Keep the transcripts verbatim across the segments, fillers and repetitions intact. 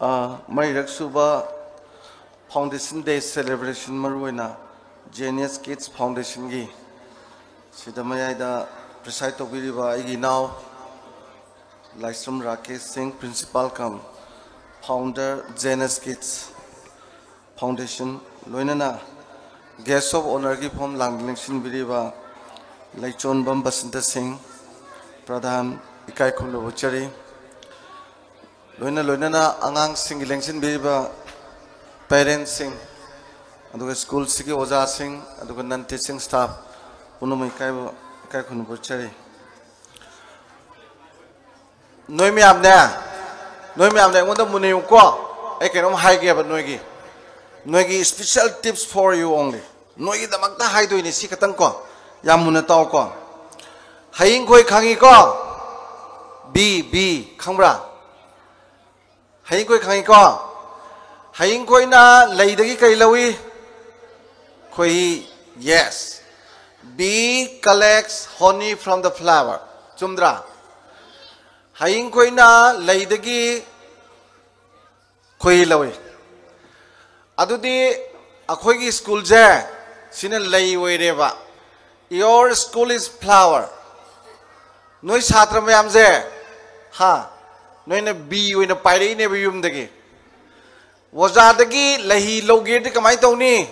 ꯑ, ꯃꯔꯤꯔꯛ ꯁꯨꯕ Foundation Day celebration, ꯃꯔꯨꯑꯣꯏꯅ Genius Kids Foundationꯒꯤ ꯁꯤꯗ ꯃꯌꯥꯏꯗ preside ꯇꯧꯕꯤꯔꯤꯕ ꯑꯩꯒꯤ ꯏꯅꯥꯎ ꯂꯥꯏꯁ꯭ꯔꯝ ꯔꯥꯀꯦꯁ ꯁꯤꯡ, principal cum founder Genius Kids Foundation, ꯂꯣꯏꯅꯅ guest of honourꯒꯤ ꯐꯝ ꯂꯥꯡ ꯂꯦꯡꯁꯤꯟꯕꯤꯔꯤꯕ ꯂꯩꯆꯣꯟꯕꯝ ꯕꯁꯟꯇ ꯁꯤꯡ, ꯄ꯭ꯔꯙꯥꯟ, ꯏꯀꯥꯏ ꯈꯨꯝꯅꯕ ꯎꯠꯆꯔꯤ꯫ ꯂꯣꯏꯅ ꯂꯣꯏꯅꯅ ꯑꯉꯥꯡꯁꯤꯡꯒꯤ ꯂꯦꯡꯁꯤꯟꯕꯤꯔꯤꯕ parentꯁꯤꯡ, ꯑꯗꯨꯒ ꯁ꯭ꯀꯨꯜꯁꯤꯒꯤ ꯑꯣꯖꯥꯁꯤꯡ, ꯑꯗꯨꯒ non teaching staff ꯄꯨꯝꯅꯃꯛ ꯏꯀꯥꯏꯕ, ꯏꯀꯥꯏ ꯈꯨꯝꯅꯕ ꯎꯠꯆꯔꯤ꯫ ꯅꯣꯏ ꯃꯌꯥꯝꯅꯦ, ꯅꯣꯏ ꯃꯌꯥꯝꯅꯦ, ꯑꯩꯉꯣꯟꯗ ꯃꯨꯟꯅ ꯌꯦꯡꯉꯨꯀꯣ꯫ ꯑꯩ ꯀꯩꯅꯣꯝ ꯍꯥꯏꯒꯦꯕ ꯅꯣꯏꯒꯤ, ꯅꯣꯏꯒꯤ special tips for you only꯫ ꯅꯣꯏꯒꯤꯗꯃꯛꯇ ꯍꯥꯏꯗꯣꯏꯅꯤ ꯁꯤ ꯈꯇꯪ ꯀꯣ꯫ ꯌꯥꯝ ꯃꯨꯟꯅ ꯇꯥꯎꯀꯣ꯫ ꯍꯌꯤꯡꯈꯣꯏ ꯈꯪꯉꯤꯀꯣ? ꯕꯤ, ꯕꯤ, ꯈꯪꯕ꯭ꯔꯥ? ꯍꯌꯤꯡꯈꯣꯏ ꯈꯪꯉꯤꯀꯣ? ꯍꯌꯤꯡꯈꯣꯏꯅ ꯂꯩꯗꯒꯤ ꯀꯔꯤ ꯂꯧꯏ? ꯈꯣꯏꯍꯤ꯫ Yes. Bee collects honey from the flower. ꯆꯨꯝꯗ꯭ꯔꯥ? ꯍꯌꯤꯡꯈꯣꯏꯅ ꯂꯩꯗꯒꯤ ꯈꯣꯏꯍꯤ ꯂꯧꯏ꯫ ꯑꯗꯨꯗꯤ ꯑꯩꯈꯣꯏꯒꯤ ꯁ꯭ꯀꯨꯜꯁꯦ ꯁꯤꯅ ꯂꯩ ꯑꯣꯏꯔꯦꯕ꯫ Your school is flower. ꯅꯣꯏ ꯁꯥꯇ꯭ꯔ ꯃꯌꯥꯝꯁꯦ, ꯍꯥ, ꯅꯣꯏꯅ ꯕꯤ ꯑꯣꯏꯅ ꯄꯥꯏꯔꯛꯏꯅꯦꯕ ꯌꯨꯝꯗꯒꯤ꯫ ꯑꯣꯖꯥꯗꯒꯤ ꯂꯩꯍꯤ ꯂꯧꯒꯦꯗꯤ ꯀꯃꯥꯏꯅ ꯇꯧꯅꯤ?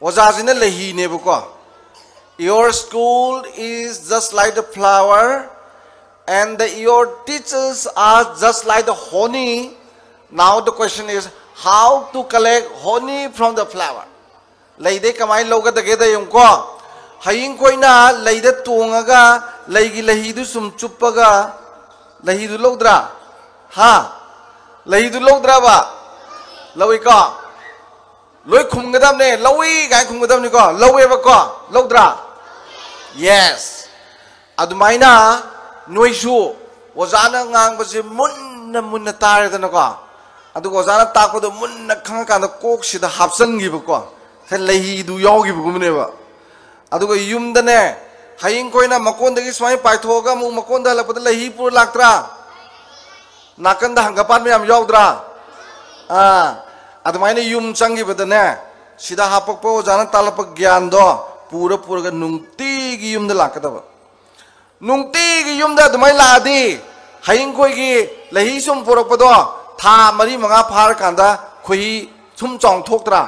ꯑꯣꯖꯥꯁꯤꯅ ꯂꯩꯍꯤꯅꯦꯕꯀꯣ꯫ Your school is just like the flower and the, your teachers are just like the honey. Now the question is, how to collect honey from the flower? ꯂꯩꯗꯩ ꯀꯃꯥꯏꯅ ꯂꯧꯒꯗꯒꯦꯗ ꯌꯦꯡꯉꯨꯀꯣ꯫ ꯍꯌꯤꯡꯈꯣꯏꯅ ꯂꯩꯗ ꯇꯣꯡꯉꯒ ꯂꯩꯒꯤ ꯂꯩꯍꯤꯗꯨ ꯁꯨꯝ ꯆꯨꯞꯄꯒ ꯂꯩꯍꯤꯗꯨ ꯂꯧꯗ꯭ꯔꯥ? ꯍꯥ? ꯂꯩꯍꯤꯗꯨ ꯂꯧꯗ꯭ꯔꯕ? ꯂꯧꯏꯀꯣ? ꯂꯣꯏ ꯈꯨꯝꯒꯗꯕꯅꯦ, "ꯂꯧꯏ" ꯀꯥꯏꯅ ꯈꯨꯝꯒꯗꯕꯅꯤꯀꯣ꯫ ꯂꯧꯋꯦꯕꯀꯣ? ꯂꯧꯗ꯭ꯔꯥ? Yes. ꯑꯗꯨꯃꯥꯏꯅ ꯅꯣꯏꯁꯨ ꯑꯣꯖꯥꯅ ꯉꯥꯡꯕꯁꯦ ꯃꯨꯟꯅ ꯃꯨꯟꯅ ꯇꯥꯔꯦꯗꯅꯀꯣ꯫ ꯑꯗꯨꯒ ꯑꯣꯖꯥꯅ ꯇꯥꯛꯄꯗꯣ ꯃꯨꯟꯅ ꯈꯪꯉꯀꯥꯟꯗ ꯀꯣꯛꯁꯤꯗ ꯍꯥꯞꯆꯤꯟꯈꯤꯕꯀꯣ꯫ ꯉꯁꯥꯏ ꯂꯩꯍꯤꯗꯨ ꯌꯥꯎꯈꯤꯕꯒꯨꯝꯕꯅꯦꯕ꯫ ꯑꯗꯨꯒ ꯌꯨꯝꯗꯅꯦ, ꯍꯌꯤꯡꯈꯣꯏꯅ ꯃꯀꯣꯟꯗꯒꯤ ꯁꯨꯃꯥꯏꯅ ꯄꯥꯏꯊꯣꯛꯑꯒ ꯑꯃꯨꯛ ꯃꯀꯣꯟꯗ ꯍꯜꯂꯛꯄꯗ ꯂꯩꯍꯤ ꯄꯨꯔ ꯂꯥꯛꯇ꯭ꯔꯥ? ꯅꯥꯀꯟꯗ ꯍꯪꯒꯄꯥꯟ ꯃꯌꯥꯝ ꯌꯥꯎꯗ꯭ꯔꯥ? ꯑꯥ, ꯑꯗꯨꯃꯥꯏꯅ ꯌꯨꯝ ꯆꯪꯈꯤꯕꯗꯅꯦ, ꯁꯤꯗ ꯍꯥꯄꯛꯄ ꯑꯣꯖꯥꯅ ꯇꯥꯜꯂꯛꯄ ꯒ꯭ꯌꯥꯟꯗꯣ ꯄꯨꯔ ꯄꯨꯔꯒ ꯅꯨꯡꯇꯤꯒꯤ ꯌꯨꯝꯗ ꯂꯥꯛꯀꯗꯕ꯫ ꯅꯨꯡꯇꯤꯒꯤ ꯌꯨꯝꯗ ꯑꯗꯨꯃꯥꯏꯅ ꯂꯥꯛꯑꯗꯤ, ꯍꯌꯤꯡꯈꯣꯏꯒꯤ ꯂꯩꯍꯤ ꯁꯨꯝ ꯄꯨꯔꯛꯄꯗꯣ ꯊꯥ ꯃꯔꯤ ꯃꯉꯥ ꯐꯥꯔꯀꯥꯟꯗ ꯈꯣꯏꯍꯤ ꯁꯨꯝ ꯆꯥꯎꯅ ꯊꯣꯛꯇ꯭ꯔꯥ?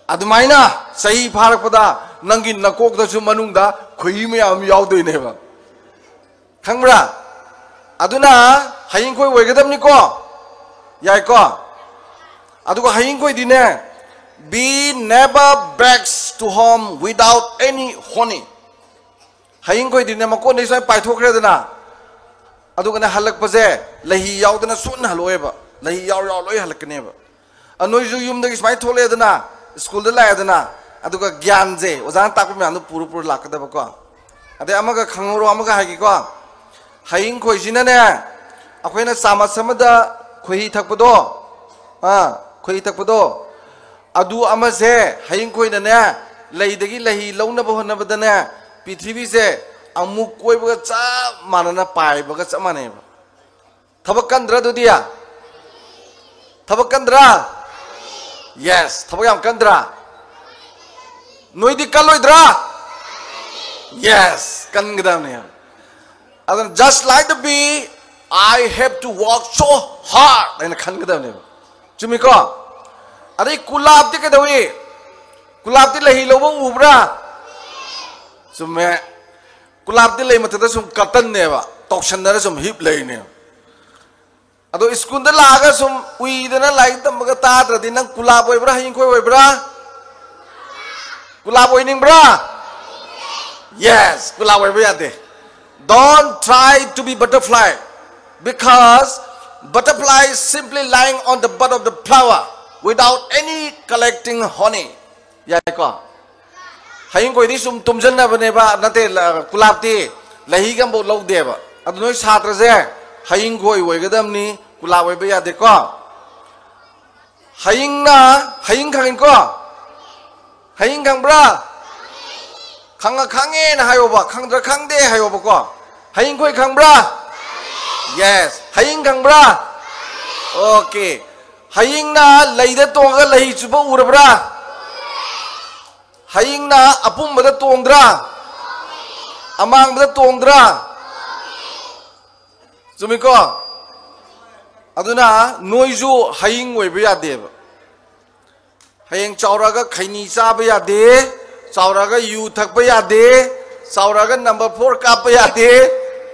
ꯑꯗꯨꯃꯥꯏꯅ ꯆꯍꯤ ꯐꯥꯔꯛꯄꯗ ꯅꯪꯒꯤ ꯅꯀꯣꯛꯇꯁꯨ ꯃꯅꯨꯡꯗ ꯈꯣꯏꯍꯤ ꯃꯌꯥꯝ ꯑꯃ ꯌꯥꯎꯗꯣꯏꯅꯦꯕ꯫ ꯈꯪꯕ꯭ꯔꯥ? ꯑꯗꯨꯅ ꯍꯌꯤꯡꯈꯣꯏ ꯑꯣꯏꯒꯗꯕꯅꯤꯀꯣ꯫ ꯌꯥꯏꯀꯣ? ꯑꯗꯨꯒ ꯍꯌꯤꯡꯈꯣꯏꯗꯤꯅꯦ, "Bee never backs to home without any honey." ꯍꯌꯤꯡꯈꯣꯏꯗꯤꯅꯦ, ꯃꯀꯣꯟꯗꯩ ꯁꯨꯃꯥꯏꯅ ꯄꯥꯏꯊꯣꯛꯈ꯭ꯔꯦꯗꯅ, ꯑꯗꯨꯒꯅꯦ ꯍꯜꯂꯛꯄꯁꯦ ꯂꯩꯍꯤ ꯌꯥꯎꯗꯅ ꯁꯨꯠꯅ ꯍꯜꯂꯛꯑꯣꯏꯕ, ꯂꯩꯍꯤ ꯌꯥꯎꯔ ꯌꯥꯎꯔ ꯂꯣꯏ ꯍꯜꯂꯛꯀꯅꯦꯕ꯫ ꯑ, ꯅꯣꯏꯁꯨ ꯌꯨꯝꯗꯒꯤ ꯁꯨꯃꯥꯏꯅ ꯊꯣꯛꯂꯛꯑꯦꯗꯅ, ꯁ꯭ꯀꯨꯜꯗ ꯂꯥꯛꯑꯦꯗꯅ, ꯑꯗꯨꯒ ꯒ꯭ꯌꯥꯟꯁꯦ ꯑꯣꯖꯥꯅ ꯇꯥꯛꯄ ꯃꯌꯥꯝꯗꯣ ꯄꯨꯔ ꯄꯨꯔ ꯂꯥꯛꯀꯗꯕꯀꯣ꯫ ꯑꯗꯩ ꯑꯃꯒ ꯈꯪꯍꯧꯔꯣ, ꯑꯃꯒ ꯍꯥꯏꯒꯦꯀꯣ꯫ ꯍꯌꯤꯡꯈꯣꯏꯁꯤꯅꯅꯦ, ꯑꯩꯈꯣꯏꯅ ꯆꯥꯃꯁ ꯑꯃꯗ ꯈꯣꯏꯍꯤ ꯊꯛꯄꯗꯣ, ꯑꯥ, ꯈꯣꯏꯍꯤ ꯊꯛꯄꯗꯣ, ꯑꯗꯨ ꯑꯃꯁꯦ ꯍꯌꯤꯡꯈꯣꯏꯅꯅꯦ, ꯂꯩꯗꯒꯤ ꯂꯩꯍꯤ ꯂꯧꯅꯕ ꯍꯣꯠꯅꯕꯗꯅꯦ, ꯄ꯭ꯔꯤꯊꯤꯕꯤꯁꯦ ꯑꯃꯨꯛ ꯀꯣꯏꯕꯒ ꯆꯞ ꯃꯥꯟꯅꯅ ꯄꯥꯏꯕꯒ ꯆꯞ ꯃꯥꯟꯅꯩꯕ꯫ ꯊꯕꯛ ꯀꯟꯗ꯭ꯔꯥ ꯑꯗꯨꯗꯤ? ꯊꯕꯛ ꯀꯟꯗ꯭ꯔꯥ? Yes, ꯊꯕꯛ ꯌꯥꯝ ꯀꯟꯗ꯭ꯔꯥ? ꯅꯣꯏꯗꯤ ꯀꯜꯂꯣꯏꯗ꯭ꯔꯥ? Yes, ꯀꯟꯒꯗꯕꯅꯤ꯫ ꯑꯗꯨꯅ, "Just like the bee, I have to work so hard" ꯍꯥꯏꯅ ꯈꯟꯒꯗꯕꯅꯦꯕ꯫ ꯆꯨꯝꯃꯤꯀꯣ? ꯑꯗꯩ ꯀꯨꯂꯥꯞꯇꯤ ꯀꯩꯗꯧꯏ? ꯀꯨꯂꯥꯞꯇꯤ ꯂꯩꯍꯤ ꯂꯧꯕ ꯎꯕ꯭ꯔꯥ? ꯆꯨꯝꯃꯦ꯫ ꯀꯨꯂꯥꯞꯇꯤ ꯂꯩ ꯃꯊꯛꯇ ꯁꯨꯝ ꯀꯇꯟꯅꯦꯕ, ꯇꯧꯁꯟꯅꯔ ꯁꯨꯝ ꯍꯤꯞ ꯂꯩꯅꯦꯕ꯫ ꯑꯗꯣ ꯁ꯭ꯀꯨꯜꯗ ꯂꯥꯛꯑꯒ ꯁꯨꯝ ꯎꯏꯗꯅ ꯂꯥꯏꯔꯤꯛ ꯇꯝꯕꯒ ꯇꯥꯗ꯭ꯔꯗꯤ ꯅꯪ ꯀꯨꯂꯥꯞ ꯑꯣꯏꯕ꯭ꯔꯥ, ꯍꯌꯤꯡꯈꯣꯏ ꯑꯣꯏꯕ꯭ꯔꯥ? ꯀꯨꯂꯥꯞ ꯑꯣꯏꯅꯤꯡꯕ꯭ꯔꯥ? Yes, ꯀꯨꯂꯥꯞ ꯑꯣꯏꯕ ꯌꯥꯗꯦ꯫ Don't try to be butterfly, because butterfly is simply lying on the bud of the flower without any collecting honey. ꯌꯥꯏꯀꯣ? ꯍꯌꯤꯡꯈꯣꯏꯗꯤ ꯁꯨꯝ ꯇꯨꯝꯖꯟꯅꯕꯅꯦꯕ, ꯅꯠꯇꯦ, ꯂ-, ꯀꯨꯂꯥꯞꯇꯤ ꯂꯩꯍꯤꯒ ꯑꯃꯐꯥꯎ ꯂꯧꯗꯦꯕ꯫ ꯑꯗꯨ ꯅꯣꯏ ꯁꯥꯇ꯭ꯔꯁꯦ ꯍꯌꯤꯡꯈꯣꯏ ꯑꯣꯏꯒꯗꯕꯅꯤ, ꯀꯨꯂꯥꯞ ꯑꯣꯏꯕ ꯌꯥꯗꯦꯀꯣ꯫ ꯍꯌꯤꯡꯅ, ꯍꯌꯤꯡ ꯈꯪꯉꯤꯀꯣ? ꯍꯌꯤꯡ ꯈꯪꯕ꯭ꯔꯥ? ꯈꯪꯉ ꯈꯪꯉꯦꯅ ꯍꯥꯏꯌꯣꯕ, ꯈꯪꯗ꯭ꯔ ꯈꯪꯗꯦ ꯍꯥꯏꯌꯣꯕꯀꯣ꯫ ꯍꯌꯤꯡꯈꯣꯏ ꯈꯪꯕ꯭ꯔꯥ? Yes. ꯍꯌꯤꯡ ꯈꯪꯕ꯭ꯔꯥ? Okay. ꯍꯌꯤꯡꯅ ꯂꯩꯗ ꯇꯣꯡꯉꯒ ꯂꯩ ꯆꯨꯞꯄ ꯎꯔꯕ꯭ꯔꯥ? ꯍꯌꯤꯡꯅ ꯑꯄꯨꯝꯕꯗ ꯇꯣꯡꯗ꯭ꯔꯥ? ꯑꯃꯥꯡꯕꯗ ꯇꯣꯡꯗ꯭ꯔꯥ? ꯆꯨꯝꯃꯤꯀꯣ? ꯑꯗꯨꯅ ꯅꯣꯏꯁꯨ ꯍꯌꯤꯡ ꯑꯣꯏꯕ ꯌꯥꯗꯦꯕ꯫ ꯍꯌꯦꯡ ꯆꯥꯎꯔꯛꯑꯒ ꯈꯩꯅꯤ ꯆꯥꯕ ꯌꯥꯗꯦ, ꯆꯥꯎꯔꯛꯑꯒ ꯌꯨ ꯊꯛꯄ ꯌꯥꯗꯦ, ꯆꯥꯎꯔꯛꯑꯒ number four ꯀꯥꯞꯄ ꯌꯥꯗꯦ,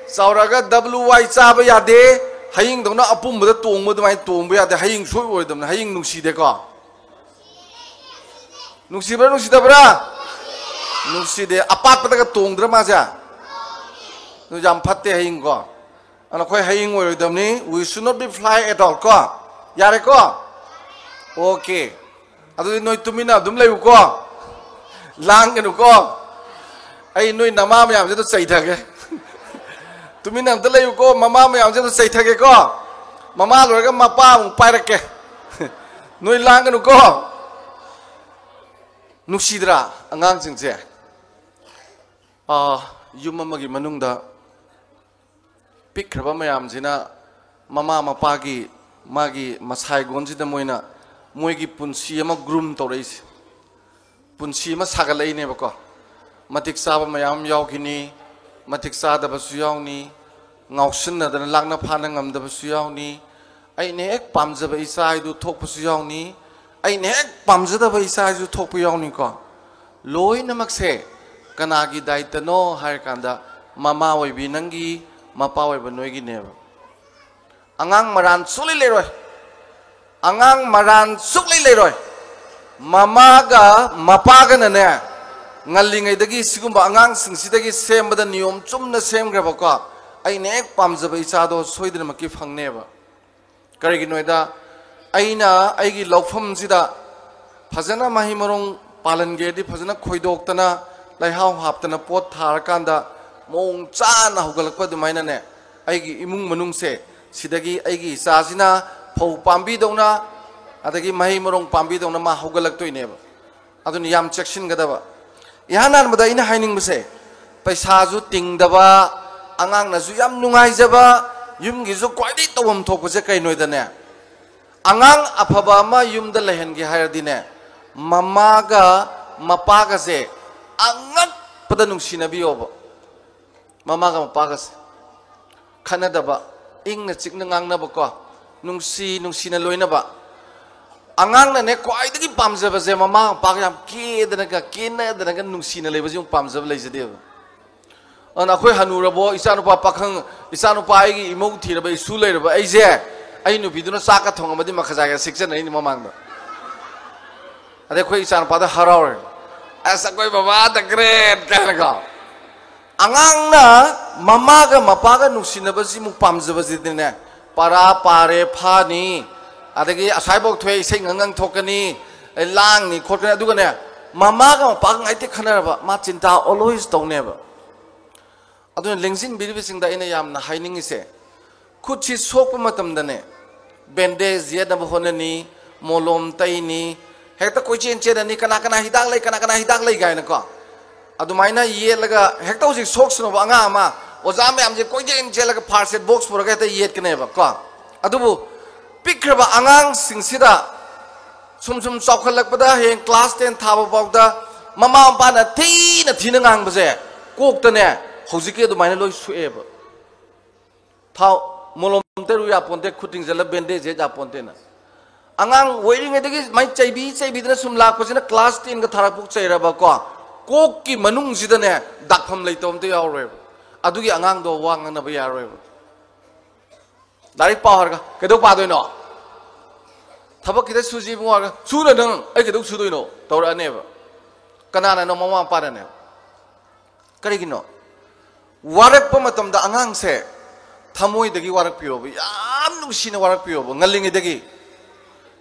ꯆꯥꯎꯔꯛꯑꯒ W Y ꯆꯥꯕ ꯌꯥꯗꯦ꯫ ꯍꯌꯤꯡꯗꯧꯅ ꯑꯄꯨꯝꯕꯗ ꯇꯣꯡꯕ ꯑꯗꯨꯃꯥꯏꯅ ꯇꯣꯡꯕ ꯌꯥꯗꯦ꯫ ꯍꯌꯤꯡ ꯁꯣꯏ ꯑꯣꯏꯔꯣꯏꯗꯕꯅꯤ꯫ ꯍꯌꯤꯡ ꯅꯨꯡꯁꯤꯗꯦꯀꯣ? ꯅꯨꯡꯁꯤꯕ꯭ꯔꯥ ꯅꯨꯡꯁꯤꯗꯕ꯭ꯔꯥ? ꯅꯨꯡꯁꯤꯗꯦ꯫ ꯑꯄꯥꯠꯄꯗꯒ ꯇꯣꯡꯗ꯭ꯔꯥ ꯃꯥꯁꯦ? ꯑꯗꯨ ꯌꯥꯝ ꯐꯠꯇꯦ ꯍꯌꯤꯡꯀꯣ꯫ ꯑꯗꯨꯅ ꯑꯩꯈꯣꯏ ꯍꯌꯤꯡ ꯑꯣꯏꯔꯣꯏꯗꯕꯅꯤ꯫ We should not be fly at all ꯀꯣ꯫ ꯌꯥꯔꯦꯀꯣ? Okay. ꯑꯗꯨꯗꯤ ꯅꯣꯏ ꯇꯨꯃꯤꯟꯅ ꯑꯗꯨꯝ ꯂꯩꯌꯨꯀꯣ꯫ ꯂꯥꯡꯒꯅꯨꯀꯣ꯫ ꯑꯩ ꯅꯣꯏ ꯅꯃꯥ ꯃꯌꯥꯝꯁꯤꯗ ꯆꯩꯊꯒꯦ꯫ ꯇꯨꯃꯤꯟꯅ ꯑꯝꯇ ꯂꯩꯌꯨꯀꯣ꯫ ꯃꯃꯥ ꯃꯌꯥꯝꯁꯤꯗ ꯆꯩꯊꯒꯦꯀꯣ꯫ ꯃꯃꯥ ꯂꯣꯏꯔꯒ ꯃꯄꯥ ꯑꯃꯨꯛ ꯄꯥꯏꯔꯛꯀꯦ꯫ ꯅꯣꯏ ꯂꯥꯡꯒꯅꯨꯀꯣ꯫ ꯅꯨꯡꯁꯤꯗ꯭ꯔꯥ ꯑꯉꯥꯡꯁꯤꯡꯁꯦ? ꯑꯥ, ꯌꯨꯝ ꯑꯃꯒꯤ ꯃꯅꯨꯡꯗ ꯄꯤꯛꯈ꯭ꯔꯕ ꯃꯌꯥꯝꯁꯤꯅ ꯃꯃꯥ ꯃꯄꯥꯒꯤ ꯃꯥꯒꯤ ꯃꯁꯥꯏꯒꯣꯟꯁꯤꯗ ꯃꯣꯏꯅ ꯃꯣꯏꯒꯤ ꯄꯨꯟꯁꯤ ꯑꯃ groom ꯇꯧꯔꯛꯏꯁꯦ꯫ ꯄꯨꯟꯁꯤ ꯑꯃ ꯁꯥꯒꯠꯂꯛꯏꯅꯦꯕꯀꯣ꯫ ꯃꯇꯤꯛ ꯆꯥꯕ ꯃꯌꯥꯝ ꯑꯃ ꯌꯥꯎꯈꯤꯅꯤ, ꯃꯇꯤꯛ ꯆꯥꯗꯕꯁꯨ ꯌꯥꯎꯅꯤ, ꯉꯥꯎꯁꯤꯟꯅꯗꯅ ꯂꯥꯛꯅ ꯐꯥꯅ ꯉꯝꯗꯕꯁꯨ ꯌꯥꯎꯅꯤ, ꯑꯩꯅ ꯍꯦꯛ ꯄꯥꯝꯖꯕ ꯏꯆꯥ ꯍꯥꯏꯗꯨ ꯊꯣꯛꯄꯁꯨ ꯌꯥꯎꯅꯤ, ꯑꯩꯅ ꯍꯦꯛ ꯄꯥꯝꯖꯗꯕ ꯏꯆꯥ ꯍꯥꯏꯗꯨ ꯊꯣꯛꯄ ꯌꯥꯎꯅꯤꯀꯣ꯫ ꯂꯣꯏꯅꯃꯛꯁꯦ ꯀꯅꯥꯒꯤ ꯗꯥꯏꯇꯅꯣ ꯍꯥꯏꯔꯀꯥꯟꯗ, ꯃꯃꯥ ꯑꯣꯏꯕꯤ ꯅꯪꯒꯤ, ꯃꯄꯥ ꯑꯣꯏꯕ ꯅꯣꯏꯒꯤꯅꯦꯕ꯫ ꯑꯉꯥꯡ ꯃꯔꯥꯟ ꯁꯨꯛꯂꯩ ꯂꯩꯔꯣꯏ꯫ ꯑꯉꯥꯡ ꯃꯔꯥꯟ ꯁꯨꯛꯂꯩ ꯂꯩꯔꯣꯏ꯫ ꯃꯃꯥꯒ ꯃꯄꯥꯒꯅꯅꯦ, ꯉꯜꯂꯤꯉꯩꯗꯒꯤ ꯁꯤꯒꯨꯝꯕ ꯑꯉꯥꯡꯁꯤꯡꯁꯤꯗꯒꯤ ꯁꯦꯝꯕꯗ ꯅꯤꯌꯣꯝ ꯆꯨꯝꯅ ꯁꯦꯝꯈ꯭ꯔꯕꯀꯣ, ꯑꯩꯅ ꯍꯦꯛ ꯄꯥꯝꯖꯕ ꯏꯆꯥꯗꯣ ꯁꯣꯏꯗꯅꯃꯛꯀꯤ ꯐꯪꯅꯦꯕ꯫ ꯀꯔꯤꯒꯤꯅꯣ ꯍꯥꯏꯗ, ꯑꯩꯅ ꯑꯩꯒꯤ ꯂꯧꯐꯝꯁꯤꯗ ꯐꯖꯅ ꯃꯍꯩ ꯃꯔꯣꯡ ꯄꯥꯜꯍꯟꯒꯦꯗꯤ, ꯐꯖꯅ ꯈꯣꯏꯗꯣꯛꯇꯅ, ꯂꯩꯍꯥꯎ ꯍꯥꯞꯇꯅ ꯄꯣꯠ ꯊꯥꯔꯀꯥꯟꯗ ꯃꯑꯣꯡ ꯆꯥꯅ ꯍꯧꯒꯠꯂꯛꯄ ꯑꯗꯨꯃꯥꯏꯅꯅꯦ, ꯑꯩꯒꯤ ꯏꯃꯨꯡ ꯃꯅꯨꯡꯁꯦ ꯁꯤꯗꯒꯤ ꯑꯩꯒꯤ ꯏꯆꯥꯁꯤꯅ ꯐꯧ ꯄꯥꯝꯕꯤꯗꯧꯅ, ꯑꯗꯒꯤ ꯃꯍꯩ ꯃꯔꯣꯡ ꯄꯥꯝꯕꯤꯗꯧꯅ ꯃꯥ ꯍꯧꯒꯠꯂꯛꯇꯣꯏꯅꯦꯕ꯫ ꯑꯗꯨꯅ ꯌꯥꯝ ꯆꯦꯛꯁꯤꯟꯒꯗꯕ꯫ ꯏꯍꯥꯟ ꯍꯥꯟꯕꯗ ꯑꯩꯅ ꯍꯥꯏꯅꯤꯡꯕꯁꯦ, ꯄꯩꯁꯥꯁꯨ ꯇꯤꯡꯗꯕ, ꯑꯉꯥꯡꯅꯁꯨ ꯌꯥꯝ ꯅꯨꯡꯉꯥꯏꯖꯕ, ꯌꯨꯝꯒꯤꯁꯨ ꯈ꯭ꯋꯥꯏꯗꯒꯤ ꯇꯧꯐꯝ ꯊꯣꯛꯄꯁꯦ ꯀꯩꯅꯣꯗꯅꯦ, ꯑꯉꯥꯡ ꯑꯐꯕ ꯑꯃ ꯌꯨꯝꯗ ꯂꯩꯍꯟꯒꯦ ꯍꯥꯏꯔꯗꯤꯅꯦ, ꯃꯃꯥꯒ ꯃꯄꯥꯒꯁꯦ ꯑꯉꯛꯄꯗ ꯅꯨꯡꯁꯤꯅꯕꯤꯌꯣꯕ꯫ ꯃꯃꯥꯒ ꯃꯄꯥꯒꯁꯦ ꯈꯠꯅꯗꯕ, ꯏꯪꯅ ꯆꯤꯛꯅ ꯉꯥꯡꯅꯕꯀꯣ, ꯅꯨꯡꯁꯤ ꯅꯨꯡꯁꯤꯅ ꯂꯣꯏꯅꯕ꯫ ꯑꯉꯥꯡꯅꯅꯦ ꯈ꯭ꯋꯥꯏꯗꯒꯤ ꯄꯥꯝꯖꯕꯁꯦ ꯃꯃꯥ ꯃꯄꯥꯒ ꯌꯥꯝ ꯀꯦꯗꯅꯒ ꯀꯦꯅꯗꯅꯒ ꯅꯨꯡꯁꯤꯅ ꯂꯩꯕꯁꯦ ꯑꯃꯨꯛ ꯄꯥꯝꯖꯕ ꯂꯩꯖꯗꯦꯕ꯫ ꯑꯗꯨꯅ ꯑꯩꯈꯣꯏ ꯍꯅꯨꯔꯕꯣ, ꯏꯆꯥꯅꯨꯄꯥ ꯄꯥꯈꯪ, ꯏꯆꯥꯅꯨꯄꯥ ꯑꯩꯒꯤ ꯏꯃꯧ ꯊꯤꯔꯕ, ꯏꯁꯨ ꯂꯩꯔꯕ ꯑꯩꯁꯦ, ꯑꯩ ꯅꯨꯄꯤꯗꯨꯅ ꯆꯥꯛꯀ ꯊꯣꯡꯉꯝꯃꯗꯤ ꯃꯈꯖꯥꯏꯒ ꯁꯤꯛꯆꯟꯅꯩꯅꯤ ꯃꯃꯥꯡꯗ꯫ ꯑꯗꯩ ꯑꯩꯈꯣꯏ ꯏꯆꯥꯅꯨꯄꯥꯗ ꯍꯔꯥꯎꯔꯦ, "ꯑꯁ, ꯑꯩꯈꯣꯏ ꯕꯕꯥ the great" ꯀꯥꯏꯅꯀꯣ꯫ ꯑꯉꯥꯡꯅ ꯃꯃꯥꯒ ꯃꯄꯥꯒ ꯅꯨꯡꯁꯤꯅꯕꯁꯤꯃꯨꯛ ꯄꯥꯝꯖꯕꯁꯤꯗꯤꯅꯦ, ꯄꯔꯥ ꯄꯥꯔꯦ ꯐꯥꯅꯤ, ꯑꯗꯒꯤ ꯑꯁꯥꯏꯐꯥꯎ ꯊꯣꯛꯑꯦ ꯏꯁꯩ ꯉꯪ ꯉꯪ ꯊꯣꯛꯀꯅꯤ, ꯑꯩ ꯂꯥꯡꯅꯤ ꯈꯣꯠꯀꯅꯤ, ꯑꯗꯨꯒꯅꯦ, ꯃꯃꯥꯒ ꯃꯄꯥꯒ ꯉꯥꯏꯇꯦ ꯈꯟꯅꯔꯕ, ꯃꯥ ꯆꯤꯟꯇꯥ always ꯇꯧꯅꯦꯕ꯫ ꯑꯗꯨꯅ ꯂꯦꯡꯁꯤꯟꯕꯤꯔꯤꯕꯁꯤꯡꯗ ꯑꯩꯅ ꯌꯥꯝꯅ ꯍꯥꯏꯅꯤꯡꯉꯤꯁꯦ, ꯈꯨꯠꯁꯤ ꯁꯣꯛꯄ ꯃꯇꯝꯗꯅꯦ, ꯕꯦꯟꯗꯦꯖ ꯌꯦꯠꯅꯕ ꯍꯣꯠꯅꯅꯤ, ꯃꯣꯂꯣꯝ ꯇꯩꯅꯤ, ꯍꯦꯛꯇ ꯀꯣꯏꯆꯦꯟ ꯆꯦꯟꯅꯅꯤ, "ꯀꯅꯥ ꯀꯅꯥ ꯍꯤꯗꯥꯛ ꯂꯩ, ꯀꯅꯥ ꯀꯅꯥ ꯍꯤꯗꯥꯛ ꯂꯩ?" ꯀꯥꯏꯅꯀꯣ꯫ ꯑꯗꯨꯃꯥꯏꯅ ꯌꯦꯠꯂꯒ, ꯍꯦꯛꯇ ꯍꯧꯖꯤꯛ ꯁꯣꯛꯁꯅꯨꯕ ꯑꯉꯥꯡ ꯑꯃ, ꯑꯣꯖꯥ ꯃꯌꯥꯝꯁꯦ ꯀꯣꯏꯆꯦꯟ ꯆꯦꯜꯂꯒ first aid box ꯄꯨꯔꯒ ꯍꯦꯛꯇ ꯌꯦꯠꯀꯅꯦꯕ ꯀꯣ꯫ ꯑꯗꯨꯕꯨ ꯄꯤꯛꯈ꯭ꯔꯕ ꯑꯉꯥꯡꯁꯤꯡꯁꯤꯗ ꯁꯨꯝ ꯁꯨꯝ ꯆꯥꯎꯈꯠꯂꯛꯄꯗ, ꯍꯌꯦꯡ class ten ꯊꯥꯕ ꯐꯥꯎꯗ ꯃꯃꯥ ꯃꯄꯥꯅ ꯊꯤꯅ ꯊꯤꯅ ꯉꯥꯡꯕꯁꯦ ꯀꯣꯛꯇꯅꯦ ꯍꯧꯖꯤꯛꯀꯤ ꯑꯗꯨꯃꯥꯏꯅ ꯂꯣꯏ ꯁꯣꯛꯑꯦꯕ꯫ ꯊꯥꯎ, ꯃꯣꯂꯣꯝ ꯇꯩꯔꯨ ꯌꯥꯄꯣꯟꯇꯦ, ꯈꯨꯠ ꯇꯤꯡꯁꯤꯜꯂ ꯕꯦꯟꯗꯦꯖ ꯌꯦꯠ ꯌꯥꯄꯣꯟꯇꯦꯅ꯫ ꯑꯉꯥꯡ ꯑꯣꯏꯔꯤꯉꯩꯗꯒꯤ ꯁꯨꯃꯥꯏꯅ ꯆꯩꯕꯤ ꯆꯩꯕꯤꯗꯅ ꯁꯨꯝ ꯂꯥꯛꯄꯁꯤꯅ class ten ꯒ ꯊꯥꯔꯛꯄ ꯆꯩꯔꯕꯀꯣ, ꯀꯣꯛꯀꯤ ꯃꯅꯨꯡꯁꯤꯗꯅꯦ ꯗꯥꯛꯐꯝ ꯂꯩꯇꯕ ꯑꯝꯇ ꯌꯥꯎꯔꯣꯏꯕ꯫ ꯑꯗꯨꯒꯤ ꯑꯉꯥꯡꯗꯣ ꯋꯥ ꯉꯥꯡꯅꯕ ꯌꯥꯔꯣꯏꯕ꯫ "ꯂꯥꯏꯔꯤꯛ ꯄꯥꯎ" ꯍꯥꯏꯔꯒ, "ꯀꯩꯗꯧ ꯄꯥꯗꯣꯏꯅꯣ? ꯊꯕꯛ ꯈꯤꯇ ꯁꯨꯁꯤ ꯏꯕꯨꯡꯉꯣ" ꯍꯥꯏꯔꯒ, "ꯁꯨꯔ ꯅꯪ ꯑꯩ ꯀꯩꯗꯧ ꯁꯨꯗꯣꯏꯅꯣ?" ꯇꯧꯔꯛꯑꯅꯦꯕ꯫ ꯀꯅꯥꯅꯅꯣ? ꯃꯃꯥ ꯃꯄꯥꯅꯅꯦꯕ꯫ ꯀꯔꯤꯒꯤꯅꯣ? ꯋꯥꯔꯛꯄ ꯃꯇꯝꯗ ꯑꯉꯥꯡꯁꯦ ꯊꯃꯣꯏꯗꯒꯤ ꯋꯥꯔꯛꯄꯤꯌꯣꯕ, ꯌꯥꯝ ꯅꯨꯡꯁꯤꯅ ꯋꯥꯔꯛꯄꯤꯌꯣꯕ, ꯉꯜꯂꯤꯉꯩꯗꯒꯤ꯫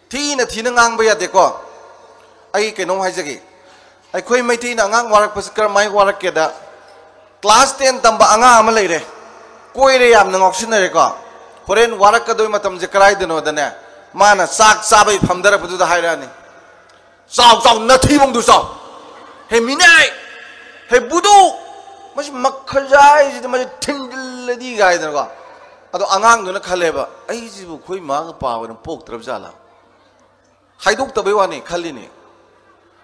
ꯊꯤꯅ ꯊꯤꯅ ꯉꯥꯡꯕ ꯌꯥꯗꯦꯀꯣ꯫ ꯑꯩ ꯀꯩꯅꯣꯝ ꯍꯥꯏꯖꯒꯦ, ꯑꯩꯈꯣꯏ ꯃꯩꯇꯩꯅ ꯑꯉꯥꯡ ꯋꯥꯔꯛꯄꯁꯤ ꯀꯔꯝꯍꯥꯏꯅ ꯋꯥꯔꯛꯀꯦꯗ, class ten ꯇꯝꯕ ꯑꯉꯥꯡ ꯑꯃ ꯂꯩꯔꯦ, ꯀꯣꯏꯔꯦ, ꯌꯥꯝꯅ ꯉꯥꯎꯁꯤꯟꯅꯔꯦꯀꯣ꯫ ꯍꯣꯔꯦꯟ ꯋꯥꯔꯛꯀꯗꯣꯏ ꯃꯇꯝꯁꯦ ꯀꯗꯥꯏꯗꯅꯣꯗꯅꯦ, ꯃꯥꯅ ꯆꯥꯛ ꯆꯥꯕꯩ ꯐꯝꯊꯔꯛꯄꯗꯨꯗ ꯍꯥꯏꯔꯛꯑꯅꯤ, "ꯆꯥꯎ, ꯆꯥꯎ, ꯅꯊꯤꯕꯣꯡꯗꯨ ꯆꯥꯎ꯫ ꯍꯦ ꯃꯤꯅꯥꯏ! ꯍꯦ ꯕꯨꯗꯨ! ꯃꯁꯤ ꯃꯈꯖꯥꯏꯁꯤꯗ ꯃꯁꯤ ꯊꯤꯟꯖꯤꯜꯂꯗꯤ" ꯀꯥꯏꯗꯅꯀꯣ꯫ ꯑꯗꯣ ꯑꯉꯥꯡꯗꯨꯅ ꯈꯜꯂꯦꯕ, "ꯑꯩꯁꯤꯕꯨ ꯑꯩꯈꯣꯏ ꯏꯃꯥꯒ ꯄꯥꯕꯅ ꯄꯣꯛꯇ꯭ꯔꯕ ꯖꯥꯠꯂꯥ?" ꯍꯥꯏꯗꯣꯛꯇꯕꯩ ꯋꯥꯅꯤ, ꯈꯜꯂꯤꯅꯤ꯫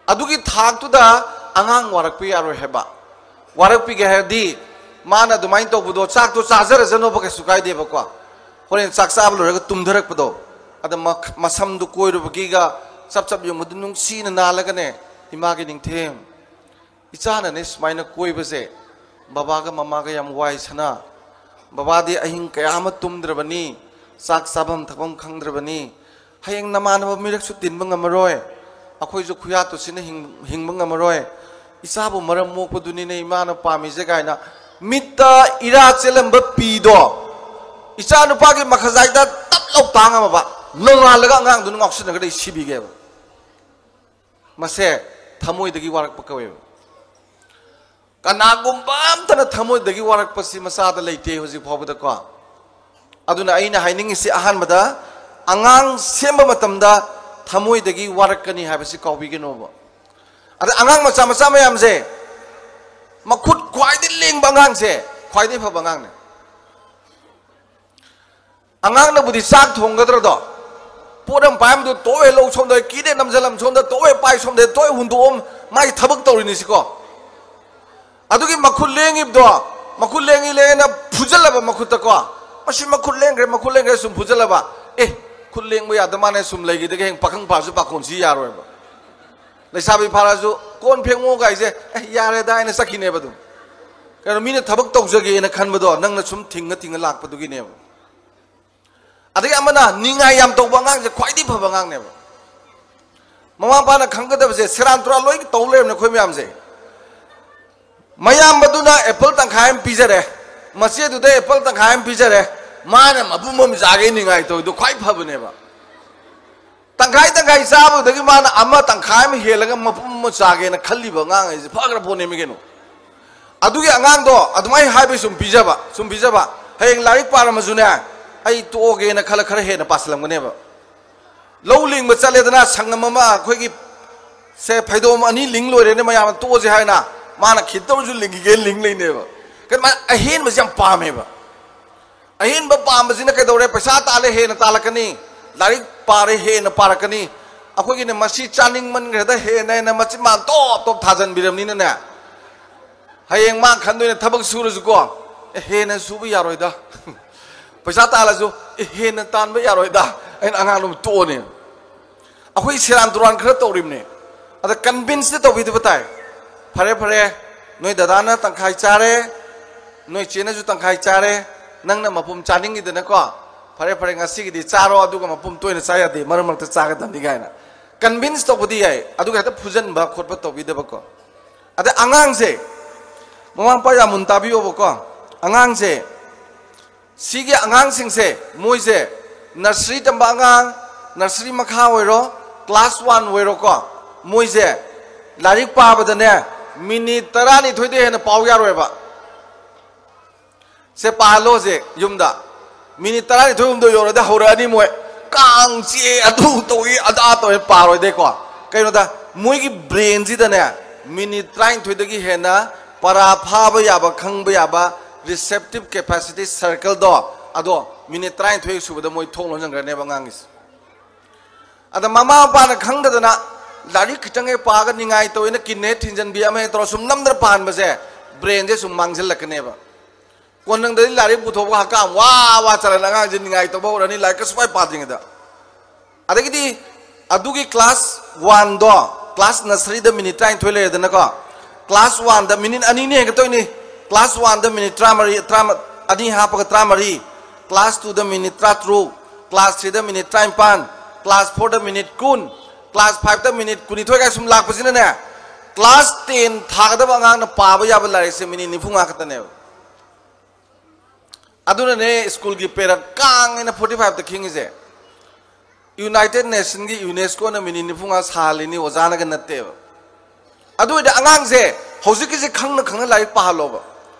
ꯑꯗꯨꯒꯤ ꯊꯥꯛꯇꯨꯗ ꯑꯉꯥꯡ ꯋꯥꯔꯛꯄ ꯌꯥꯔꯣꯏ ꯍꯥꯏꯕ꯫ ꯋꯥꯔꯛꯄꯤꯒꯦ ꯍꯥꯏꯔꯗꯤ ꯃꯥꯅ ꯑꯗꯨꯃꯥꯏꯅ ꯇꯧꯕꯗꯣ, ꯆꯥꯛꯇꯣ ꯆꯥꯖꯔꯖꯅꯣꯕ, ꯀꯩꯁꯨ ꯀꯥꯏꯗꯦꯕꯀꯣ꯫ ꯍꯣꯔꯦꯟ ꯆꯥꯛ ꯆꯥꯕ ꯂꯣꯏꯔꯒ ꯇꯨꯝꯊꯔꯛꯄꯗꯣ, ꯑꯗ ꯃ-, ꯃꯁꯝꯗꯨ ꯀꯣꯏꯔꯨꯕꯒꯤꯒ ꯆꯞ ꯆꯞ ꯌꯨꯡꯕꯗꯨ ꯅꯨꯡꯁꯤꯅ ꯅꯥꯜꯂꯒꯅꯦ, "ꯏꯃꯥꯒꯤ ꯅꯤꯡꯊꯦꯝ, ꯏꯆꯥꯅꯅꯦ ꯁꯨꯃꯥꯏꯅ ꯀꯣꯏꯕꯁꯦ ꯕꯕꯥꯒ ꯃꯃꯥꯒ ꯌꯥꯝ ꯋꯥꯏ ꯁꯅꯥ꯫ ꯕꯕꯥꯗꯤ ꯑꯍꯤꯡ ꯀꯌꯥ ꯑꯃ ꯇꯨꯝꯗ꯭ꯔꯕꯅꯤ, ꯆꯥꯛ ꯆꯥꯐꯝ ꯊꯛꯐꯝ ꯈꯪꯗ꯭ꯔꯕꯅꯤ꯫ ꯍꯌꯦꯡ ꯅꯃꯥꯟꯅꯕ ꯃꯤꯔꯛꯁꯨ ꯇꯤꯟꯕ ꯉꯝꯃꯔꯣꯏ, ꯑꯩꯈꯣꯏꯁꯨ ꯈꯨꯌꯥꯠꯇꯨꯁꯤꯅ ꯍꯤꯡ-, ꯍꯤꯡꯕ ꯉꯝꯃꯔꯣꯏ꯫ ꯏꯆꯥꯕꯨ ꯃꯔꯝ ꯃꯣꯛꯄꯗꯨꯅꯤꯅꯦ ꯏꯃꯥꯅ ꯄꯥꯝꯃꯤꯁꯦ" ꯀꯥꯏꯅ ꯃꯤꯠꯇ ꯏꯔꯥ ꯆꯦꯜꯂꯝꯕ ꯄꯤꯗꯣ ꯏꯆꯥ ꯅꯨꯄꯥꯒꯤ ꯃꯈꯖꯥꯏꯗ ꯇꯞ ꯂꯧ ꯇꯥꯡꯉꯝꯃꯕ, ꯅꯣꯡꯉꯥꯜꯂꯒ ꯑꯉꯥꯡꯗꯨꯅ ꯉꯥꯎꯁꯤꯟꯅꯒꯗꯤ ꯁꯤꯕꯤꯒꯦꯕ꯫ ꯃꯁꯦ ꯊꯃꯣꯏꯗꯒꯤ ꯋꯥꯔꯛꯄ ꯀꯧꯋꯦꯕ꯫ ꯀꯅꯥꯒꯨꯝꯕ ꯑꯝꯇꯅ ꯊꯃꯣꯏꯗꯒꯤ ꯋꯥꯔꯛꯄꯁꯤ ꯃꯆꯥꯗ ꯂꯩꯇꯦ ꯍꯧꯖꯤꯛ ꯐꯥꯎꯕꯗꯀꯣ꯫ ꯑꯗꯨꯅ ꯑꯩꯅ ꯍꯥꯏꯅꯤꯡꯉꯤꯁꯤ, ꯑꯍꯥꯟꯕꯗ ꯑꯉꯥꯡ ꯁꯦꯝꯕ ꯃꯇꯝꯗ ꯊꯃꯣꯏꯗꯒꯤ ꯋꯥꯔꯛꯀꯅꯤ ꯍꯥꯏꯕꯁꯤ ꯀꯥꯎꯕꯤꯒꯅꯣꯕ꯫ ꯑꯗ ꯑꯉꯥꯡ ꯃꯆꯥ ꯃꯆꯥ ꯃꯌꯥꯝꯁꯦ, ꯃꯈꯨꯠ ꯈ꯭ꯋꯥꯏꯗꯒꯤ ꯂꯦꯡꯕ ꯑꯉꯥꯡꯁꯦ ꯈ꯭ꯋꯥꯏꯗꯒꯤ ꯐꯕ ꯑꯉꯥꯡꯅꯦ꯫ ꯑꯉꯥꯡꯅꯕꯨꯗꯤ ꯆꯥꯛ ꯊꯣꯡꯒꯗ꯭ꯔꯗꯣ, ꯄꯣꯠ ꯑꯃ ꯄꯥꯏꯔꯝꯕꯗꯣ ꯇꯣꯛꯑꯦ, ꯂꯧ ꯁꯣꯝꯗ ꯀꯤꯗꯦ, ꯅꯝꯁꯤꯜꯂꯝ ꯁꯣꯝꯗ ꯇꯣꯛꯑꯦ, ꯄꯥꯏ ꯁꯣꯝꯗ ꯇꯣꯛꯑꯦ, ꯍꯨꯟꯗꯣꯛꯑꯝ, ꯃꯥꯒꯤ ꯊꯕꯛ ꯇꯧꯔꯤꯅꯤꯁꯤꯀꯣ꯫ ꯑꯗꯨꯒꯤ ꯃꯈꯨꯠ ꯂꯦꯡꯉꯤꯕꯗꯣ, ꯃꯈꯨꯠ ꯂꯦꯡꯉꯤ ꯂꯦꯡꯉꯦꯅ ꯐꯨꯖꯜꯂꯕ ꯃꯈꯨꯠꯇꯀꯣ, "ꯃꯁꯤ ꯃꯈꯨꯠ ꯂꯦꯡꯈ꯭ꯔꯦ, ꯃꯈꯨꯠ ꯂꯦꯡꯈ꯭ꯔꯦ", ꯁꯨꯝ ꯐꯨꯖꯜꯂꯕ, "ꯑꯦ, ꯈꯨꯠ ꯂꯦꯡꯕ ꯌꯥꯗ ꯃꯥꯅꯦ", ꯁꯨꯝ ꯂꯩꯈꯤꯗꯒ ꯍꯌꯦꯡ ꯄꯥꯈꯪ ꯐꯥꯔꯁꯨ ꯄꯥꯈꯣꯟ ꯁꯤ ꯌꯥꯔꯣꯏꯕ꯫ ꯂꯩꯁꯥꯕꯤ ꯐꯥꯔꯁꯨ "ꯀꯣꯟ ꯐꯦꯡꯉꯣ" ꯀꯥꯏꯁꯦ, "ꯑꯦ, ꯌꯥꯔꯦꯗ" ꯍꯥꯏꯅ ꯆꯠꯈꯤꯅꯦꯕ ꯑꯗꯨꯝ꯫ ꯀꯩꯅꯣ, ꯃꯤꯅ ꯊꯕꯛ ꯇꯧꯖꯒꯦꯅ ꯈꯟꯕꯗꯣ ꯅꯪꯅ ꯁꯨꯝ ꯊꯤꯡꯉ ꯊꯤꯡꯉ ꯂꯥꯛꯄꯗꯨꯒꯤꯅꯦꯕ꯫ ꯑꯗꯒꯤ ꯑꯃꯅ ꯅꯤꯡꯉꯥꯏ ꯌꯥꯝ ꯇꯧꯕ ꯑꯉꯥꯡꯁꯦ ꯈ꯭ꯋꯥꯏꯗꯒꯤ ꯐꯕ ꯑꯉꯥꯡꯅꯦꯕ꯫ ꯃꯃꯥ ꯃꯄꯥꯅ ꯈꯪꯒꯗꯕꯁꯦ, ꯁꯦꯔꯥꯟ ꯇꯨꯔꯥꯟ ꯂꯣꯏ ꯇꯧ ꯂꯩꯔꯕꯅꯦ ꯑꯩꯈꯣꯏ ꯃꯌꯥꯝꯁꯦ꯫ ꯃꯌꯥꯝꯕꯗꯨꯅ ꯑꯦꯄꯜ ꯇꯪꯈꯥꯏ ꯑꯃ ꯄꯤꯖꯔꯦ, ꯃꯆꯦꯗꯨꯗ ꯑꯦꯄꯜ ꯇꯪꯈꯥꯏ ꯑꯃ ꯄꯤꯖꯔꯦ, ꯃꯥꯅ ꯃꯄꯨꯝ ꯑꯃ ꯆꯥꯒꯦ ꯅꯤꯡꯉꯥꯏ ꯇꯧꯔꯤꯗꯣ ꯈ꯭ꯋꯥꯏ ꯐꯕꯅꯦꯕ꯫ ꯇꯪꯈꯥꯏ ꯇꯪꯈꯥꯏ ꯆꯥꯕꯗꯒꯤ ꯃꯥꯅ ꯑꯃ ꯇꯪꯈꯥꯏ ꯑꯃ ꯍꯦꯜꯂꯒ ꯃꯄꯨꯝ ꯑꯃ ꯆꯥꯒꯦꯅ ꯈꯜꯂꯤꯕ ꯑꯉꯥꯡ ꯍꯥꯏꯁꯦ ꯐꯈ꯭ꯔ ꯄꯣꯠꯅꯦꯃꯤ ꯀꯩꯅꯣ꯫ ꯑꯗꯨꯒꯤ ꯑꯉꯥꯡꯗꯣ ꯑꯗꯨꯃꯥꯏꯅ ꯍꯥꯏꯕꯩ ꯁꯨꯝ ꯄꯤꯖꯕ, ꯁꯨꯝ ꯄꯤꯖꯕ, ꯍꯌꯦꯡ ꯂꯥꯏꯔꯤꯛ ꯄꯥꯔꯝꯃꯁꯨꯅꯦ, "ꯑꯩ ꯇꯣꯛꯑꯒꯦꯅ" ꯈꯜꯂ ꯈꯔ ꯍꯦꯟꯅ ꯄꯥꯁꯤꯜꯂꯝꯒꯅꯦꯕ꯫ ꯂꯧ ꯂꯤꯡꯕ ꯆꯠꯂꯦꯗꯅ, ꯁꯪꯒꯝ ꯑꯃ, ꯑꯩꯈꯣꯏꯒꯤ ꯁꯦ ꯐꯩꯗꯣꯝ ꯑꯅꯤ ꯂꯤꯡ ꯂꯣꯏꯔꯦꯅꯦ, ꯃꯌꯥꯝꯅ "ꯇꯣꯛꯑꯁꯦ" ꯍꯥꯏꯅ, ꯃꯥꯅ ꯈꯤꯇ ꯑꯣꯏꯔꯁꯨ ꯂꯤꯡꯈꯤꯒꯦ ꯂꯤꯡ ꯂꯩꯅꯦꯕ꯫ ꯀꯩꯅꯣ, ꯃꯥ ꯑꯍꯦꯟꯕꯁꯦ ꯌꯥꯝ ꯄꯥꯝꯃꯦꯕ꯫ ꯑꯍꯦꯟꯕ ꯄꯥꯝꯕꯁꯤꯅ ꯀꯩꯗꯧꯔꯦ? ꯄꯩꯁꯥ ꯇꯥꯜꯂꯦ, ꯍꯦꯟꯅ ꯇꯥꯜꯂꯛꯀꯅꯤ꯫ ꯂꯥꯏꯔꯤꯛ ꯄꯥꯔꯦ, ꯍꯦꯟꯅ ꯄꯥꯔꯛꯀꯅꯤ꯫ ꯑꯩꯈꯣꯏꯒꯤꯅ ꯃꯁꯤ ꯆꯥꯅꯤꯡꯃꯟꯈ꯭ꯔꯦꯗ, ꯍꯦꯟꯅ ꯍꯦꯟꯅ ꯃꯆꯤꯟ ꯃꯥꯟ ꯇꯣꯞ ꯇꯣꯞ ꯊꯥꯖꯟꯕꯤꯔꯕꯅꯤꯅꯅꯦ, ꯍꯌꯦꯡ ꯃꯥ ꯈꯟꯗꯣꯏꯅꯦ, ꯊꯕꯛ ꯁꯨꯔꯁꯨꯀꯣ, "ꯑꯦ, ꯍꯦꯟꯅ ꯁꯨꯕ ꯌꯥꯔꯣꯏꯗ, ꯄꯩꯁꯥ ꯇꯥꯜꯂꯁꯨ, ꯑꯦ, ꯍꯦꯟꯅ ꯇꯥꯟꯕ ꯌꯥꯔꯣꯏꯗ", ꯑꯩꯅ ꯑꯉꯥꯡꯗꯣ ꯇꯣꯛꯑꯅꯤ꯫ ꯑꯩꯈꯣꯏ ꯁꯦꯔꯥꯟ ꯇꯨꯔꯥꯟ ꯈꯔ ꯇꯧꯔꯤꯕꯅꯦ꯫ ꯑꯗ ꯀꯟꯚꯤꯟꯁꯇꯤ ꯇꯧꯕꯤꯗꯕ ꯇꯥꯏ꯫ "ꯐꯔꯦ, ꯐꯔꯦ, ꯅꯣꯏ ꯗꯗꯥꯅ ꯇꯪꯈꯥꯏ ꯆꯥꯔꯦ, ꯅꯣꯏ ꯆꯦꯅꯁꯨ ꯇꯪꯈꯥꯏ ꯆꯥꯔꯦ, ꯅꯪꯅ ꯃꯄꯨꯝ ꯆꯥꯅꯤꯡꯉꯤꯗꯅꯀꯣ, ꯐꯔꯦ, ꯐꯔꯦ, ꯉꯁꯤꯒꯤꯗꯤ ꯆꯥꯔꯣ, ꯑꯗꯨꯒ ꯃꯄꯨꯝ ꯇꯣꯏꯅ ꯆꯥ ꯌꯥꯗꯦ, ꯃꯔꯛ ꯃꯔꯛꯇ ꯆꯥꯒꯗꯕꯅꯤ" ꯀꯥꯏꯅ ꯀꯟꯚꯤꯟꯁ ꯇꯧꯕꯗꯤ ꯌꯥꯏ, ꯑꯗꯨꯒ ꯍꯦꯛꯇ ꯐꯨꯖꯟꯕ ꯈꯣꯠꯄ ꯇꯧꯕꯤꯗꯕꯀꯣ꯫ ꯑꯗ ꯑꯉꯥꯡꯁꯦ, ꯃꯃꯥ ꯃꯄꯥ ꯌꯥꯝ ꯃꯨꯟ ꯇꯥꯕꯤꯌꯣꯕꯀꯣ, ꯑꯉꯥꯡꯁꯦ, ꯁꯤꯒꯤ ꯑꯉꯥꯡꯁꯤꯡꯁꯦ, ꯃꯣꯏꯁꯦ ꯅꯔꯁꯔꯤ ꯇꯝꯕ ꯑꯉꯥꯡ, ꯅꯔꯁꯔꯤ ꯃꯈꯥ ꯑꯣꯏꯔꯣ, ꯀ꯭ꯂꯥꯁ ꯋꯥꯟ ꯑꯣꯏꯔꯣꯀꯣ, ꯃꯣꯏꯁꯦ ꯂꯥꯏꯔꯤꯛ ꯄꯥꯕꯗꯅꯦ, ꯃꯤꯅꯤꯠ ꯇꯔꯥꯅꯤꯊꯣꯏꯗꯩ ꯍꯦꯟꯅ ꯄꯥꯎ ꯌꯥꯔꯣꯏꯕ꯫ ꯁꯦ, ꯄꯥꯍꯜꯂꯣ ꯍꯧꯖꯤꯛ ꯌꯨꯝꯗ꯫ ꯃꯤꯅꯤꯠ ꯇꯔꯥꯅꯤꯊꯣꯏ ꯍꯨꯝꯗꯣꯏ ꯌꯧꯔꯗꯤ ꯍꯧꯔꯛꯑꯅꯤ ꯃꯣꯏ꯫ ꯀꯥꯡ ꯆꯤꯛꯑꯦ, ꯑꯗꯨ ꯇꯧꯏ, ꯑꯗꯥ ꯇꯧꯏ, ꯄꯥꯔꯣꯏꯗꯩꯀꯣ꯫ ꯀꯩꯅꯣꯗ, ꯃꯣꯏꯒꯤ ꯕ꯭ꯔꯦꯟꯁꯤꯗꯅꯦ, ꯃꯤꯅꯤꯠ ꯇꯔꯥꯅꯤꯊꯣꯏꯗꯒꯤ ꯍꯦꯟꯅ ꯄꯔꯥ ꯐꯥꯕ ꯌꯥꯕ, ꯈꯪꯕ ꯌꯥꯕ receptive capacity circleꯗꯣ, ꯑꯗꯣ ꯃꯤꯅꯤꯠ ꯇꯔꯥꯅꯤꯊꯣꯏ ꯁꯨꯕꯗ ꯃꯣꯏ ꯊꯣꯡ ꯂꯣꯟꯁꯤꯟꯈ꯭ꯔꯅꯦꯕ ꯑꯉꯥꯡꯒꯤꯁꯦ꯫ ꯑꯗ ꯃꯃꯥ ꯃꯄꯥꯅ ꯈꯪꯗꯗꯅ ꯂꯥꯏꯔꯤꯛ ꯈꯤꯇꯪ ꯍꯦꯛ ꯄꯥꯒ ꯅꯤꯡꯉꯥꯏ ꯇꯧꯋꯦꯅ ꯀꯤꯟꯅ ꯍꯦꯛ ꯊꯤꯟꯖꯟꯕꯤ, ꯑꯃ ꯍꯦꯛ ꯇꯧꯔ ꯁꯨꯝ ꯅꯝꯗꯅ ꯄꯥꯍꯟꯕꯁꯦ, ꯕ꯭ꯔꯦꯟꯁꯦ ꯁꯨꯝ ꯃꯥꯡꯁꯤꯜꯂꯛꯀꯅꯦꯕ꯫ ꯀꯣꯟꯅꯪꯗꯗꯤ ꯂꯥꯏꯔꯤꯛ ꯄꯨꯊꯣꯛꯄ ꯍꯛꯀꯥꯝ ꯋꯥ ꯋꯥ ꯆꯠꯂꯅ ꯑꯉꯥꯡꯁꯦ ꯅꯤꯡꯉꯥꯏ ꯇꯧꯕ ꯍꯧꯔꯅꯤ, ꯂꯥꯏꯔꯤꯛꯀ ꯁꯨꯡꯄꯥꯏ ꯄꯥꯗ꯭ꯔꯤꯉꯩꯗ꯫ ꯑꯗꯒꯤꯗꯤ ꯑꯗꯨꯒꯤ ꯀ꯭ꯂꯥꯁ ꯋꯥꯟꯗꯣ, ꯀ꯭ꯂꯥꯁ ꯅꯔꯁꯔꯤꯗ ꯃꯤꯅꯤꯠ ꯇꯔꯥꯅꯤꯊꯣꯏ ꯂꯩꯔꯦꯗꯅꯀꯣ, ꯀ꯭ꯂꯥꯁ ꯋꯥꯟꯗ ꯃꯤꯅꯤꯠ ꯑꯅꯤꯅꯤ ꯍꯦꯟꯒꯠꯇꯣꯏꯅꯤ꯫ ꯀ꯭ꯂꯥꯁ ꯋꯥꯟꯗ ꯃꯤꯅꯤꯠ ꯇꯔꯥꯃꯔꯤ, ꯇꯔꯥꯃ-, ꯑꯅꯤ ꯍꯥꯞꯄꯒ ꯇꯔꯥꯃꯔꯤ, ꯀ꯭ꯂꯥꯁ ꯇꯨꯗ ꯃꯤꯅꯤꯠ ꯇꯔꯥꯇꯔꯨꯛ, ꯀ꯭ꯂꯥꯁ ꯊ꯭ꯔꯤꯗ ꯃꯤꯅꯤꯠ ꯇꯔꯥꯅꯤꯄꯥꯟ, ꯀ꯭ꯂꯥꯁ ꯐꯣꯔꯗ ꯃꯤꯅꯤꯠ ꯀꯨꯟ, ꯀ꯭ꯂꯥꯁ ꯐꯥꯏꯚꯇ ꯃꯤꯅꯤꯠ ꯀꯨꯟꯅꯤꯊꯣꯏ ꯀꯥꯏ ꯁꯨꯝ ꯂꯥꯛꯄꯁꯤꯅꯅꯦ, ꯀ꯭ꯂꯥꯁ ꯇꯦꯟ ꯊꯥꯒꯗꯕ ꯑꯉꯥꯡꯅ ꯄꯥꯕ ꯌꯥꯕ ꯂꯥꯏꯔꯤꯛꯁꯦ ꯃꯤꯅꯤꯠ ꯅꯤꯐꯨ ꯃꯉꯥ ꯈꯛꯇꯅꯦꯕ꯫ ꯑꯗꯨꯅꯅꯦ ꯁ꯭ꯀꯨꯜꯒꯤ ꯄꯦꯔꯠ ꯀꯥꯡ ꯍꯥꯏꯅ ꯐꯣꯔꯇꯤ ꯐꯥꯏꯚꯇ ꯈꯤꯡꯉꯤꯁꯦ꯫ ꯌꯨꯅꯥꯏꯇꯦꯗ ꯅꯦꯁꯟꯒꯤ ꯌꯨꯅꯦꯁꯀꯣꯅ ꯃꯤꯅꯤꯠ ꯅꯤꯐꯨ ꯃꯉꯥ ꯁꯥꯍꯜꯂꯤꯅꯤ, ꯑꯣꯖꯥꯅꯒ ꯅꯠꯇꯦꯕ꯫ ꯑꯗꯨ ꯑꯣꯏꯔꯗꯤ ꯑꯉꯥꯡꯁꯦ ꯍꯧꯖꯤꯛꯀꯤꯁꯦ ꯈꯪꯅ ꯈꯪꯅ ꯂꯥꯏꯔꯤꯛ ꯄꯥꯍꯜꯂꯣꯕ꯫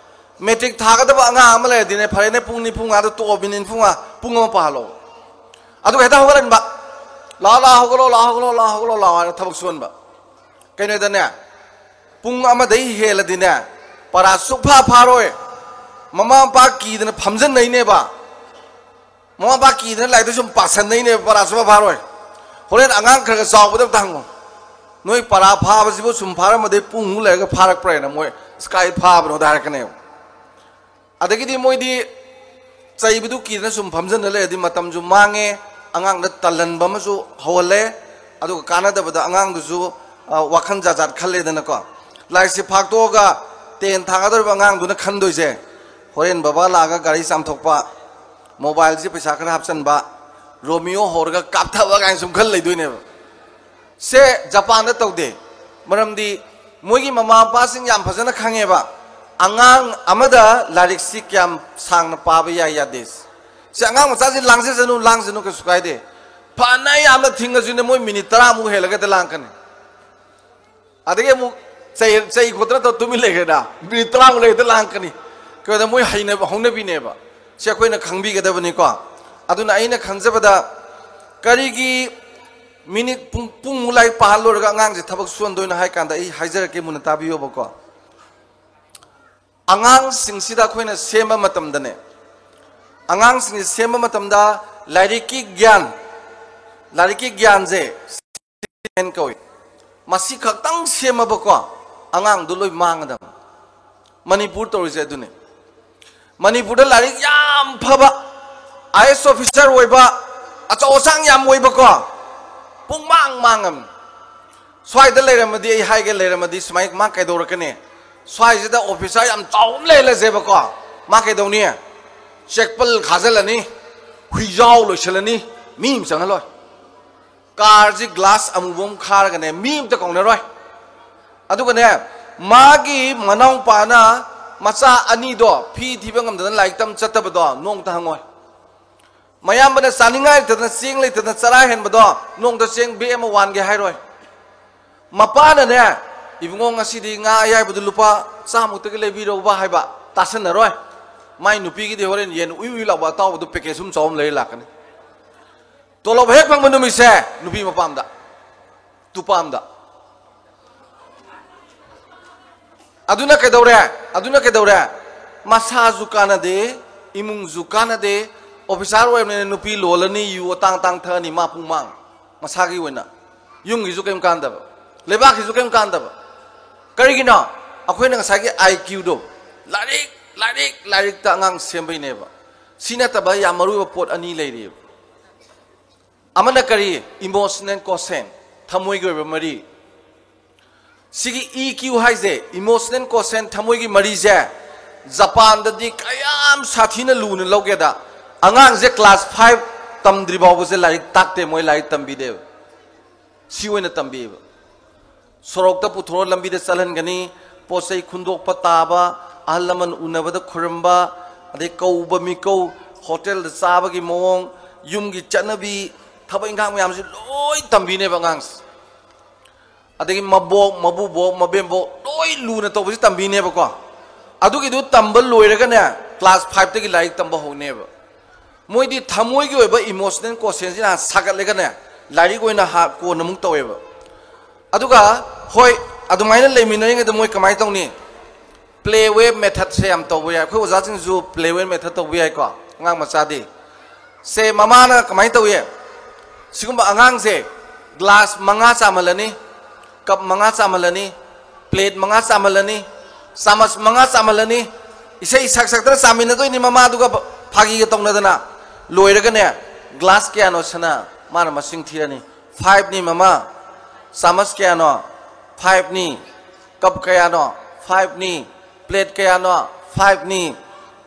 ꯃꯦꯇ꯭ꯔꯤꯛ ꯊꯥꯒꯗꯕ ꯑꯉꯥꯡ ꯑꯃ ꯂꯩꯔꯗꯤꯅꯦ, ꯐꯔꯦꯅꯦ, ꯄꯨꯡ ꯅꯤꯐꯨ ꯃꯉꯥꯗ ꯇꯣꯛꯑꯣ, ꯃꯤꯅꯤꯠ ꯅꯤꯐꯨ ꯃꯉꯥ, ꯄꯨꯡ ꯑꯃ ꯄꯥꯍꯜꯂꯣꯕ꯫ ꯑꯗꯨꯒ ꯍꯦꯛꯇ ꯍꯧꯒꯠꯍꯟꯕ, "ꯂꯥꯛꯑꯣ, ꯂꯥꯛꯑꯣ, ꯍꯧꯒꯠꯂꯣ, ꯂꯥꯛꯑꯣ, ꯍꯧꯒꯠꯂꯣ, ꯂꯥꯛꯑꯣ, ꯍꯧꯒꯠꯂꯣ, ꯂꯥꯛꯑꯣ" ꯍꯥꯏꯅ ꯊꯕꯛ ꯁꯨꯍꯟꯕ꯫ ꯀꯩꯅꯣꯗꯅꯦ, ꯄꯨꯡ ꯑꯃꯗꯩ ꯍꯦꯜꯂꯗꯤꯅꯦ, ꯄꯔꯥ ꯁꯨꯛꯐꯥ ꯐꯥꯔꯣꯏ꯫ ꯃꯃꯥ ꯃꯄꯥ ꯀꯤꯗꯅ ꯐꯝꯖꯟꯅꯩꯅꯦꯕ꯫ ꯃꯃꯥ ꯃꯄꯥ ꯀꯤꯗꯅ ꯂꯥꯏꯔꯤꯛꯇ ꯁꯨꯝ ꯄꯥꯁꯟꯅꯩꯅꯦꯕ, ꯄꯔꯥ ꯁꯨꯡꯐꯥ ꯐꯥꯔꯣꯏ꯫ ꯍꯣꯔꯦꯟ ꯑꯉꯥꯡ ꯈꯔ ꯈꯔ ꯆꯥꯎꯕꯗ ꯑꯝꯇ ꯍꯪꯉꯣ, "ꯅꯣꯏ ꯄꯔꯥ ꯐꯥꯕꯁꯤꯕꯨ ꯁꯨꯝ ꯐꯥꯔꯝꯃꯗꯤ ꯄꯨꯡꯃꯨꯛ ꯂꯩꯔꯒ ꯐꯥꯔꯛꯄ꯭ꯔꯥ?" ꯍꯥꯏꯅ ꯃꯣꯏ, "ꯑꯁ, ꯀꯥꯏ ꯐꯥꯕꯅꯣꯗ?" ꯍꯥꯏꯔꯛꯀꯅꯦꯕ꯫ ꯑꯗꯒꯤꯗꯤ ꯃꯣꯏꯗꯤ ꯆꯩꯕꯗꯨ ꯀꯤꯗꯅ ꯁꯨꯝ ꯐꯝꯖꯟꯅ ꯂꯩꯔꯗꯤ ꯃꯇꯝꯁꯨ ꯃꯥꯡꯉꯦ, ꯑꯉꯥꯡꯗ ꯇꯜꯍꯟꯕ ꯑꯃꯁꯨ ꯍꯧꯍꯜꯂꯦ, ꯑꯗꯨꯒ ꯀꯥꯟꯅꯗꯕꯗ ꯑꯉꯥꯡꯗꯨꯁꯨ, ꯑ, ꯋꯥꯈꯜ ꯖꯥꯠ ꯖꯥꯠ ꯈꯜꯂꯦꯗꯅꯀꯣ꯫ ꯂꯥꯏꯔꯤꯛꯁꯦ ꯐꯥꯛꯇꯣꯛꯑꯒ ꯇꯦꯟ ꯊꯥꯒꯗꯧꯔꯤꯕ ꯑꯉꯥꯡꯗꯨꯅ ꯈꯟꯗꯣꯏꯁꯦ, "ꯍꯣꯔꯦꯟ ꯕꯕꯥ ꯂꯥꯛꯑꯒ ꯒꯥꯔꯤ ꯆꯥꯝꯊꯣꯛꯄ, ꯃꯣꯕꯥꯏꯜꯁꯤ ꯄꯩꯁꯥ ꯈꯔ ꯍꯥꯞꯆꯤꯟꯕ, ꯔꯣꯃꯤꯌꯣ ꯍꯣꯔꯒ ꯀꯥꯞꯊꯕ" ꯀꯥꯏꯅ ꯁꯨꯝ ꯈꯜ ꯂꯩꯗꯣꯏꯅꯦꯕ꯫ ꯁꯦ ꯖꯄꯥꯟꯗ ꯇꯧꯗꯦ꯫ ꯃꯔꯝꯗꯤ ꯃꯣꯏꯒꯤ ꯃꯃꯥ ꯃꯄꯥꯁꯤꯡ ꯌꯥꯝ ꯐꯖꯅ ꯈꯪꯉꯦꯕ, ꯑꯉꯥꯡ ꯑꯃꯗ ꯂꯥꯏꯔꯤꯛꯁꯤ ꯀꯌꯥꯝ ꯁꯥꯡꯅ ꯄꯥꯕ ꯌꯥꯏ ꯌꯥꯗꯦ꯫ ꯁꯤ ꯑꯉꯥꯡ ꯃꯆꯥꯁꯤ ꯂꯥꯡꯖꯁꯅꯨ, ꯂꯥꯡꯖꯅꯨ, ꯀꯩꯁꯨ ꯀꯥꯏꯗꯦ꯫ ꯐꯅ ꯌꯥꯝꯅ ꯊꯤꯡꯉꯁꯨꯅꯦ, ꯃꯣꯏ ꯃꯤꯅꯤꯠ ꯇꯔꯥꯃꯨꯛ ꯍꯦꯜꯂꯒꯗꯤ ꯂꯥꯡꯀꯅꯤ꯫ ꯑꯗꯒꯤ ꯑꯃꯨꯛ ꯆꯩ, ꯆꯩ ꯈꯣꯠꯇꯅ ꯇꯧ ꯇꯨꯃꯤꯟ ꯂꯩꯈ꯭ꯔꯦꯗ, ꯃꯤꯅꯤꯠ ꯇꯔꯥꯃꯨꯛ ꯂꯩꯔꯒꯗꯤ ꯂꯥꯡꯀꯅꯤ꯫ ꯀꯩꯅꯣꯗ ꯃꯣꯏ ꯍꯩꯅꯕ, ꯍꯧꯅꯕꯤꯅꯦꯕ꯫ ꯁꯤ ꯑꯩꯈꯣꯏꯅ ꯈꯪꯕꯤꯒꯗꯕꯅꯤꯀꯣ꯫ ꯑꯗꯨꯅ ꯑꯩꯅ ꯈꯟꯖꯕꯗ, ꯀꯔꯤꯒꯤ ꯃꯤꯅꯤꯠ ꯄꯨꯡ, ꯄꯨꯡꯃꯨꯛ ꯂꯥꯏꯔꯤꯛ ꯄꯥꯍꯜꯂꯨꯔꯒ ꯑꯉꯥꯡꯁꯦ ꯊꯕꯛ ꯁꯨꯍꯟꯗꯣꯏꯅꯣ ꯍꯥꯏ ꯀꯥꯟꯗ ꯑꯩ ꯍꯥꯏꯖꯔꯛꯀꯦ, ꯃꯨꯟꯅ ꯇꯥꯕꯤꯌꯣꯕꯀꯣ꯫ ꯑꯉꯥꯡꯁꯤꯡꯁꯤꯗ ꯑꯩꯈꯣꯏꯅ ꯁꯦꯝꯕ ꯃꯇꯝꯗꯅꯦ, ꯑꯉꯥꯡꯁꯤꯡꯁꯤ ꯁꯦꯝꯕ ꯃꯇꯝꯗ ꯂꯥꯏꯔꯤꯛꯀꯤ ꯒ꯭ꯌꯥꯟ, ꯂꯥꯏꯔꯤꯛꯀꯤ ꯒ꯭ꯌꯥꯟꯁꯦ ꯀꯧꯏ꯫ ꯃꯁꯤ ꯈꯛꯇꯪ ꯁꯦꯝꯃꯕꯀꯣ, ꯑꯉꯥꯡꯗꯣ ꯂꯣꯏ ꯃꯥꯡꯒꯗꯕ꯫ ꯃꯅꯤꯄꯨꯔ ꯇꯧꯔꯤꯁꯦ ꯑꯗꯨꯅꯤ꯫ ꯃꯅꯤꯄꯨꯔꯗ ꯂꯥꯏꯔꯤꯛ ꯌꯥꯝ ꯐꯕ, ꯑꯥꯏ ꯑꯦꯁ ꯑꯣꯐꯤꯁꯥꯔ ꯑꯣꯏꯕ, ꯑꯆꯧ ꯑꯁꯥꯡ ꯌꯥꯝ ꯑꯣꯏꯕꯀꯣ, ꯄꯨꯡꯃꯥꯡ ꯃꯥꯡꯉꯝ꯫ ꯁ꯭ꯋꯥꯏꯗ ꯂꯩꯔꯝꯃꯗꯤ, ꯑꯩ ꯍꯥꯏꯒꯦ, ꯂꯩꯔꯝꯃꯗꯤ ꯁꯨꯃꯥꯏ ꯃꯥ ꯀꯩꯗꯧꯔꯛꯀꯅꯤ? ꯁ꯭ꯋꯥꯏꯁꯤꯗ ꯑꯣꯐꯤꯁꯥꯔ ꯌꯥꯝ ꯆꯥꯎꯕ ꯑꯃ ꯂꯩꯍꯜꯂꯁꯦꯕꯀꯣ, ꯃꯥ ꯀꯩꯗꯧꯅꯤ? ꯆꯦꯛꯄꯜ ꯈꯥꯖꯤꯜꯂꯅꯤ, ꯍꯨꯏꯖꯥꯎ ꯂꯣꯏꯁꯤꯜꯂꯅꯤ, ꯃꯤ ꯑꯃ ꯆꯪꯍꯜꯂꯣꯏ꯫ ꯀꯥꯔꯁꯤ ꯒ꯭ꯂꯥꯁ ꯑꯃꯨꯕ ꯑꯃ ꯈꯥꯔꯒꯅꯦ, ꯃꯤ ꯑꯃꯇ ꯀꯧꯅꯔꯣꯏ꯫ ꯑꯗꯨꯒꯅꯦ, ꯃꯥꯒꯤ ꯃꯅꯥꯎꯄꯥꯅ ꯃꯆꯥ ꯑꯅꯤꯗꯣ ꯐꯤ ꯊꯤꯕ ꯉꯝꯗꯗꯅ ꯂꯥꯏꯔꯤꯛ ꯇꯝ ꯆꯠꯇꯕꯗꯣ ꯅꯣꯡꯇ ꯍꯪꯉꯣꯏ꯫ ꯃꯌꯥꯝꯕꯅ ꯆꯥꯅꯤꯡꯉꯥꯏ ꯂꯩꯇꯗꯅ, ꯆꯦꯡ ꯂꯩꯇꯗꯅ ꯆꯔꯥ ꯍꯦꯟꯕꯗꯣ ꯅꯣꯡꯇ ꯆꯦꯡ ꯕꯦꯛ ꯑꯃ ꯋꯥꯟꯒꯦ ꯍꯥꯏꯔꯣꯏ꯫ ꯃꯄꯥꯅꯅꯦ, "ꯏꯕꯨꯡꯉꯣ, ꯉꯁꯤꯗꯤ ꯉꯥ ꯑꯌꯥꯏꯕꯗꯨ ꯂꯨꯄꯥ ꯆꯥꯃꯨꯛꯇꯒꯤ ꯂꯩꯕꯤꯔꯧꯕ" ꯍꯥꯏꯕ ꯇꯥꯁꯟꯅꯔꯣꯏ꯫ ꯃꯥꯏ ꯅꯨꯄꯤꯒꯤꯗꯤ ꯍꯣꯔꯦꯟ ꯌꯦꯟ ꯎꯏ ꯎꯏ ꯂꯥꯎꯕ ꯑꯇꯥꯎꯕꯗꯨ ꯄꯦꯀꯦꯠ ꯁꯨꯝ ꯆꯥꯎꯕ ꯑꯃ ꯂꯩꯔ ꯂꯥꯛꯀꯅꯤ꯫ ꯇꯣꯂꯣꯞ ꯍꯦꯛ ꯐꯪꯕ ꯅꯨꯃꯤꯠꯁꯦ ꯅꯨꯄꯤ ꯃꯄꯥꯝꯗ, ꯇꯨꯄꯥꯝꯗ꯫ ꯑꯗꯨꯅ ꯀꯩꯗꯧꯔꯦ? ꯑꯗꯨꯅ ꯀꯩꯗꯧꯔꯦ? ꯃꯁꯥꯁꯨ ꯀꯥꯟꯅꯗꯦ, ꯏꯃꯨꯡꯁꯨ ꯀꯥꯟꯅꯗꯦ꯫ ꯑꯣꯐꯤꯁꯥꯔ ꯑꯣꯏꯕꯅꯤꯅ ꯅꯨꯄꯤ ꯂꯣꯜꯂꯅꯤ, ꯌꯨ ꯑꯇꯥꯡ ꯑꯇꯥꯡ ꯊꯛꯑꯅꯤ, ꯃꯥ ꯄꯨꯡꯃꯥꯡ꯫ ꯃꯁꯥꯒꯤ ꯑꯣꯏꯅ ꯌꯨꯝꯒꯤꯁꯨ ꯀꯩꯝ ꯀꯥꯟꯗꯕ, ꯂꯩꯕꯥꯛꯀꯤꯁꯨ ꯀꯩꯝ ꯀꯥꯟꯗꯕ꯫ ꯀꯔꯤꯒꯤꯅꯣ? ꯑꯩꯈꯣꯏꯅ ꯉꯁꯥꯏꯒꯤ ꯑꯥꯏ ꯀ꯭ꯌꯨꯗꯣ, ꯂꯥꯏꯔꯤꯛ, ꯂꯥꯏꯔꯤꯛ, ꯂꯥꯏꯔꯤꯛꯇ ꯑꯉꯥꯡ ꯁꯦꯝꯕꯩꯅꯦꯕ꯫ ꯁꯤ ꯅꯠꯇꯕ ꯌꯥꯝ ꯃꯔꯨ ꯑꯣꯏꯕ ꯄꯣꯠ ꯑꯅꯤ ꯂꯩꯔꯤꯑꯕ꯫ ꯑꯃꯅ ꯀꯔꯤ? ꯏꯃꯣꯁꯅꯦꯜ ꯀꯣꯁꯦꯟ, ꯊꯃꯣꯏꯒꯤ ꯑꯣꯏꯕ ꯃꯔꯤ꯫ ꯁꯤꯒꯤ ꯏ ꯀ꯭ꯌꯨ ꯍꯥꯏꯁꯦ, ꯏꯃꯣꯁꯅꯦꯜ ꯀꯣꯁꯦꯟ, ꯊꯃꯣꯏꯒꯤ ꯃꯔꯤꯁꯦ, ꯖꯄꯥꯟꯗꯗꯤ ꯀꯌꯥꯝ ꯁꯥꯊꯤꯅ ꯂꯨꯅ ꯂꯧꯒꯦꯗ, ꯑꯉꯥꯡꯁꯦ ꯀ꯭ꯂꯥꯁ ꯐꯥꯏꯚ ꯇꯝꯗ꯭ꯔꯤ ꯐꯥꯎꯕꯁꯦ ꯂꯥꯏꯔꯤꯛ ꯇꯥꯛꯇꯦ, ꯃꯣꯏ ꯂꯥꯏꯔꯤꯛ ꯇꯝꯕꯤꯗꯦꯕ꯫ ꯁꯤ ꯑꯣꯏꯅ ꯇꯝꯕꯤꯕ꯫ ꯁꯣꯔꯣꯛꯇ ꯄꯨꯊꯣꯔ ꯂꯝꯕꯤꯗ ꯆꯠꯍꯟꯒꯅꯤ, ꯄꯣꯠ ꯆꯩ ꯈꯨꯟꯗꯣꯛꯄ ꯇꯥꯕ, ꯑꯍꯜ ꯂꯃꯟ ꯎꯅꯕꯗ ꯈꯨꯔꯨꯝꯕ, ꯑꯗꯩ ꯀꯧꯕ ꯃꯤꯀꯧ, ꯍꯣꯇꯦꯜꯗ ꯆꯥꯕꯒꯤ ꯃꯑꯣꯡ, ꯌꯨꯝꯒꯤ ꯆꯠꯅꯕꯤ, ꯊꯕꯛ ꯏꯪꯈꯥꯡ ꯃꯌꯥꯝꯁꯤ ꯂꯣꯏ ꯇꯝꯕꯤꯅꯦꯕ ꯑꯉꯥꯡꯁꯦ꯫ ꯑꯗꯒꯤ ꯃꯕꯣꯛ, ꯃꯕꯨꯕꯣꯛ, ꯃꯕꯦꯝꯕꯣꯛ ꯂꯣꯏ ꯂꯨꯅ ꯇꯧꯕꯁꯤ ꯇꯝꯕꯤꯅꯦꯕꯀꯣ꯫ ꯑꯗꯨꯒꯤꯗꯨ ꯇꯝꯕ ꯂꯣꯏꯔꯒꯅꯦ, ꯀ꯭ꯂꯥꯁ ꯐꯥꯏꯚꯇꯒꯤ ꯂꯥꯏꯔꯤꯛ ꯇꯝꯕ ꯍꯧꯅꯦꯕ꯫ ꯃꯣꯏꯗꯤ ꯊꯃꯣꯏꯒꯤ ꯑꯣꯏꯕ ꯏꯃꯣꯁꯅꯦꯜ ꯀꯣꯁꯦꯟꯁꯤꯅ ꯍꯥꯟꯅ ꯁꯥꯒꯠꯂꯒꯅꯦ, ꯂꯥꯏꯔꯤꯛ ꯑꯣꯏꯅ ꯍꯥ-, ꯀꯣꯟꯅ ꯑꯃꯨꯛ ꯇꯧꯋꯦꯕ꯫ ꯑꯗꯨꯒ ꯍꯣꯏ, ꯑꯗꯨꯃꯥꯏꯅ ꯂꯩꯃꯤꯟꯅꯔꯤꯉꯩꯗ ꯃꯣꯏ ꯀꯃꯥꯏꯅ ꯇꯧꯅꯤ? ꯄ꯭ꯂꯦ ꯋꯦ ꯃꯦꯊꯠꯁꯦ ꯌꯥꯝ ꯇꯧꯕ ꯌꯥꯏ꯫ ꯑꯩꯈꯣꯏ ꯑꯣꯖꯥꯁꯤꯡꯁꯨ ꯄ꯭ꯂꯦ ꯋꯦ ꯃꯦꯊꯠ ꯇꯧꯕ ꯌꯥꯏꯀꯣ, ꯑꯉꯥꯡ ꯃꯆꯥꯗꯤ꯫ ꯁꯦ, ꯃꯃꯥꯅ ꯀꯃꯥꯏꯅ ꯇꯧꯏ? ꯁꯤꯒꯨꯝꯕ ꯑꯉꯥꯡꯁꯦ ꯒ꯭ꯂꯥꯁ ꯃꯉꯥ ꯆꯥꯝꯍꯜꯂꯅꯤ, ꯀꯞ ꯃꯉꯥ ꯆꯥꯝꯍꯜꯂꯅꯤ, ꯄ꯭ꯂꯦꯠ ꯃꯉꯥ ꯆꯥꯝꯍꯜꯂꯅꯤ, ꯆꯥꯃꯁ ꯃꯉꯥ ꯆꯥꯝꯍꯜꯂꯅꯤ, ꯏꯁꯩ ꯁꯛ ꯁꯛꯇꯅ ꯆꯥꯃꯤꯟꯅꯗꯣꯏꯅꯤ ꯃꯃꯥꯗꯨꯒ ꯐꯥꯒꯤꯒ ꯇꯧꯅꯗꯅ꯫ ꯂꯣꯏꯔꯒꯅꯦ, ꯒ꯭ꯂꯥꯁ ꯀꯌꯥꯅꯣ ꯁꯅꯥ? ꯃꯥꯅ ꯃꯁꯤꯡ ꯊꯤꯔꯅꯤ꯫ ꯐꯥꯏꯚꯅꯤ ꯃꯃꯥ꯫ ꯆꯥꯃꯁ ꯀꯌꯥꯅꯣ? ꯐꯥꯏꯚꯅꯤ꯫ ꯀꯞ ꯀꯌꯥꯅꯣ? ꯐꯥꯏꯚꯅꯤ꯫ ꯄ꯭ꯂꯦꯠ ꯀꯌꯥꯅꯣ? ꯐꯥꯏꯚꯅꯤ꯫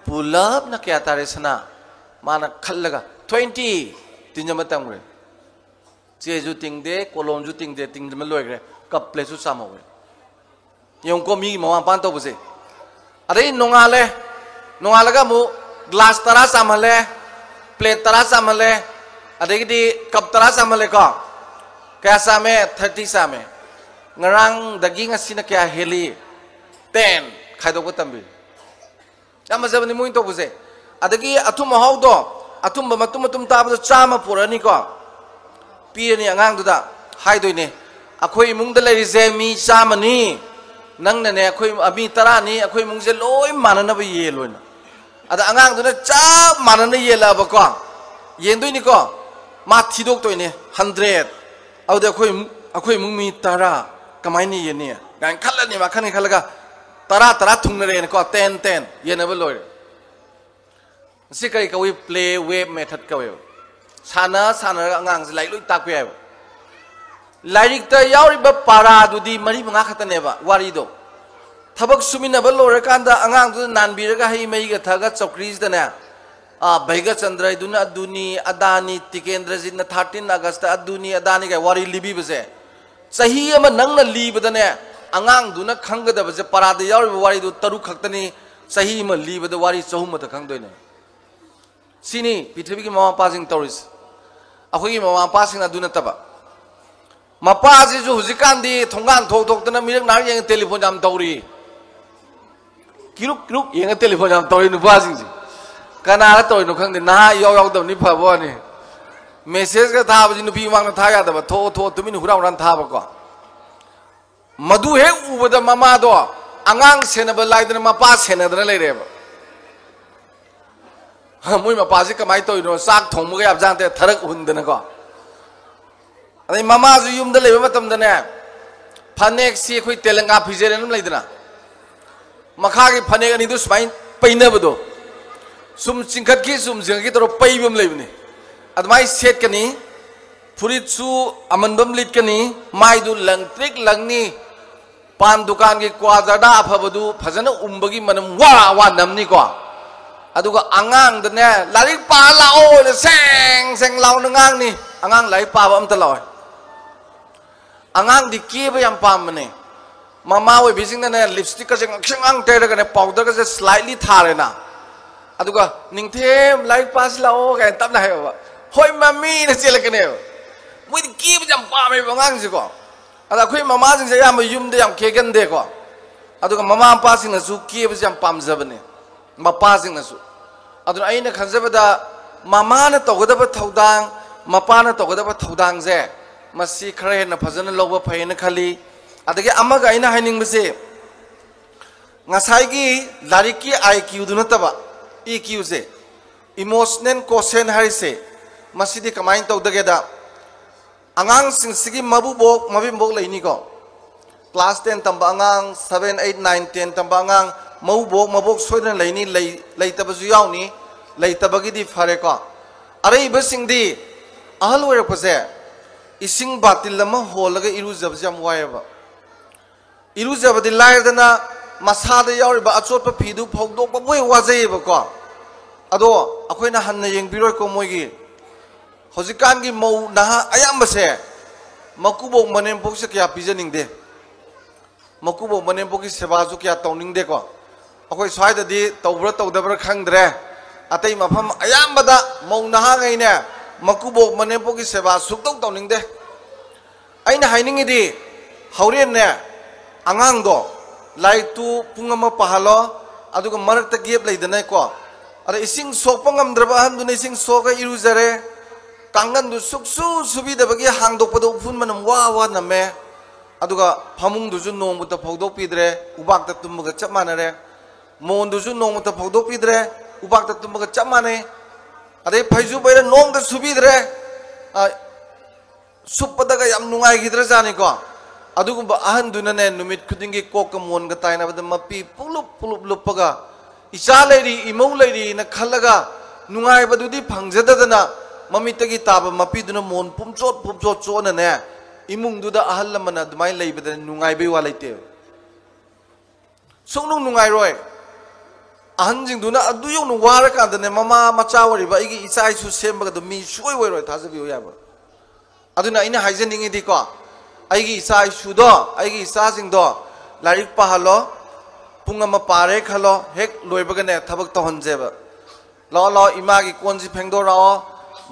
ꯄꯨꯂꯞꯅ ꯀꯌꯥ ꯇꯥꯔꯦ ꯁꯅꯥ? ꯃꯥꯅ ꯈꯜꯂꯒ, ꯇ꯭ꯋꯦꯟꯇꯤ꯫ ꯇꯤꯟꯖꯟꯕ ꯇꯝꯈ꯭ꯔꯦ꯫ ꯆꯦꯁꯨ ꯇꯤꯡꯗꯦ, ꯀꯣꯂꯣꯝꯁꯨ ꯇꯤꯡꯗꯦ, ꯇꯤꯡꯖꯟꯕ ꯂꯣꯏꯈ꯭ꯔꯦ꯫ ꯀꯞ ꯄ꯭ꯂꯦꯠꯁꯨ ꯆꯥꯝꯍꯧꯔꯦ꯫ ꯌꯦꯡꯉꯨꯀꯣ, ꯃꯤꯒꯤ ꯃꯃꯥ ꯃꯄꯥꯅ ꯇꯧꯕꯁꯦ꯫ ꯑꯗꯩ ꯅꯣꯡꯉꯥꯜꯂꯦ, ꯅꯣꯡꯉꯥꯜꯂꯒ ꯑꯃꯨꯛ ꯒ꯭ꯂꯥꯁ ꯇꯔꯥ ꯆꯥꯝꯍꯜꯂꯦ, ꯄ꯭ꯂꯦꯠ ꯇꯔꯥ ꯆꯥꯝꯍꯜꯂꯦ, ꯑꯗꯒꯤꯗꯤ ꯀꯞ ꯇꯔꯥ ꯆꯥꯝꯍꯜꯂꯦꯀꯣ꯫ ꯀꯌꯥ ꯆꯥꯝꯃꯦ? ꯊꯥꯔꯇꯤ ꯆꯥꯝꯃꯦ꯫ ꯉꯔꯥꯡꯗꯒꯤ ꯉꯁꯤꯅ ꯀꯌꯥ ꯍꯦꯜꯂꯤ? ꯇꯦꯟ꯫ ꯈꯥꯏꯗꯣꯛꯄ ꯇꯝꯕꯤꯌꯨ꯫ ꯌꯥꯝ ꯐꯖꯕꯅꯤ ꯃꯣꯏꯅ ꯇꯧꯕꯁꯦ꯫ ꯑꯗꯒꯤ ꯑꯊꯨꯝ ꯑꯍꯥꯎꯗꯣ, ꯑꯊꯨꯝꯕ ꯃꯇꯨꯝ ꯃꯇꯨꯝ ꯇꯥꯕꯗꯣ ꯆꯥꯝꯃ ꯄꯨꯔꯛꯑꯅꯤꯀꯣ, ꯄꯤꯔꯅꯤ ꯑꯉꯥꯡꯗꯨꯗ, ꯍꯥꯏꯗꯣꯏꯅꯦ, "ꯑꯩꯈꯣꯏ ꯏꯃꯨꯡꯗ ꯂꯩꯔꯤꯁꯦ ꯃꯤ ꯆꯥꯝꯃꯅꯤ, ꯅꯪꯅꯅꯦ, ꯑꯩꯈꯣꯏ ꯃꯤ ꯇꯔꯥꯅꯤ, ꯑꯩꯈꯣꯏ ꯏꯃꯨꯡꯁꯦ ꯂꯣꯏ ꯃꯥꯟꯅꯅꯕ ꯌꯦꯜꯂꯣꯅ꯫ ꯑꯗ ꯑꯉꯥꯡꯗꯨꯅ ꯆꯞ ꯃꯥꯟꯅꯅ ꯌꯦꯜꯂꯛꯑꯕꯀꯣ, ꯌꯦꯟꯗꯣꯏꯅꯤꯀꯣ, ꯃꯥ ꯊꯤꯗꯣꯛꯇꯣꯏꯅꯦ, ꯍꯟꯗ꯭ꯔꯦꯠ꯫ ꯑꯗꯨꯗꯤ ꯑꯩꯈꯣꯏ ꯏꯃꯨꯡ, ꯑꯩꯈꯣꯏ ꯏꯃꯨꯡ ꯃꯤ ꯇꯔꯥ ꯀꯃꯥꯏꯅ ꯌꯦꯟꯅꯤ ꯀꯥꯏꯅ ꯈꯜꯂꯅꯤ꯫ ꯃꯥ ꯈꯟꯅꯤ ꯈꯜꯂꯒ ꯇꯔꯥ ꯇꯔꯥ ꯊꯨꯡꯅꯔꯦꯅꯀꯣ, ꯇꯦꯟ ꯇꯦꯟ ꯌꯦꯟꯅꯕ ꯂꯣꯏꯔꯦ꯫ ꯃꯁꯤ ꯀꯔꯤ ꯀꯧꯏ? Play wave method ꯀꯧꯋꯦꯕ꯫ ꯁꯥꯟꯅ ꯁꯥꯟꯅꯔꯒ ꯑꯉꯥꯡꯁꯦ ꯂꯥꯏꯔꯤꯛ ꯂꯣꯏ ꯇꯥꯛꯄ ꯌꯥꯏꯕ꯫ ꯂꯥꯏꯔꯤꯛꯇ ꯌꯥꯎꯔꯤꯕ ꯄꯥꯔꯥꯗꯨꯗꯤ ꯃꯔꯤ ꯃꯉꯥ ꯈꯛꯇꯅꯦꯕ ꯋꯥꯔꯤꯗꯣ꯫ ꯊꯕꯛ ꯁꯨꯃꯤꯟꯅꯕ ꯂꯣꯏꯔꯀꯥꯟꯗ ꯑꯉꯥꯡꯗꯨꯗ ꯅꯥꯟꯕꯤꯔꯒ ꯍꯩ ꯃꯍꯤꯒ ꯊꯛꯑꯒ ꯆꯧꯀ꯭ꯔꯤꯁꯤꯗꯅꯦ, ꯑꯥ, ꯚꯩꯒꯆꯟꯗ꯭ꯔꯗꯨꯅ ꯑꯗꯨꯅꯤ ꯑꯗꯥꯅꯤ, ꯇꯤꯀꯦꯟꯗ꯭ꯔꯖꯤꯠꯅ thirteen August ꯑꯗꯨꯅꯤ ꯑꯗꯥꯅꯤ ꯀꯥꯏ ꯋꯥꯔꯤ ꯂꯤꯕꯤꯕꯁꯦ, ꯆꯍꯤ ꯑꯃ ꯅꯪꯅ ꯂꯤꯕꯗꯅꯦ, ꯑꯉꯥꯡꯗꯨꯅ ꯈꯪꯒꯗꯕꯁꯦ ꯄꯥꯔꯥꯗ ꯌꯥꯎꯔꯤꯕ ꯋꯥꯔꯤꯗꯨ ꯇꯔꯨꯛ ꯈꯛꯇꯅꯤ, ꯆꯍꯤ ꯑꯃ ꯂꯤꯕꯗ ꯋꯥꯔꯤ ꯆꯍꯨꯝ ꯑꯃꯗ ꯈꯪꯗꯣꯏꯅꯦ꯫ ꯁꯤꯅꯤ ꯄ꯭ꯔꯤꯊꯤꯕꯤꯒꯤ ꯃꯃꯥ ꯃꯄꯥꯁꯤꯡ ꯇꯧꯔꯤꯁꯦ꯫ ꯑꯩꯈꯣꯏꯒꯤ ꯃꯃꯥ ꯃꯄꯥꯁꯤꯡ ꯑꯗꯨ ꯅꯠꯇꯕ, ꯃꯄꯥꯁꯤꯁꯨ ꯍꯧꯖꯤꯛꯀꯥꯟꯗꯤ ꯊꯣꯡꯒꯥꯟ ꯊꯣꯛ ꯊꯣꯛꯇꯅ ꯃꯤꯔꯛ ꯅꯥꯔꯛ ꯌꯦꯡꯉ ꯇꯦꯂꯤꯐꯣꯟ ꯌꯥꯝ ꯇꯧꯔꯤ꯫ ꯀꯤꯔꯨꯛ ꯀꯤꯔꯨꯛ ꯌꯦꯡꯉ ꯇꯦꯂꯤꯐꯣꯟ ꯌꯥꯝ ꯇꯧꯔꯤ ꯅꯨꯄꯥꯁꯤꯡꯁꯦ꯫ ꯀꯅꯥꯗ ꯇꯧꯔꯤꯅꯣ ꯈꯪꯗꯦ, ꯅꯍꯥ ꯏꯌꯥꯎ ꯌꯥꯎꯗꯕꯅꯤ ꯐꯕ ꯋꯥꯅꯤ꯫ ꯃꯦꯁꯦꯖꯀ ꯊꯥꯕꯁꯤ ꯅꯨꯄꯤ ꯃꯃꯥꯡꯗ ꯊꯥ ꯌꯥꯗꯕ, ꯊꯣꯛꯑꯣ ꯊꯣꯛꯑꯣ ꯇꯨꯃꯤꯟꯅ ꯍꯨꯔꯥꯟ ꯍꯨꯔꯥꯟ ꯊꯥꯕꯀꯣ꯫ ꯃꯗꯨ ꯍꯦꯛ ꯎꯕꯗ ꯃꯃꯥꯗꯣ ꯑꯉꯥꯡ ꯁꯦꯟꯅꯕ ꯂꯥꯏꯗꯅ ꯃꯄꯥ ꯁꯦꯟꯅꯗꯅ ꯂꯩꯔꯦꯕ꯫ ꯃꯣꯏ ꯃꯄꯥꯁꯤ ꯀꯃꯥꯏꯅ ꯇꯧꯔꯤꯅꯣ? ꯆꯥꯛ ꯊꯣꯡꯕꯒ ꯌꯥꯕꯖꯥꯠ ꯅꯠꯇꯦ, ꯊꯔꯛ ꯍꯨꯟꯗꯅꯀꯣ꯫ ꯑꯗꯩ ꯃꯃꯥꯁꯨ ꯌꯨꯝꯗ ꯂꯩꯕ ꯃꯇꯝꯗꯅꯦ, ꯐꯅꯦꯛꯁꯤ ꯑꯩꯈꯣꯏ ꯇꯦꯂꯪꯒꯥ ꯐꯤꯖꯦꯠ ꯑꯗꯨꯝ ꯂꯩꯗꯅ, ꯃꯈꯥꯒꯤ ꯐꯅꯦꯛ ꯑꯅꯤꯗꯨ ꯁꯨꯃꯥꯏꯅ ꯄꯩꯅꯕꯗꯣ, ꯁꯨꯝ ꯆꯤꯡꯈꯠꯈꯤ ꯁꯨꯝ ꯆꯤꯡꯈꯠꯈꯤ ꯇꯧꯔ ꯄꯩꯕ ꯑꯃ ꯂꯩꯕꯅꯤ꯫ ꯑꯗꯨꯃꯥꯏꯅ ꯁꯦꯠꯀꯅꯤ꯫ ꯐꯨꯔꯤꯠꯁꯨ ꯑꯃꯟꯕ ꯑꯃ ꯂꯤꯠꯀꯅꯤ, ꯃꯥꯏꯗꯨ ꯂꯪ ꯇ꯭ꯔꯤꯛ ꯂꯪꯅꯤ, ꯄꯥꯟ ꯗꯨꯀꯥꯟꯒꯤ ꯀ꯭ꯋꯥ ꯖꯔꯗꯥ ꯑꯐꯕꯗꯨ ꯐꯖꯅ ꯎꯝꯕꯒꯤ ꯃꯅꯝ ꯋꯥ ꯋꯥ ꯅꯝꯅꯤꯀꯣ꯫ ꯑꯗꯨꯒ ꯑꯉꯥꯡꯗꯅꯦ, "ꯂꯥꯏꯔꯤꯛ ꯄꯥ ꯂꯥꯛꯑꯣꯅ" ꯁꯦꯡ ꯁꯦꯡ ꯂꯥꯎꯅ ꯉꯥꯡꯅꯤ꯫ ꯑꯉꯥꯡ ꯂꯥꯏꯔꯤꯛ ꯄꯥꯕ ꯑꯝꯇ ꯂꯥꯛꯑꯣꯏ꯫ ꯑꯉꯥꯡꯗꯤ ꯀꯦꯕ ꯌꯥꯝ ꯄꯥꯝꯕꯅꯦ꯫ ꯃꯃꯥ ꯑꯣꯏꯕꯤꯁꯤꯡꯅꯅꯦ, ꯂꯤꯞꯁꯇꯤꯛꯀꯁꯦ ꯉꯛꯁꯪ ꯉꯥꯡ ꯇꯩꯔꯒꯅꯦ, ꯄꯥꯎꯗꯔꯒꯁꯦ ꯁ꯭ꯂꯥꯏꯠꯂꯤ ꯊꯥꯔꯦꯅ, ꯑꯗꯨꯒ, "ꯅꯤꯡꯊꯦꯝ, ꯂꯥꯏꯔꯤꯛ ꯄꯥꯁꯤ ꯂꯥꯛꯑꯣ" ꯀꯥꯏꯅ ꯇꯞꯅ ꯍꯥꯏꯌꯣꯕ꯫ "ꯍꯣꯏ ꯃꯃꯤꯅ" ꯆꯦꯜꯂꯛꯀꯅꯦꯕ꯫ ꯃꯣꯏꯗꯤ ꯀꯦꯕꯁꯦ ꯌꯥꯝ ꯄꯥꯝꯃꯦꯕ ꯑꯉꯥꯡꯁꯤꯀꯣ꯫ ꯑꯗ ꯑꯩꯈꯣꯏ ꯃꯃꯥꯁꯤꯡꯁꯦ ꯑꯌꯥꯝꯕ ꯌꯨꯝꯗ ꯌꯥꯝ ꯀꯦꯒꯟꯗꯦꯀꯣ꯫ ꯑꯗꯨꯒ ꯃꯃꯥ ꯃꯄꯥꯁꯤꯡꯅꯁꯨ ꯀꯦꯕꯁꯦ ꯌꯥꯝ ꯄꯥꯝꯖꯕꯅꯦ, ꯃꯄꯥꯁꯤꯡꯅꯁꯨ꯫ ꯑꯗꯨꯅ ꯑꯩꯅ ꯈꯟꯖꯕꯗ, ꯃꯃꯥꯅ ꯇꯧꯒꯗꯕ ꯊꯧꯗꯥꯡ, ꯃꯄꯥꯅ ꯇꯧꯒꯗꯕ ꯊꯧꯗꯥꯡꯁꯦ, ꯃꯁꯤ ꯈꯔ ꯍꯦꯟꯅ ꯐꯖꯅ ꯂꯧꯕ ꯐꯩꯌꯦꯅ ꯈꯜꯂꯤ꯫ ꯑꯗꯒꯤ ꯑꯃꯒ ꯑꯩꯅ ꯍꯥꯏꯅꯤꯡꯕꯁꯦ, ꯉꯁꯥꯏꯒꯤ ꯂꯥꯏꯔꯤꯛꯀꯤ IQ ꯗꯨ ꯅꯠꯇꯕ, EQ ꯁꯦ, emotional quotient ꯍꯥꯏꯔꯤꯁꯦ, ꯃꯁꯤꯗꯤ ꯀꯃꯥꯏꯅ ꯇꯧꯗꯒꯦꯗ, ꯑꯉꯥꯡꯁꯤꯡꯁꯤꯒꯤ ꯃꯕꯨꯕꯣꯛ ꯃꯕꯦꯝꯕꯣꯛ ꯂꯩꯅꯤꯀꯣ, class ten ꯇꯝꯕ ꯑꯉꯥꯡ, seven, eight, nine, ten ꯇꯝꯕ ꯑꯉꯥꯡ, ꯃꯕꯨꯕꯣꯛ ꯃꯕꯣꯛ ꯁꯣꯏꯗꯅ ꯂꯩꯅꯤ, ꯂꯩ-, ꯂꯩꯇꯕꯁꯨ ꯌꯥꯎꯅꯤ, ꯂꯩꯇꯕꯒꯤꯗꯤ ꯐꯔꯦꯀꯣ꯫ ꯑꯔꯩꯕꯁꯤꯡꯗꯤ ꯑꯍꯜ ꯑꯣꯏꯔꯛꯄꯁꯦ ꯏꯁꯤꯡ ꯕꯥꯇꯤꯜ ꯑꯃ ꯍꯣꯜꯂꯒ ꯏꯔꯨꯖꯕꯁꯦ ꯌꯥꯝ ꯋꯥꯏꯑꯦꯕ꯫ ꯏꯔꯨꯖꯕꯗꯤ ꯂꯥꯏꯔꯗꯅ ꯃꯁꯥꯗ ꯌꯥꯎꯔꯤꯕ ꯑꯆꯣꯠꯄ ꯐꯤꯗꯨ ꯐꯧꯗꯣꯛꯄꯕꯨ ꯍꯦꯛ ꯋꯥꯖꯩꯌꯦꯕꯀꯣ꯫ ꯑꯗꯣ ꯑꯩꯈꯣꯏꯅ ꯍꯟꯅ ꯌꯦꯡꯕꯤꯔꯣꯏꯀꯣ, ꯃꯣꯏꯒꯤ ꯍꯧꯖꯤꯛꯀꯥꯟꯒꯤ ꯃꯧ ꯅꯍꯥ ꯑꯌꯥꯝꯕꯁꯦ ꯃꯀꯨꯕꯣꯛ ꯃꯅꯦꯝꯄꯣꯛꯁꯦ ꯀꯌꯥ ꯄꯤꯖꯅꯤꯡꯗꯦ, ꯃꯀꯨꯕꯣꯛ ꯃꯅꯦꯝꯄꯣꯛꯀꯤ ꯁꯦꯕꯥꯁꯨ ꯀꯌꯥ ꯇꯧꯅꯤꯡꯗꯦꯀꯣ꯫ ꯑꯩꯈꯣꯏ ꯁ꯭ꯋꯥꯏꯗꯗꯤ ꯇꯧꯕ꯭ꯔꯥ ꯇꯧꯗꯕ꯭ꯔꯥ ꯈꯪꯗ꯭ꯔꯦ, ꯑꯇꯩ ꯃꯐꯝ ꯑꯌꯥꯝꯕꯗ ꯃꯧ ꯅꯍꯥꯉꯩꯅꯦ ꯃꯀꯨꯕꯣꯛ ꯃꯅꯦꯝꯄꯣꯛꯀꯤ ꯁꯦꯕꯥ ꯁꯨꯛꯇꯧ ꯇꯧꯅꯤꯡꯗꯦ꯫ ꯑꯩꯅ ꯍꯥꯏꯅꯤꯡꯉꯤꯗꯤ, ꯍꯣꯔꯦꯟꯅꯦ ꯑꯉꯥꯡꯗꯣ ꯂꯥꯏꯔꯤꯛꯇꯨ ꯄꯨꯡ ꯑꯃ ꯄꯥꯍꯜꯂꯣ, ꯑꯗꯨꯒ ꯃꯔꯛꯇ gap ꯂꯩꯗꯅꯀꯣ, ꯑꯗ ꯏꯁꯤꯡ ꯁꯣꯛꯄ ꯉꯝꯗ꯭ꯔꯕ ꯑꯍꯟꯗꯨꯅ ꯏꯁꯤꯡ ꯁꯣꯛꯑꯒ ꯏꯔꯨꯖꯔꯦ, ꯀꯥꯡꯒꯟꯗꯨ ꯁꯨꯛꯁꯨ ꯁꯨꯕꯤꯗꯕꯒꯤ ꯍꯥꯡꯗꯣꯛꯄꯗ ꯎꯐꯨꯟ ꯃꯅꯝ ꯋꯥ ꯋꯥ ꯅꯝꯃꯦ, ꯑꯗꯨꯒ ꯐꯃꯨꯡꯗꯨꯁꯨ ꯅꯣꯡꯃꯇ ꯐꯧꯗꯣꯛꯄꯤꯗ꯭ꯔꯦ, ꯎꯕꯥꯛꯇ ꯇꯨꯝꯕꯒ ꯆꯞ ꯃꯥꯟꯅꯔꯦ, ꯃꯣꯟꯗꯨꯁꯨ ꯅꯣꯡꯃꯇ ꯐꯧꯗꯣꯛꯄꯤꯗ꯭ꯔꯦ, ꯎꯕꯥꯛꯇ ꯇꯨꯝꯕꯒ ꯆꯞ ꯃꯥꯟꯅꯩ, ꯑꯗꯩ ꯐꯩꯖꯨꯞ ꯍꯩꯔ ꯅꯣꯡꯃꯇ ꯁꯨꯕꯤꯗ꯭ꯔꯦ꯫ ꯑ, ꯁꯨꯞꯄꯗꯒ ꯌꯥꯝ ꯅꯨꯡꯉꯥꯏꯈꯤꯗ꯭ꯔꯖꯥꯠꯅꯤꯀꯣ꯫ ꯑꯗꯨꯒꯨꯝꯕ ꯑꯍꯟꯗꯨꯅꯅꯦ, ꯅꯨꯃꯤꯠ ꯈꯨꯗꯤꯡꯒꯤ ꯀꯣꯛꯀ ꯃꯣꯟꯒ ꯇꯥꯏꯅꯕꯗ ꯃꯄꯤ ꯄꯨꯂꯨꯞ ꯄꯨꯂꯨꯞ ꯂꯨꯞꯄꯒ, ꯏꯆꯥ ꯂꯩꯔꯤ, ꯏꯃꯧ ꯂꯩꯔꯤꯅ ꯈꯜꯂꯒ ꯅꯨꯡꯉꯥꯏꯕꯗꯨꯗꯤ ꯐꯪꯖꯗꯗꯅ, ꯃꯃꯤꯠꯇꯒꯤ ꯇꯥꯕ ꯃꯄꯤꯗꯨꯅ ꯃꯣꯟ ꯄꯨꯝꯆꯣꯠ ꯄꯨꯝꯆꯣꯠ ꯆꯣꯠꯅꯅꯦ, ꯏꯃꯨꯡꯗꯨꯗ ꯑꯍꯜ ꯂꯃꯟ ꯑꯗꯨꯃꯥꯏꯅ ꯂꯩꯕꯗ ꯅꯨꯡꯉꯥꯏꯕꯩ ꯋꯥ ꯂꯩꯇꯦ꯫ ꯁꯨꯡꯅꯨꯡ ꯅꯨꯡꯉꯥꯏꯔꯣꯏ꯫ ꯑꯍꯟꯁꯤꯡꯗꯨꯅ ꯑꯗꯨ ꯌꯧꯅ ꯋꯥꯔꯀꯥꯟꯗꯅꯦ, ꯃꯃꯥ ꯃꯆꯥ ꯑꯣꯏꯔꯤꯕ ꯑꯩꯒꯤ ꯏꯆꯥ ꯏꯁꯨ ꯁꯦꯝꯕꯒꯗꯣ ꯃꯤ ꯁꯨꯡꯑꯣꯏ ꯑꯣꯏꯔꯣꯏ, ꯊꯥꯖꯕꯤꯌꯨ ꯌꯥꯕ꯫ ꯑꯗꯨꯅ ꯑꯩꯅ ꯍꯥꯏꯖꯅꯤꯡꯉꯤꯗꯤꯀꯣ, ꯑꯩꯒꯤ ꯏꯆꯥ ꯏꯁꯨꯗꯣ, ꯑꯩꯒꯤ ꯏꯆꯥꯁꯤꯡꯗꯣ ꯂꯥꯏꯔꯤꯛ ꯄꯥꯍꯜꯂꯣ, ꯄꯨꯡ ꯑꯃ ꯄꯥꯔꯦ ꯈꯜꯂꯣ, ꯍꯦꯛ ꯂꯣꯏꯕꯒꯅꯦ ꯊꯕꯛ ꯇꯧꯍꯟꯁꯦꯕ꯫ "ꯂꯥꯛꯑꯣ, ꯂꯥꯛꯑꯣ, ꯏꯃꯥꯒꯤ ꯀꯣꯟꯁꯤ ꯐꯦꯡꯗꯣꯔꯛꯑꯣ,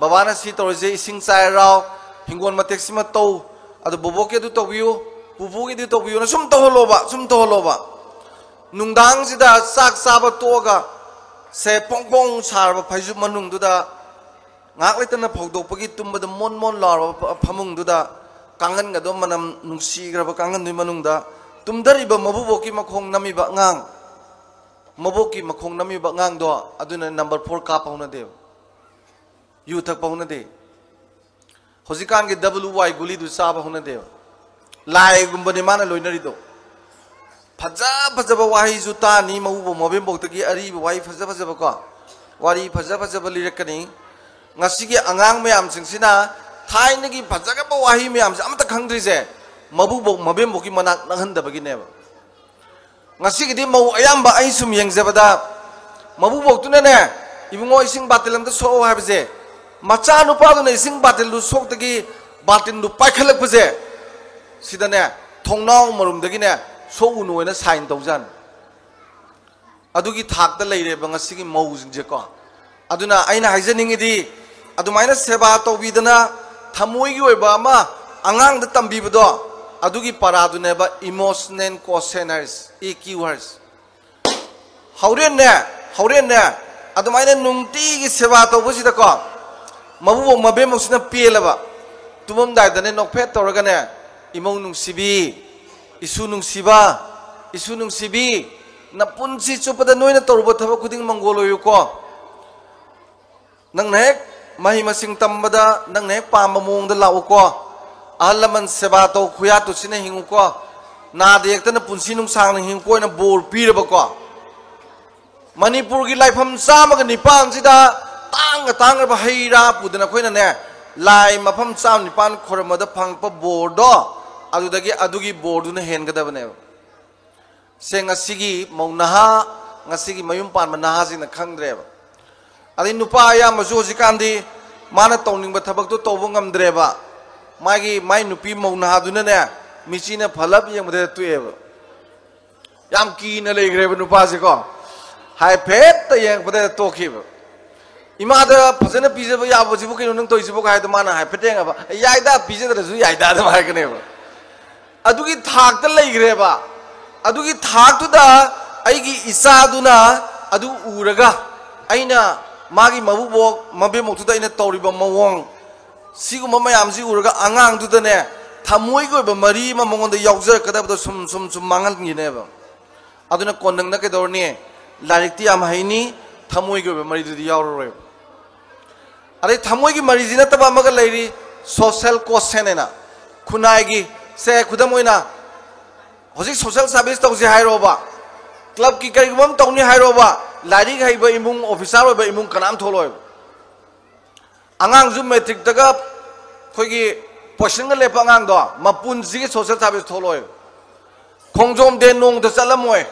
ꯕꯕꯥꯅ ꯁꯤ ꯇꯧꯔꯤꯁꯦ, ꯏꯁꯤꯡ ꯆꯥꯏꯔꯥꯎ, ꯍꯤꯡꯒꯣꯜ ꯃꯇꯦꯛꯁꯤꯃ ꯇꯧ, ꯑꯗꯨ ꯕꯣꯕꯣꯛꯀꯤ ꯑꯗꯨ ꯇꯧꯕꯤꯌꯨ, ꯄꯨꯄꯨꯒꯤ ꯑꯗꯨ ꯇꯧꯕꯤꯌꯨꯅ" ꯁꯨꯝ ꯇꯧꯍꯜꯂꯣꯕ, ꯁꯨꯝ ꯇꯧꯍꯜꯂꯣꯕ꯫ ꯅꯨꯡꯗꯥꯡꯁꯤꯗ ꯆꯥꯛ ꯆꯥꯕ ꯇꯣꯛꯑꯒ ꯁꯦ ꯐꯣꯡ ꯐꯣꯡ ꯁꯥꯔꯕ ꯐꯩꯖꯨꯞ ꯃꯅꯨꯡꯗꯨꯗ ꯉꯥꯏꯍꯥꯛ ꯂꯩꯇꯅ ꯐꯧꯗꯣꯛꯄꯒꯤ ꯇꯨꯝꯕꯗ ꯃꯣꯟ ꯃꯣꯟ ꯂꯥꯎꯔꯕ ꯐ-, ꯐꯃꯨꯡꯗꯨꯗ ꯀꯥꯡꯒꯟꯒꯗꯣ ꯃꯅꯝ ꯅꯨꯡꯁꯤꯈ꯭ꯔꯕ ꯀꯥꯡꯒꯟꯗꯨꯒꯤ ꯃꯅꯨꯡꯗ ꯇꯨꯝꯊꯔꯤꯕ ꯃꯕꯨꯕꯣꯛꯀꯤ ꯃꯈꯣꯡ ꯅꯝꯃꯤꯕ ꯑꯉꯥꯡ, ꯃꯕꯣꯛꯀꯤ ꯃꯈꯣꯡ ꯅꯝꯃꯤꯕ ꯑꯉꯥꯡꯗꯣ ꯑꯗꯨꯅ ꯅꯝꯕꯔ ꯐꯣꯔ ꯀꯥꯞꯄ ꯍꯧꯅꯗꯦꯕ, ꯌꯨ ꯊꯛꯄ ꯍꯧꯅꯗꯦ꯫ ꯍꯧꯖꯤꯛꯀꯥꯟꯒꯤ ꯗꯕꯜ ꯋꯥꯏ ꯒꯨꯂꯤꯗꯨ ꯆꯥꯕ ꯍꯧꯅꯗꯦꯕ꯫ ꯂꯥꯏꯒꯨꯝꯕꯅꯤ ꯃꯥꯅ ꯂꯣꯏꯅꯔꯤꯗꯣ꯫ ꯐꯖ ꯐꯖꯕ ꯋꯥꯍꯩꯁꯨ ꯇꯥꯅꯤ, ꯃꯕꯨꯕꯣꯛ ꯃꯕꯦꯝꯕꯣꯛꯇꯒꯤ ꯑꯔꯤꯕ ꯋꯥꯍꯩ ꯐꯖ ꯐꯖꯕꯀꯣ, ꯋꯥꯔꯤ ꯐꯖ ꯐꯖꯕ ꯂꯤꯔꯛꯀꯅꯤ꯫ ꯉꯁꯤꯒꯤ ꯑꯉꯥꯡ ꯃꯌꯥꯝꯁꯤꯡꯁꯤꯅ ꯊꯥꯏꯅꯒꯤ ꯐꯖꯈ꯭ꯔꯕ ꯋꯥꯍꯩ ꯃꯌꯥꯝꯁꯦ ꯑꯃꯠꯇ ꯈꯪꯗ꯭ꯔꯤꯁꯦ ꯃꯕꯨꯕꯣꯛ ꯃꯕꯦꯝꯕꯣꯛꯀꯤ ꯃꯅꯥꯛ ꯅꯛꯍꯟꯗꯕꯒꯤꯅꯦꯕ꯫ ꯉꯁꯤꯒꯤꯗꯤ ꯃꯧ ꯑꯌꯥꯝꯕ ꯑꯩ ꯁꯨꯝ ꯌꯦꯡꯖꯕꯗ, ꯃꯕꯨꯕꯣꯛꯇꯨꯅꯅꯦ, "ꯏꯕꯨꯡꯉꯣ, ꯏꯁꯤꯡ ꯕꯥꯇꯤꯜ ꯑꯝꯇ ꯁꯣꯛꯑꯣ" ꯍꯥꯏꯕꯁꯦ, ꯃꯆꯥꯅꯨꯄꯥꯗꯨꯅ ꯏꯁꯤꯡ ꯕꯥꯇꯤꯜꯗꯨ ꯁꯣꯛꯇꯒꯤ ꯕꯥꯇꯤꯜꯗꯨ ꯄꯥꯏꯈꯠꯂꯛꯄꯁꯦ, ꯁꯤꯗꯅꯦ, ꯊꯣꯡꯅꯥꯎ ꯃꯔꯨꯝꯗꯒꯤꯅꯦ, "ꯁꯣꯛꯎꯅꯨ" ꯍꯥꯏꯅ ꯁꯥꯏꯟ ꯇꯧꯖꯥꯠꯅꯤ꯫ ꯑꯗꯨꯒꯤ ꯊꯥꯛꯇ ꯂꯩꯔꯦꯕ ꯉꯁꯤꯒꯤ ꯃꯧꯁꯤꯡꯁꯦꯀꯣ꯫ ꯑꯗꯨꯅ ꯑꯩꯅ ꯍꯥꯏꯖꯅꯤꯡꯉꯤꯗꯤ, ꯑꯗꯨꯃꯥꯏꯅ ꯁꯦꯕꯥ ꯇꯧꯕꯤꯗꯅ ꯊꯃꯣꯏꯒꯤ ꯑꯣꯏꯕ ꯑꯃ ꯑꯉꯥꯡꯗ ꯇꯝꯕꯤꯕꯗꯣ, ꯑꯗꯨꯒꯤ ꯄꯔꯥꯗꯨꯅꯦꯕ emotional quotient ꯍꯥꯏꯔꯤꯁꯦ, E Q ꯍꯥꯏꯔꯤꯁꯦ꯫ ꯍꯣꯔꯦꯟꯅꯦ, ꯍꯣꯔꯦꯟꯅꯦ, ꯑꯗꯨꯃꯥꯏꯅ ꯅꯨꯡꯇꯤꯒꯤ ꯁꯦꯕꯥ ꯇꯧꯕꯁꯤꯗꯀꯣ, ꯃꯕꯨꯕꯣꯛ ꯃꯕꯦꯝꯕꯣꯛꯁꯤꯅ ꯄꯦꯜꯂꯕ, ꯇꯨꯝꯃꯝꯗꯥꯏꯗꯅꯦ ꯅꯣꯛꯐꯦꯠ ꯇꯧꯔꯒꯅꯦ, "ꯏꯃꯧ ꯅꯨꯡꯁꯤꯕꯤ, ꯏꯁꯨ ꯅꯨꯡꯁꯤꯕ, ꯏꯁꯨ ꯅꯨꯡꯁꯤꯕꯤ, ꯅꯄꯨꯟꯁꯤ ꯆꯨꯞꯄꯗ ꯅꯣꯏꯅ ꯇꯧꯔꯨꯕ ꯊꯕꯛ ꯈꯨꯗꯤꯡ ꯃꯪꯒꯣꯜ ꯑꯣꯏꯌꯨꯀꯣ꯫ ꯅꯪꯅ ꯍꯦꯛ ꯃꯍꯩ ꯃꯁꯤꯡ ꯇꯝꯕꯗ ꯅꯪꯅ ꯍꯦꯛ ꯄꯥꯝꯕ ꯃꯑꯣꯡꯗ ꯂꯥꯛꯎꯀꯣ꯫ ꯑꯍꯜ ꯂꯃꯟ ꯁꯦꯕꯥ ꯇꯧ, ꯈꯨꯌꯥ ꯇꯨꯁꯤꯟꯅ ꯍꯤꯡꯉꯨꯀꯣ꯫ ꯅꯥꯗ ꯌꯦꯛꯇꯅ ꯄꯨꯟꯁꯤ ꯅꯨꯡꯁꯥꯡꯅ ꯍꯤꯡꯉꯨꯀꯣ" ꯍꯥꯏꯅ ꯕꯣꯔ ꯄꯤꯔꯕꯀꯣ꯫ ꯃꯅꯤꯄꯨꯔꯒꯤ ꯂꯥꯏꯐꯝ ꯆꯥꯝꯃꯒ ꯅꯤꯄꯥꯟꯁꯤꯗ ꯇꯥꯡꯅ ꯇꯥꯡꯈ꯭ꯔꯕ ꯍꯩ ꯔꯥ ꯄꯨꯗꯅ ꯑꯩꯈꯣꯏꯅꯅꯦ, ꯂꯥꯏ ꯃꯐꯝ ꯆꯥꯝꯃ ꯅꯤꯄꯥꯟ ꯈꯣꯏꯔꯝꯕꯗ ꯐꯪꯉꯛꯄ ꯕꯣꯔꯗꯣ, ꯑꯗꯨꯗꯒꯤ ꯑꯗꯨꯒꯤ ꯕꯣꯔꯗꯨꯅ ꯍꯦꯟꯒꯗꯕꯅꯦꯕ꯫ ꯁꯦ ꯉꯁꯤꯒꯤ ꯃꯧ ꯅꯍꯥ, ꯉꯁꯤꯒꯤ ꯃꯌꯨꯝ ꯄꯥꯟꯕ ꯅꯍꯥꯁꯤꯡꯅ ꯈꯪꯗ꯭ꯔꯦꯕ꯫ ꯑꯗꯩ ꯅꯨꯄꯥ ꯑꯌꯥꯝꯕꯁꯨ ꯍꯧꯖꯤꯛꯀꯥꯟꯗꯤ ꯃꯥꯅ ꯇꯧꯅꯤꯡꯕ ꯊꯕꯛꯇꯣ ꯇꯧꯕ ꯉꯝꯗ꯭ꯔꯦꯕ꯫ ꯃꯥꯒꯤ, ꯃꯥꯏ ꯅꯨꯄꯤ ꯃꯧ ꯅꯍꯥꯗꯨꯅꯅꯦ, ꯃꯤꯆꯤꯅ ꯐꯂꯞ ꯌꯦꯡꯕꯗ ꯇꯣꯛꯑꯦꯕ꯫ ꯌꯥꯝ ꯀꯤꯅ ꯂꯩꯈ꯭ꯔꯦꯕ ꯅꯨꯄꯥꯁꯦꯀꯣ꯫ ꯍꯥꯏꯐꯦꯠꯇ ꯌꯦꯡꯉꯛꯄꯗ ꯇꯣꯛꯈꯤꯕ꯫ "ꯏꯃꯥꯗ ꯐꯖꯅ ꯄꯤꯖꯕ ꯌꯥꯕꯁꯤꯕꯨ ꯀꯩꯅꯣ ꯅꯪ ꯇꯧꯔꯤꯁꯤꯕꯨ?" ꯍꯥꯏꯗꯣ ꯃꯥꯅ ꯍꯥꯏꯐꯦꯠ ꯌꯦꯡꯉꯕ, "ꯌꯥꯏꯗ, ꯄꯤꯖꯗ꯭ꯔꯁꯨ ꯌꯥꯏꯗ" ꯑꯗꯨꯝ ꯍꯥꯏꯔꯛꯀꯅꯦꯕ꯫ ꯑꯗꯨꯒꯤ ꯊꯥꯛꯇ ꯂꯩꯈ꯭ꯔꯦꯕ꯫ ꯑꯗꯨꯒꯤ ꯊꯥꯛꯇꯨꯗ ꯑꯩꯒꯤ ꯏꯆꯥꯗꯨꯅ ꯑꯗꯨ ꯎꯔꯒ, ꯑꯩꯅ ꯃꯥꯒꯤ ꯃꯕꯨꯕꯣꯛ ꯃꯕꯦꯝꯕꯣꯛꯇꯨꯗ ꯑꯩꯅ ꯇꯧꯔꯤꯕ ꯃꯑꯣꯡ, ꯁꯤꯒꯨꯝꯕ ꯃꯌꯥꯝꯁꯤ ꯎꯔꯒ ꯑꯉꯥꯡꯗꯨꯗꯅꯦ, ꯊꯃꯣꯏꯒꯤ ꯑꯣꯏꯕ ꯃꯔꯤ ꯑꯃ ꯃꯉꯣꯟꯗ ꯌꯥꯎꯖꯔꯛꯀꯗꯕꯗꯣ ꯁꯨꯝ ꯁꯨꯝ ꯁꯨꯝ ꯃꯥꯡꯍꯟꯈꯤꯅꯦꯕ꯫ ꯑꯗꯨꯅ ꯀꯣꯟꯅꯪꯅ ꯀꯩꯗꯧꯔꯅꯤ? ꯂꯥꯏꯔꯤꯛꯇꯤ ꯌꯥꯝ ꯍꯩꯅꯤ, ꯊꯃꯣꯏꯒꯤ ꯑꯣꯏꯕ ꯃꯔꯤꯗꯨꯗꯤ ꯌꯥꯎꯔꯔꯣꯏꯕ꯫ ꯑꯗꯩ ꯊꯃꯣꯏꯒꯤ ꯃꯔꯤꯁꯤ ꯅꯠꯇꯕ ꯑꯃꯒ ꯂꯩꯔꯤ, ꯁꯣꯁꯦꯜ ꯀꯣꯁꯦꯟ ꯍꯥꯏꯅ꯫ ꯈꯨꯟꯅꯥꯏꯒꯤ, ꯁꯦ, ꯈꯨꯗꯝ ꯑꯣꯏꯅ, ꯍꯧꯖꯤꯛ ꯁꯣꯁꯦꯜ ꯁꯥꯔꯚꯤꯁ ꯇꯧꯁꯦ ꯍꯥꯏꯔꯣꯕ, ꯀ꯭ꯂꯕꯀꯤ ꯀꯔꯤꯒꯨꯝꯕ ꯑꯃ ꯇꯧꯅꯤ ꯍꯥꯏꯔꯣꯕ, ꯂꯥꯏꯔꯤꯛ ꯍꯩꯕ ꯏꯃꯨꯡ, ꯑꯣꯐꯤꯁꯥꯔ ꯑꯣꯏꯕ ꯏꯃꯨꯡ ꯀꯅꯥꯝ ꯊꯣꯛꯂꯛꯑꯣꯏꯕ꯫ ꯑꯉꯥꯡꯁꯨ ꯃꯦꯇ꯭ꯔꯤꯛꯇꯒ ꯑꯩꯈꯣꯏꯒꯤ ꯄꯣꯖꯤꯁꯟꯒ ꯂꯦꯞꯄ ꯑꯉꯥꯡꯗꯣ ꯃꯄꯨꯟꯁꯤꯒꯤ ꯁꯣꯁꯦꯜ ꯁꯥꯔꯚꯤꯁ ꯊꯣꯛꯂꯛꯑꯣꯏꯕ꯫ ꯈꯣꯡꯖꯣꯝ ꯗꯦ ꯅꯣꯡꯃꯇ ꯆꯠꯂꯝꯃꯣꯏ,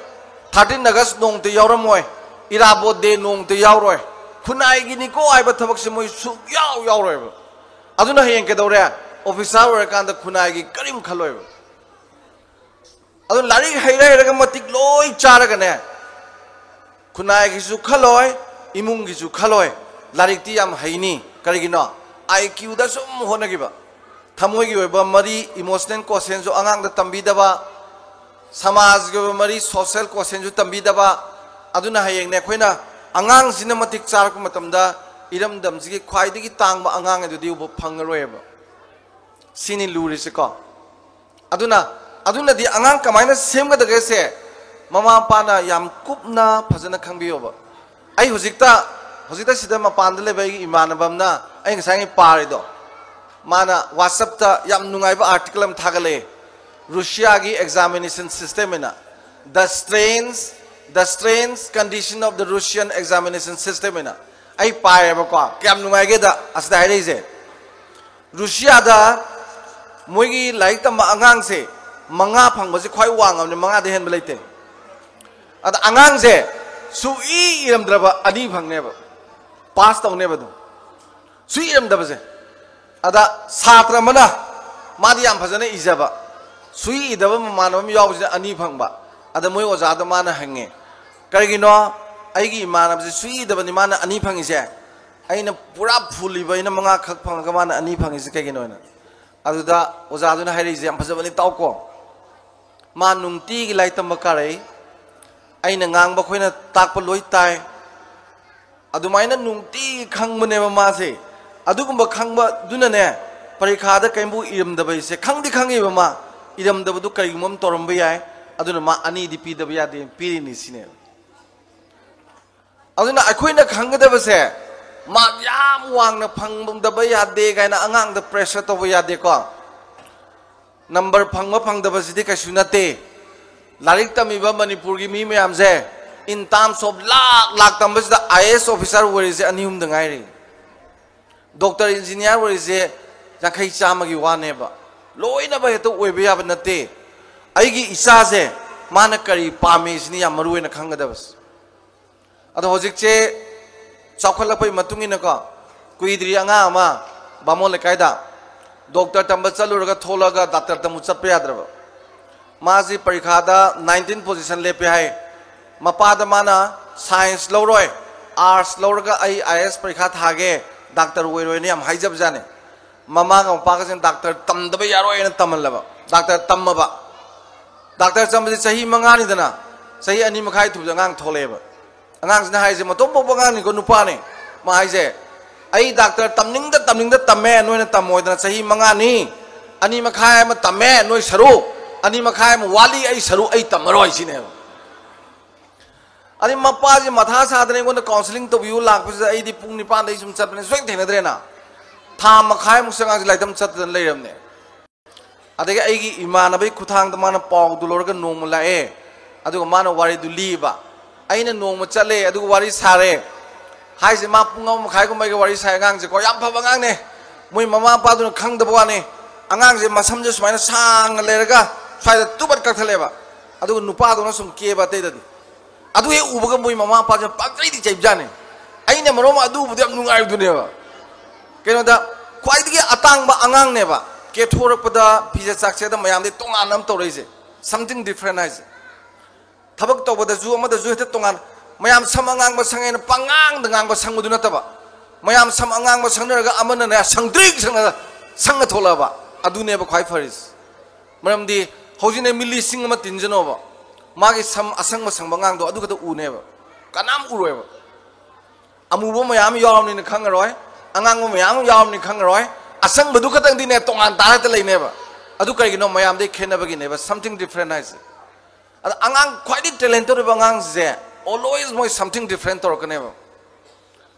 ꯊꯥꯔꯇꯤꯟ ꯑꯒꯁ ꯅꯣꯡꯃꯇ ꯌꯥꯎꯔꯝꯃꯣꯏ, ꯏꯔꯥꯕꯣꯠ ꯗꯦ ꯅꯣꯡꯃꯇ ꯌꯥꯎꯔꯣꯏ꯫ ꯈꯨꯟꯅꯥꯏꯒꯤꯅꯤꯀꯣ ꯍꯥꯏꯕ ꯊꯕꯛꯁꯦ ꯃꯣꯏ ꯁꯨꯛꯌꯥꯎ ꯌꯥꯎꯔꯣꯏꯕ꯫ ꯑꯗꯨꯅ ꯍꯌꯦꯡ ꯀꯩꯗꯧꯔꯦ? ꯑꯣꯐꯤꯁꯥꯔ ꯑꯣꯏꯔꯀꯥꯟꯗ ꯈꯨꯟꯅꯥꯏꯒꯤ ꯀꯔꯤꯝ ꯈꯜꯂꯣꯏꯕ꯫ ꯑꯗꯨꯅ ꯂꯥꯏꯔꯤꯛ ꯍꯩꯔ ꯍꯩꯔꯒ ꯃꯇꯤꯛ ꯂꯣꯏ ꯆꯥꯔꯒꯅꯦ, ꯈꯨꯟꯅꯥꯏꯒꯤꯁꯨ ꯈꯜꯂꯣꯏ, ꯏꯃꯨꯡꯒꯤꯁꯨ ꯈꯜꯂꯣꯏ꯫ ꯂꯥꯏꯔꯤꯛꯇꯤ ꯌꯥꯝ ꯍꯩꯅꯤ꯫ ꯀꯔꯤꯒꯤꯅꯣ? ꯑꯥꯏ ꯀ꯭ꯌꯨꯗ ꯁꯨꯝ ꯍꯣꯠꯅꯈꯤꯕ꯫ ꯊꯃꯣꯏꯒꯤ ꯑꯣꯏꯕ ꯃꯔꯤ, ꯏꯃꯣꯁꯅꯦꯜ ꯀꯣꯁꯦꯟꯁꯨ ꯑꯉꯥꯡꯗ ꯇꯝꯕꯤꯗꯕ, ꯁꯃꯥꯖꯒꯤ ꯑꯣꯏꯕ ꯃꯔꯤ, ꯁꯣꯁꯦꯜ ꯀꯣꯁꯦꯟꯁꯨ ꯇꯝꯕꯤꯗꯕ꯫ ꯑꯗꯨꯅ ꯍꯌꯦꯡꯅꯦ ꯑꯩꯈꯣꯏꯅ ꯑꯉꯥꯡꯁꯤꯅ ꯃꯇꯤꯛ ꯆꯥꯔꯛꯄ ꯃꯇꯝꯗ ꯏꯔꯝꯗꯝꯁꯤꯒꯤ ꯈ꯭ꯋꯥꯏꯗꯒꯤ ꯇꯥꯡꯕ ꯑꯉꯥꯡ ꯑꯗꯨꯗꯤ ꯎꯕ ꯐꯪꯉꯔꯣꯏꯕ꯫ ꯁꯤꯅꯤ ꯂꯨꯔꯤꯁꯤꯀꯣ꯫ ꯑꯗꯨꯅ, ꯑꯗꯨꯅꯗꯤ ꯑꯉꯥꯡ ꯀꯃꯥꯏꯅ ꯁꯦꯝꯒꯗꯒꯦꯁꯦ ꯃꯃꯥ ꯃꯄꯥꯅ ꯌꯥꯝ ꯀꯨꯞꯅ ꯐꯖꯅ ꯈꯪꯕꯤꯌꯣꯕ꯫ ꯑꯩ ꯍꯧꯖꯤꯛꯇ, ꯍꯧꯖꯤꯛꯇ ꯁꯤꯗ ꯃꯄꯥꯟꯗ ꯂꯩꯕ ꯑꯩꯒꯤ ꯏꯃꯥꯟꯅꯕ ꯑꯃꯅ ꯑꯩ ꯉꯁꯥꯏ ꯄꯥꯔꯤꯗꯣ, ꯃꯥꯅ WhatsApp-ꯇ ꯌꯥꯝ ꯅꯨꯡꯉꯥꯏꯕ ꯑꯥꯔꯇꯤꯀꯜ ꯑꯃ ꯊꯥꯒꯠꯂꯛꯑꯦ, ꯔꯨꯁꯤꯌꯥꯒꯤ ꯑꯦꯛꯖꯥꯃꯤꯅꯦꯁꯟ ꯁꯤꯁꯇꯦꯝ ꯍꯥꯏꯅ, "The Strange, The Strange Condition of the Russian Examination System" ꯍꯥꯏꯅ꯫ ꯑꯩ ꯄꯥꯏꯌꯦꯕꯀꯣ, ꯀꯌꯥꯝ ꯅꯨꯡꯉꯥꯏꯒꯦꯗ ꯑꯁꯤꯗ ꯍꯥꯏꯔꯛꯏꯁꯦ꯫ ꯔꯨꯁꯤꯌꯥꯗ ꯃꯣꯏꯒꯤ ꯂꯥꯏꯔꯤꯛ ꯇꯝꯕ ꯑꯉꯥꯡꯁꯦ ꯃꯉꯥ ꯐꯪꯕꯁꯦ ꯈ꯭ꯋꯥꯏ ꯋꯥꯡꯉꯕꯅꯤ, ꯃꯉꯥꯗ ꯍꯦꯟꯕ ꯂꯩꯇꯦ꯫ ꯑꯗ ꯑꯉꯥꯡꯁꯦ ꯁꯨꯛꯏ ꯏꯔꯝꯗ꯭ꯔꯕ ꯑꯅꯤ ꯐꯪꯅꯦꯕ, ꯄꯥꯁ ꯇꯧꯅꯦꯕ ꯑꯗꯨꯝ꯫ ꯁꯨꯛꯏ ꯏꯔꯝꯗꯕꯁꯦ꯫ ꯑꯗ ꯁꯥꯇ꯭ꯔ ꯑꯃꯅ, ꯃꯥꯗꯤ ꯌꯥꯝ ꯐꯖꯅ ꯏꯖꯕ, ꯁꯨꯛꯏ ꯏꯗꯕ ꯃꯃꯥꯟꯅꯕ ꯑꯃ ꯌꯥꯎꯕꯁꯤꯅ ꯑꯅꯤ ꯐꯪꯕ꯫ ꯑꯗ ꯃꯣꯏ ꯑꯣꯖꯥꯗꯣ ꯃꯥꯅ ꯍꯪꯉꯦ, "ꯀꯔꯤꯒꯤꯅꯣ ꯑꯩꯒꯤ ꯏꯃꯥꯟꯅꯕꯁꯦ ꯁꯨꯛꯏ ꯏꯗꯕꯅꯤ ꯃꯥꯅ ꯑꯅꯤ ꯐꯪꯉꯤꯁꯦ? ꯑꯩꯅ ꯄꯨꯔꯥ ꯐꯨꯜ ꯏꯕ, ꯑꯩꯅ ꯃꯉꯥ ꯈꯛ ꯐꯪꯉꯒ ꯃꯥꯅ ꯑꯅꯤ ꯐꯪꯉꯤꯁꯦ ꯀꯩꯒꯤꯅꯣ?" ꯍꯥꯏꯅ꯫ ꯑꯗꯨꯗ ꯑꯣꯖꯥꯗꯨꯅ ꯍꯥꯏꯔꯛꯏꯁꯦ ꯌꯥꯝ ꯐꯖꯕꯅꯤ, ꯇꯥꯎꯀꯣ꯫ ꯃꯥ ꯅꯨꯡꯇꯤꯒꯤ ꯂꯥꯏꯔꯤꯛ ꯇꯝꯕ ꯀꯥꯔꯛꯏ, ꯑꯩꯅ ꯉꯥꯡꯕ ꯑꯩꯈꯣꯏꯅ ꯇꯥꯛꯄ ꯂꯣꯏ ꯇꯥꯏ, ꯑꯗꯨꯃꯥꯏꯅ ꯅꯨꯡꯇꯤꯒꯤ ꯈꯪꯕꯅꯦꯕ ꯃꯥꯁꯦ꯫ ꯑꯗꯨꯒꯨꯝꯕ ꯈꯪꯕꯗꯨꯅꯅꯦ, ꯄꯔꯤꯈꯥꯗ ꯀꯔꯤꯝꯕꯨ ꯏꯔꯝꯗꯕ ꯑꯩꯁꯦ ꯈꯪꯗꯤ ꯈꯪꯉꯤꯕ ꯃꯥ, ꯏꯔꯝꯗꯕꯗꯨ ꯀꯔꯤꯒꯨꯝꯕ ꯑꯃ ꯇꯧꯔꯝꯕ ꯌꯥꯏ꯫ ꯑꯗꯨꯅ ꯃꯥ ꯑꯅꯤꯗꯤ ꯄꯤꯗꯕ ꯌꯥꯗꯦ, ꯄꯤꯔꯤꯅꯤ ꯁꯤꯅꯦꯕ꯫ ꯑꯗꯨꯅ ꯑꯩꯈꯣꯏꯅ ꯈꯪꯒꯗꯕꯁꯦ, ꯃꯥ ꯌꯥꯝ ꯋꯥꯡꯅ ꯐꯪꯗꯕ ꯌꯥꯗꯦ ꯀꯥꯏꯅ ꯑꯉꯥꯡꯗ pressure ꯇꯧꯕ ꯌꯥꯗꯦꯀꯣ꯫ ꯅꯝꯕꯔ ꯐꯪꯕ ꯐꯪꯗꯕꯁꯤꯗꯤ ꯀꯩꯁꯨ ꯅꯠꯇꯦ꯫ ꯂꯥꯏꯔꯤꯛ ꯇꯝꯃꯤꯕ ꯃꯅꯤꯄꯨꯔꯒꯤ ꯃꯤ ꯃꯌꯥꯝꯁꯦ, in terms of ꯂꯥꯛ ꯂꯥꯛ ꯇꯝꯕꯁꯤꯗ IAS officer ꯑꯣꯏꯔꯤꯁꯦ ꯑꯅꯤ ꯑꯍꯨꯝꯗ ꯉꯥꯏꯔꯤ꯫ ꯗꯣꯛꯇꯔ ꯏꯟꯖꯤꯅꯤꯌꯥꯔ ꯑꯣꯏꯔꯤꯁꯦ ꯌꯥꯡꯈꯩ ꯆꯥꯝꯃꯒꯤ ꯋꯥꯅꯦꯕ꯫ ꯂꯣꯏꯅꯃꯛ ꯍꯦꯛꯇ ꯑꯣꯏꯕ ꯌꯥꯕ ꯅꯠꯇꯦ꯫ ꯑꯩꯒꯤ ꯏꯆꯥꯁꯦ ꯃꯥꯅ ꯀꯔꯤ ꯄꯥꯝꯃꯤ ꯁꯤꯅꯤ ꯌꯥꯝ ꯃꯔꯨ ꯑꯣꯏꯅ ꯈꯪꯒꯗꯕꯁꯦ꯫ ꯑꯗꯣ ꯍꯧꯖꯤꯛꯁꯦ ꯆꯥꯎꯈꯠꯂꯛꯄꯒꯤ ꯃꯇꯨꯡ ꯏꯟꯅꯀꯣ, ꯀꯨꯏꯗ꯭ꯔꯤ ꯑꯉꯥꯡ ꯑꯃ ꯕꯥꯃꯣꯟ ꯂꯩꯀꯥꯏꯗ ꯗꯣꯛꯇꯔ ꯇꯝꯕ ꯆꯠꯂꯨꯔꯒ ꯊꯣꯛꯂꯛꯑꯒ ꯗꯥꯛꯇꯔ ꯇꯝꯕ ꯆꯠꯄ ꯌꯥꯗ꯭ꯔꯕ꯫ ꯃꯥꯁꯤ ꯄꯔꯤꯈꯥꯗ nineteen position ꯂꯦꯞꯄꯦ ꯍꯥꯏ꯫ ꯃꯄꯥꯗ ꯃꯥꯅ science ꯂꯧꯔꯣꯏ, arts ꯂꯧꯔꯒ ꯑꯩ IAS ꯄꯔꯤꯈꯥ ꯊꯥꯒꯦ, ꯗꯥꯛꯇꯔ ꯑꯣꯏꯔꯣꯏꯅ ꯌꯥꯝ ꯍꯥꯏꯖꯕꯖꯥꯠꯅꯤ꯫ ꯃꯃꯥꯒ ꯃꯄꯥꯒꯁꯤꯅ ꯗꯥꯛꯇꯔ ꯇꯝꯗꯕ ꯌꯥꯔꯣꯏꯅ ꯇꯝꯍꯜꯂꯕ꯫ ꯗꯥꯛꯇꯔ ꯇꯝꯃꯕ꯫ ꯗꯥꯛꯇꯔ ꯇꯝꯕꯁꯦ ꯆꯍꯤ ꯃꯉꯥꯅꯤꯗꯅ, ꯆꯍꯤ ꯑꯅꯤ ꯃꯈꯥꯏ ꯊꯨꯕꯗ ꯑꯉꯥꯡ ꯊꯣꯛꯂꯛꯑꯦꯕ꯫ ꯑꯉꯥꯡꯁꯤꯅ ꯍꯥꯏꯔꯤꯁꯦ, ꯃꯇꯣꯝ ꯄꯣꯛꯄ ꯑꯉꯥꯡꯅꯤꯀꯣ, ꯅꯨꯄꯥꯅꯤ꯫ ꯃꯥ ꯍꯥꯏꯁꯦ, "ꯑꯩ ꯗꯥꯛꯇꯔ ꯇꯝꯅꯤꯡꯗ ꯇꯝꯅꯤꯡꯗ ꯇꯝꯃꯦ, ꯅꯣꯏꯅ ꯇꯝꯃꯣꯏꯗꯅ ꯆꯍꯤ ꯃꯉꯥꯅꯤ, ꯑꯅꯤ ꯃꯈꯥꯏ ꯑꯃ ꯇꯝꯃꯦ, ꯅꯣꯏ ꯁꯔꯨꯛ ꯑꯅꯤ ꯃꯈꯥꯏ ꯑꯃ ꯋꯥꯠꯂꯤ, ꯑꯩ ꯁꯔꯨꯛ ꯑꯩ ꯇꯝꯃꯔꯣꯏ" ꯁꯤꯅꯦꯕ꯫ ꯑꯗꯩ ꯃꯄꯥꯁꯦ ꯃꯊꯥ ꯁꯥꯗꯅ ꯑꯩꯉꯣꯟꯗ counselling ꯇꯧꯕꯤꯌꯨ ꯂꯥꯛꯄꯁꯤꯗ, ꯑꯩꯗꯤ ꯄꯨꯡ ꯅꯤꯄꯥꯟꯗꯩ ꯁꯨꯝ ꯆꯠꯄꯅꯦ, ꯁꯨꯡꯊꯦꯡ ꯊꯦꯡꯅꯗ꯭ꯔꯦꯅ꯫ ꯊꯥ ꯃꯈꯥꯏꯃꯨꯛꯁꯦ ꯑꯉꯥꯡꯁꯦ ꯂꯥꯏꯔꯤꯛ ꯇꯝ ꯆꯠꯇꯗꯅ ꯂꯩꯔꯝꯅꯦ꯫ ꯑꯗꯒꯤ ꯑꯩꯒꯤ ꯏꯃꯥꯟꯅꯕꯒꯤ ꯈꯨꯠꯊꯥꯡꯗ ꯃꯥꯅ ꯄꯥꯎꯗꯨ ꯂꯧꯔꯒ ꯅꯣꯡꯃ ꯂꯥꯛꯑꯦ, ꯑꯗꯨꯒ ꯃꯥꯅ ꯋꯥꯔꯤꯗꯨ ꯂꯤꯕ꯫ ꯑꯩꯅ ꯅꯣꯡꯃ ꯆꯠꯂꯦ, ꯑꯗꯨꯒ ꯋꯥꯔꯤ ꯁꯥꯔꯦ꯫ ꯍꯥꯏꯁꯦ, ꯃꯥ ꯄꯨꯡ ꯑꯃ ꯃꯈꯥꯏꯒꯨꯝꯕ ꯑꯩꯒ ꯋꯥꯔꯤ ꯁꯥꯏ꯫ ꯑꯉꯥꯡꯁꯦꯀꯣ, ꯌꯥꯝ ꯐꯕ ꯑꯉꯥꯡꯅꯦ꯫ ꯃꯣꯏ ꯃꯃꯥ ꯃꯄꯥꯗꯨꯅ ꯈꯪꯗꯕ ꯋꯥꯅꯤ꯫ ꯑꯉꯥꯡꯁꯦ ꯃꯁꯝꯁꯦ ꯁꯨꯃꯥꯏꯅ ꯁꯥꯡꯅ ꯂꯩꯔꯒ ꯁ꯭ꯋꯥꯏꯗ ꯇꯨꯕꯠ ꯀꯛꯊꯠꯂꯦꯕ꯫ ꯑꯗꯨꯒ ꯅꯨꯄꯥꯗꯨꯅ ꯁꯨꯝ ꯀꯦꯕ, ꯑꯇꯩꯗꯗꯤ꯫ ꯑꯗꯨ ꯍꯦꯛ ꯎꯕꯒ ꯃꯣꯏ ꯃꯃꯥ ꯃꯄꯥꯁꯦ ꯄꯪꯆꯩꯗꯤ ꯆꯩꯕꯖꯥꯠꯅꯤ꯫ ꯑꯩꯅ ꯃꯔꯣꯟ ꯑꯃ ꯑꯗꯨ ꯎꯕꯗ ꯌꯥꯝ ꯅꯨꯡꯉꯥꯏꯕꯗꯨꯅꯦꯕ꯫ ꯀꯩꯅꯣꯗ, ꯈ꯭ꯋꯥꯏꯗꯒꯤ ꯑꯇꯥꯡꯕ ꯑꯉꯥꯡꯅꯦꯕ, ꯀꯦꯊꯣꯔꯛꯄꯗ ꯐꯤꯖꯦꯠ ꯆꯥꯛꯁꯦꯠꯇ ꯃꯌꯥꯝꯗꯩ ꯇꯣꯉꯥꯟꯅ ꯑꯃ ꯇꯧꯔꯛꯏꯁꯦ꯫ Something different ꯍꯥꯏꯁꯦ꯫ ꯊꯕꯛ ꯇꯧꯕꯗꯁꯨ ꯑꯃꯗꯁꯨ ꯍꯦꯛꯇ ꯇꯣꯉꯥꯟ꯫ ꯃꯌꯥꯝ ꯁꯝ ꯑꯉꯥꯡꯕ ꯁꯪꯉꯦꯅ ꯄꯉꯥꯡꯗ ꯉꯥꯡꯕ ꯁꯪꯕꯗꯨ ꯅꯠꯇꯕ, ꯃꯌꯥꯝ ꯁꯝ ꯑꯉꯥꯡꯕ ꯁꯪꯅꯔꯒ ꯑꯃꯅꯅꯦ ꯁꯪꯇ꯭ꯔꯤꯛ ꯁꯪꯅ ꯁꯪꯉ ꯊꯣꯛꯂꯛꯑꯕ, ꯑꯗꯨꯅꯦꯕ ꯈ꯭ꯋꯥꯏ ꯐꯔꯤꯁꯦ꯫ ꯃꯔꯝꯗꯤ ꯍꯧꯖꯤꯛꯅꯦ ꯃꯤ ꯂꯤꯁꯤꯡ ꯑꯃ ꯇꯤꯟꯖꯅꯣꯕ, ꯃꯥꯒꯤ ꯁꯝ ꯑꯁꯪꯕ ꯁꯪꯕ ꯑꯉꯥꯡꯗꯣ ꯑꯗꯨ ꯈꯛꯇ ꯎꯅꯦꯕ, ꯀꯅꯥꯝ ꯎꯔꯣꯏꯕ꯫ ꯑꯃꯨꯕ ꯃꯌꯥꯝ ꯑꯃ ꯌꯥꯎꯔꯕꯅꯤꯅ ꯈꯪꯉꯔꯣꯏ, ꯑꯉꯥꯡꯕ ꯃꯌꯥꯝ ꯑꯃ ꯌꯥꯎꯔꯕꯅꯤꯅ ꯈꯪꯉꯔꯣꯏ, ꯑꯁꯪꯕꯗꯨ ꯈꯛꯇꯪꯗꯤꯅꯦ ꯇꯣꯉꯥꯟ ꯇꯥꯔꯒ ꯂꯩꯅꯦꯕ꯫ ꯑꯗꯨ ꯀꯔꯤꯒꯤꯅꯣ? ꯃꯌꯥꯝꯗꯩ ꯈꯦꯠꯅꯕꯒꯤꯅꯦꯕ, something different ꯍꯥꯏꯁꯦ꯫ ꯑꯗ ꯑꯉꯥꯡ ꯈ꯭ꯋꯥꯏꯗꯒꯤ talented ꯑꯣꯏꯕ ꯑꯉꯥꯡꯁꯦ always ꯃꯣꯏ something different ꯇꯧꯔꯛꯀꯅꯦꯕ꯫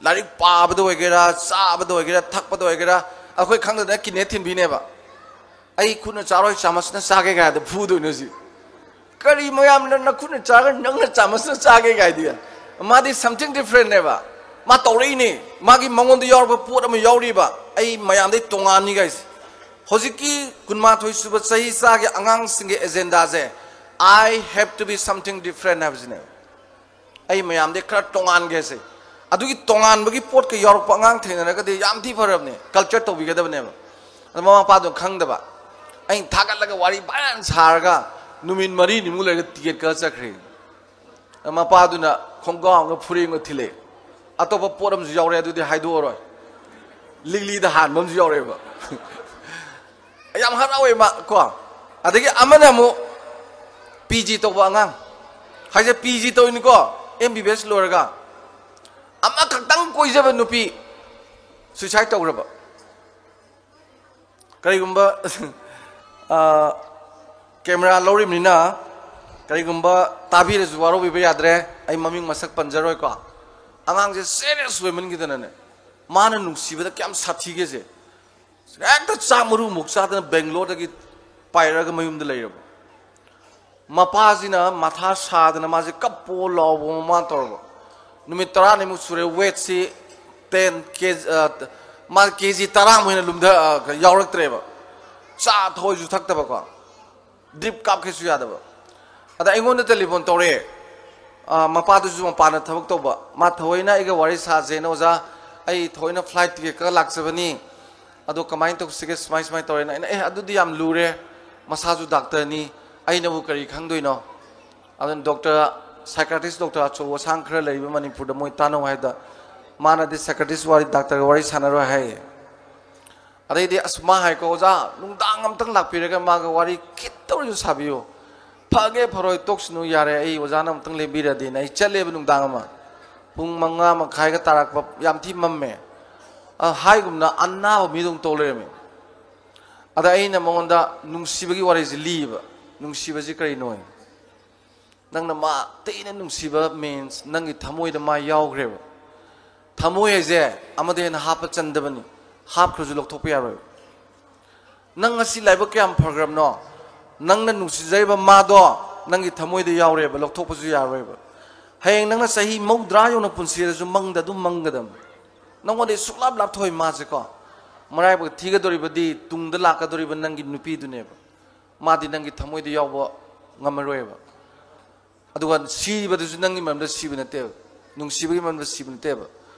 ꯂꯥꯏꯔꯤꯛ ꯄꯥꯕꯗ ꯑꯣꯏꯒꯦꯔꯥ, ꯆꯥꯕꯗ ꯑꯣꯏꯒꯦꯔꯥ, ꯊꯛꯄꯗ ꯑꯣꯏꯒꯦꯔꯥ, ꯑꯩꯈꯣꯏ ꯈꯪꯗꯗꯅ ꯀꯤꯅꯦ ꯊꯤꯟꯕꯤꯅꯦꯕ꯫ "ꯑꯩ ꯈꯨꯠꯅ ꯆꯥꯔꯣꯏ, ꯆꯥꯃꯁꯅ ꯆꯥꯒꯦ" ꯀꯥꯏꯗ ꯐꯨꯗꯣꯏꯅꯣ ꯁꯤ꯫ "ꯀꯔꯤ ꯃꯌꯥꯝꯅ ꯅꯈꯨꯠꯅ ꯆꯥꯔꯒ ꯅꯪꯅ ꯆꯥꯃꯁꯅ ꯆꯥꯒꯦ" ꯀꯥꯏꯗꯤ? ꯃꯥꯗꯤ something different ꯅꯦꯕ꯫ ꯃꯥ ꯇꯧꯔꯛꯏꯅꯦ꯫ ꯃꯥꯒꯤ ꯃꯉꯣꯟꯗ ꯌꯥꯎꯔꯕ ꯄꯣꯠ ꯑꯃ ꯌꯥꯎꯔꯤꯕ, "ꯑꯩ ꯃꯌꯥꯝꯗꯩ ꯇꯣꯉꯥꯟꯅꯤ" ꯀꯥꯏꯁꯦ꯫ ꯍꯧꯖꯤꯛꯀꯤ ꯀꯨꯟꯃꯥꯊꯣꯏ ꯁꯨꯕ ꯆꯍꯤ ꯆꯥꯒꯤ ꯑꯉꯥꯡꯁꯤꯡꯒꯤ agenda say "I have to be something different" ꯍꯥꯏꯕꯁꯤꯅꯦꯕ꯫ "ꯑꯩ ꯃꯌꯥꯝꯗꯩ ꯈꯔ ꯇꯣꯉꯥꯟꯒꯦ" ꯁꯦ꯫ ꯑꯗꯨꯒꯤ ꯇꯣꯉꯥꯟꯕꯒꯤ ꯄꯣꯠꯀ ꯌꯥꯎꯔꯛꯄ ꯑꯉꯥꯡ ꯊꯦꯡꯅꯔꯒꯗꯤ ꯌꯥꯝ ꯊꯤ ꯐꯔꯕꯅꯦ, culture ꯇꯧꯕꯤꯒꯗꯕꯅꯦꯕ꯫ ꯑꯗꯣ ꯃꯃꯥ ꯃꯄꯥꯗꯨꯅ ꯈꯪꯗꯕ꯫ ꯑꯩꯅ ꯊꯥꯒꯠꯂꯒ ꯋꯥꯔꯤ ꯐꯖꯅ ꯁꯥꯔꯒ ꯅꯨꯃꯤꯠ ꯃꯔꯤꯅꯤꯃꯨꯛ ꯂꯩꯔꯒ ticket ꯀꯛꯑ ꯆꯠꯈ꯭ꯔꯦ꯫ ꯑꯗꯣ ꯃꯄꯥꯗꯨꯅ ꯈꯣꯡꯒ꯭ꯔꯥꯎ ꯑꯃꯒ ꯐꯨꯔꯤꯠ ꯑꯃꯒ ꯊꯤꯜꯂꯛꯑꯦ꯫ ꯑꯇꯣꯞꯄ ꯄꯣꯠ ꯑꯃꯁꯨ ꯌꯥꯎꯔꯦ, ꯑꯗꯨꯗꯤ ꯍꯥꯏꯗꯣꯛꯑꯔꯣꯏ꯫ ꯂꯤꯛꯂꯤꯗ ꯍꯥꯟꯕ ꯑꯃꯁꯨ ꯌꯥꯎꯔꯛꯑꯦꯕ꯫ ꯌꯥꯝ ꯍꯔꯥꯎꯋꯦ ꯃꯥ ꯀꯣ꯫ ꯑꯗꯒꯤ ꯑꯃꯅ ꯑꯃꯨꯛ P G ꯇꯧꯕ ꯑꯉꯥꯡ ꯍꯥꯏꯁꯦ, P G ꯇꯧꯔꯤꯅꯤꯀꯣ, M B B S ꯂꯣꯏꯔꯒ꯫ ꯑꯃꯈꯛꯇꯪ ꯀꯣꯏꯖꯕ ꯅꯨꯄꯤ suicide ꯇꯧꯈ꯭ꯔꯕ꯫ ꯀꯔꯤꯒꯨꯝꯕ ꯑ, camera ꯂꯧꯔꯤꯕꯅꯤꯅ ꯀꯔꯤꯒꯨꯝꯕ ꯇꯥꯕꯤꯔꯁꯨ ꯋꯥꯔꯧꯕꯤꯕ ꯌꯥꯗ꯭ꯔꯦ꯫ ꯑꯩ ꯃꯃꯤꯡ ꯃꯁꯛ ꯄꯟꯖꯔꯣꯏꯀꯣ꯫ ꯑꯉꯥꯡꯁꯦ serious ꯑꯣꯏꯃꯟꯈꯤꯗꯅꯅꯦ, ꯃꯥꯅ ꯅꯨꯡꯁꯤꯕꯗ ꯀꯌꯥꯝ ꯁꯥꯊꯤꯒꯦꯁꯦ, ꯍꯦꯛꯇ ꯆꯥꯛ ꯃꯔꯨ ꯃꯣꯛ ꯆꯥꯗꯅ ꯕꯦꯡꯒ꯭ꯂꯣꯔꯗꯒꯤ ꯄꯥꯏꯔꯛꯑꯒ ꯃꯌꯨꯝꯗ ꯂꯩꯔꯕ꯫ ꯃꯄꯥꯁꯤꯅ ꯃꯊꯥ ꯁꯥꯗꯅ ꯃꯥꯁꯦ ꯀꯞꯄꯣ ꯂꯥꯎꯕ ꯃꯃꯥꯅ ꯇꯧꯔꯕ꯫ ꯅꯨꯃꯤꯠ ꯇꯔꯥꯅꯤꯃꯨꯛ ꯁꯨꯔꯦ, weightꯁꯤ ten K G, ꯑ, ꯃꯥ K G ꯇꯔꯥꯃꯨꯛ ꯍꯦꯟꯅ ꯂꯨꯝꯊ-, ꯑ, ꯌꯥꯎꯔꯛꯇ꯭ꯔꯦꯕ꯫ ꯆꯥ ꯊꯛꯑꯣꯏꯁꯨ ꯊꯛꯇꯕꯀꯣ, drip ꯀꯥꯞꯀꯦꯁꯨ ꯌꯥꯗꯕ꯫ ꯑꯗ ꯑꯩꯉꯣꯟꯗ telephone ꯇꯧꯔꯛꯑꯦ꯫ ꯑ, ꯃꯄꯥꯗꯨꯁꯨ ꯃꯄꯥꯟꯗ ꯊꯕꯛ ꯇꯧꯕ꯫ ꯃꯥ ꯊꯑꯣꯏꯅ ꯑꯩꯒ ꯋꯥꯔꯤ ꯁꯥꯁꯦꯅ, "ꯑꯣꯖꯥ, ꯑꯩ ꯊꯑꯣꯏꯅ flight ticket ꯀꯛꯑ ꯂꯥꯛꯆꯕꯅꯤ, ꯑꯗꯣ ꯀꯃꯥꯏꯅ ꯇꯧꯁꯤꯒꯦ, ꯁꯨꯃꯥꯏ ꯁꯨꯃꯥꯏꯅ ꯇꯧꯔꯦꯅ?" ꯑꯩꯅ, "ꯑꯦ, ꯑꯗꯨꯗꯤ ꯌꯥꯝ ꯂꯨꯔꯦ, ꯃꯁꯥꯁꯨ ꯗꯥꯛꯇꯔꯅꯤ, ꯑꯩꯅꯕꯨ ꯀꯔꯤ ꯈꯪꯗꯣꯏꯅꯣ?" ꯑꯗꯨꯅ doctor, psychiatrist doctor ꯑꯆꯧ ꯑꯁꯥꯡ ꯈꯔ ꯂꯩꯔꯤꯕ ꯃꯅꯤꯄꯨꯔꯗ, ꯃꯣꯏ ꯇꯥꯟꯅꯧ ꯍꯥꯏꯗ, ꯃꯥꯅꯗꯤ psychiatrist ꯋꯥꯔꯤ, ꯗꯥꯛꯇꯔꯒ ꯋꯥꯔꯤ ꯁꯥꯟꯅꯔꯣꯏ ꯍꯥꯏꯌꯦ꯫ ꯑꯗꯩꯗꯤ ꯑꯁ ꯃꯥ ꯍꯥꯏꯀꯣ, "ꯑꯣꯖꯥ, ꯅꯨꯡꯗꯥꯡ ꯑꯝꯇꯪ ꯂꯥꯛꯄꯤꯔꯒ ꯃꯥꯒ ꯋꯥꯔꯤ ꯈꯤꯠꯇ ꯑꯣꯏꯔꯁꯨ ꯁꯥꯕꯤꯌꯨ꯫ ꯐꯒꯦ ꯐꯔꯣꯏ ꯇꯣꯛꯁꯅꯨ, ꯌꯥꯔꯦ, ꯑꯩ ꯑꯣꯖꯥꯅ ꯑꯃꯨꯛꯇꯪ ꯂꯦꯡꯕꯤꯔꯗꯤꯅ" ꯑꯩ ꯆꯠꯂꯦꯕ ꯅꯨꯡꯗꯥꯡ ꯑꯃ꯫ ꯄꯨꯡ ꯃꯉꯥ ꯃꯈꯥꯏꯒ ꯇꯥꯔꯛꯄ, ꯌꯥꯝ ꯊꯤ ꯃꯝꯃꯦ꯫ ꯑ, ꯍꯥꯏꯒꯨꯝꯅ ꯑꯅꯥꯕ ꯃꯤꯗꯧꯅ ꯇꯧ ꯂꯩꯔꯝꯃꯦ꯫ ꯑꯗ ꯑꯩꯅ ꯃꯉꯣꯟꯗ ꯅꯨꯡꯁꯤꯕꯒꯤ ꯋꯥꯔꯤꯁꯦ ꯂꯤꯕ꯫ ꯅꯨꯡꯁꯤꯕꯁꯤ ꯀꯔꯤꯅꯣ? ꯅꯪꯅ ꯃꯥ ꯇꯦꯅ ꯅꯨꯡꯁꯤꯕ means ꯅꯪꯒꯤ ꯊꯃꯣꯏꯗ ꯃꯥ ꯌꯥꯎꯈ꯭ꯔꯦꯕ꯫ ꯊꯃꯣꯏ ꯍꯥꯏꯁꯦ ꯑꯃꯗ ꯍꯦꯟꯅ ꯍꯥꯞꯄ ꯆꯟꯗꯕꯅꯤ꯫ ꯍꯥꯞꯈ꯭ꯔꯁꯨ ꯂꯧꯊꯣꯛꯄ ꯌꯥꯔꯣꯏ꯫ ꯅꯪ ꯉꯁꯤ ꯂꯥꯏꯕꯛ ꯀꯌꯥꯝ ꯐꯈ꯭ꯔꯕꯅꯣ? ꯅꯪꯅ ꯅꯨꯡꯁꯤꯖꯔꯤꯕ ꯃꯥꯗꯣ ꯅꯪꯒꯤ ꯊꯃꯣꯏꯗ ꯌꯥꯎꯔꯦꯕ, ꯂꯧꯊꯣꯛꯄꯁꯨ ꯌꯥꯔꯣꯏꯕ꯫ ꯍꯌꯦꯡ ꯅꯪꯅ ꯆꯍꯤ ꯃꯧꯗ꯭ꯔꯥ ꯌꯧꯅ ꯄꯨꯟꯁꯤꯔꯁꯨ ꯃꯪꯗ ꯑꯗꯨꯝ ꯃꯪꯒꯗꯕꯅꯤ꯫ ꯅꯪꯉꯣꯟꯗꯒꯤ ꯁꯨꯛꯂꯥꯞ ꯂꯥꯞꯊꯣꯛꯏ ꯃꯥꯁꯦꯀꯣ꯫ ꯃꯔꯥꯏꯕꯛ ꯊꯤꯒꯗꯧꯔꯤꯕꯗꯤ ꯇꯨꯡꯗ ꯂꯥꯛꯀꯗꯧꯔꯤꯕ ꯅꯪꯒꯤ ꯅꯨꯄꯤꯗꯨꯅꯦꯕ꯫ ꯃꯥꯗꯤ ꯅꯪꯒꯤ ꯊꯃꯣꯏꯗ ꯌꯥꯎꯕ ꯉꯝꯃꯔꯣꯏꯕ꯫ ꯑꯗꯨꯒ ꯁꯤꯕꯗꯨꯁꯨ ꯅꯪꯒꯤ ꯃꯔꯝꯗ ꯁꯤꯕ ꯅꯠꯇꯦꯕ, ꯅꯨꯡꯁꯤꯕꯒꯤ ꯃꯔꯝꯗ ꯁꯤꯕ ꯅꯠꯇꯦꯕ꯫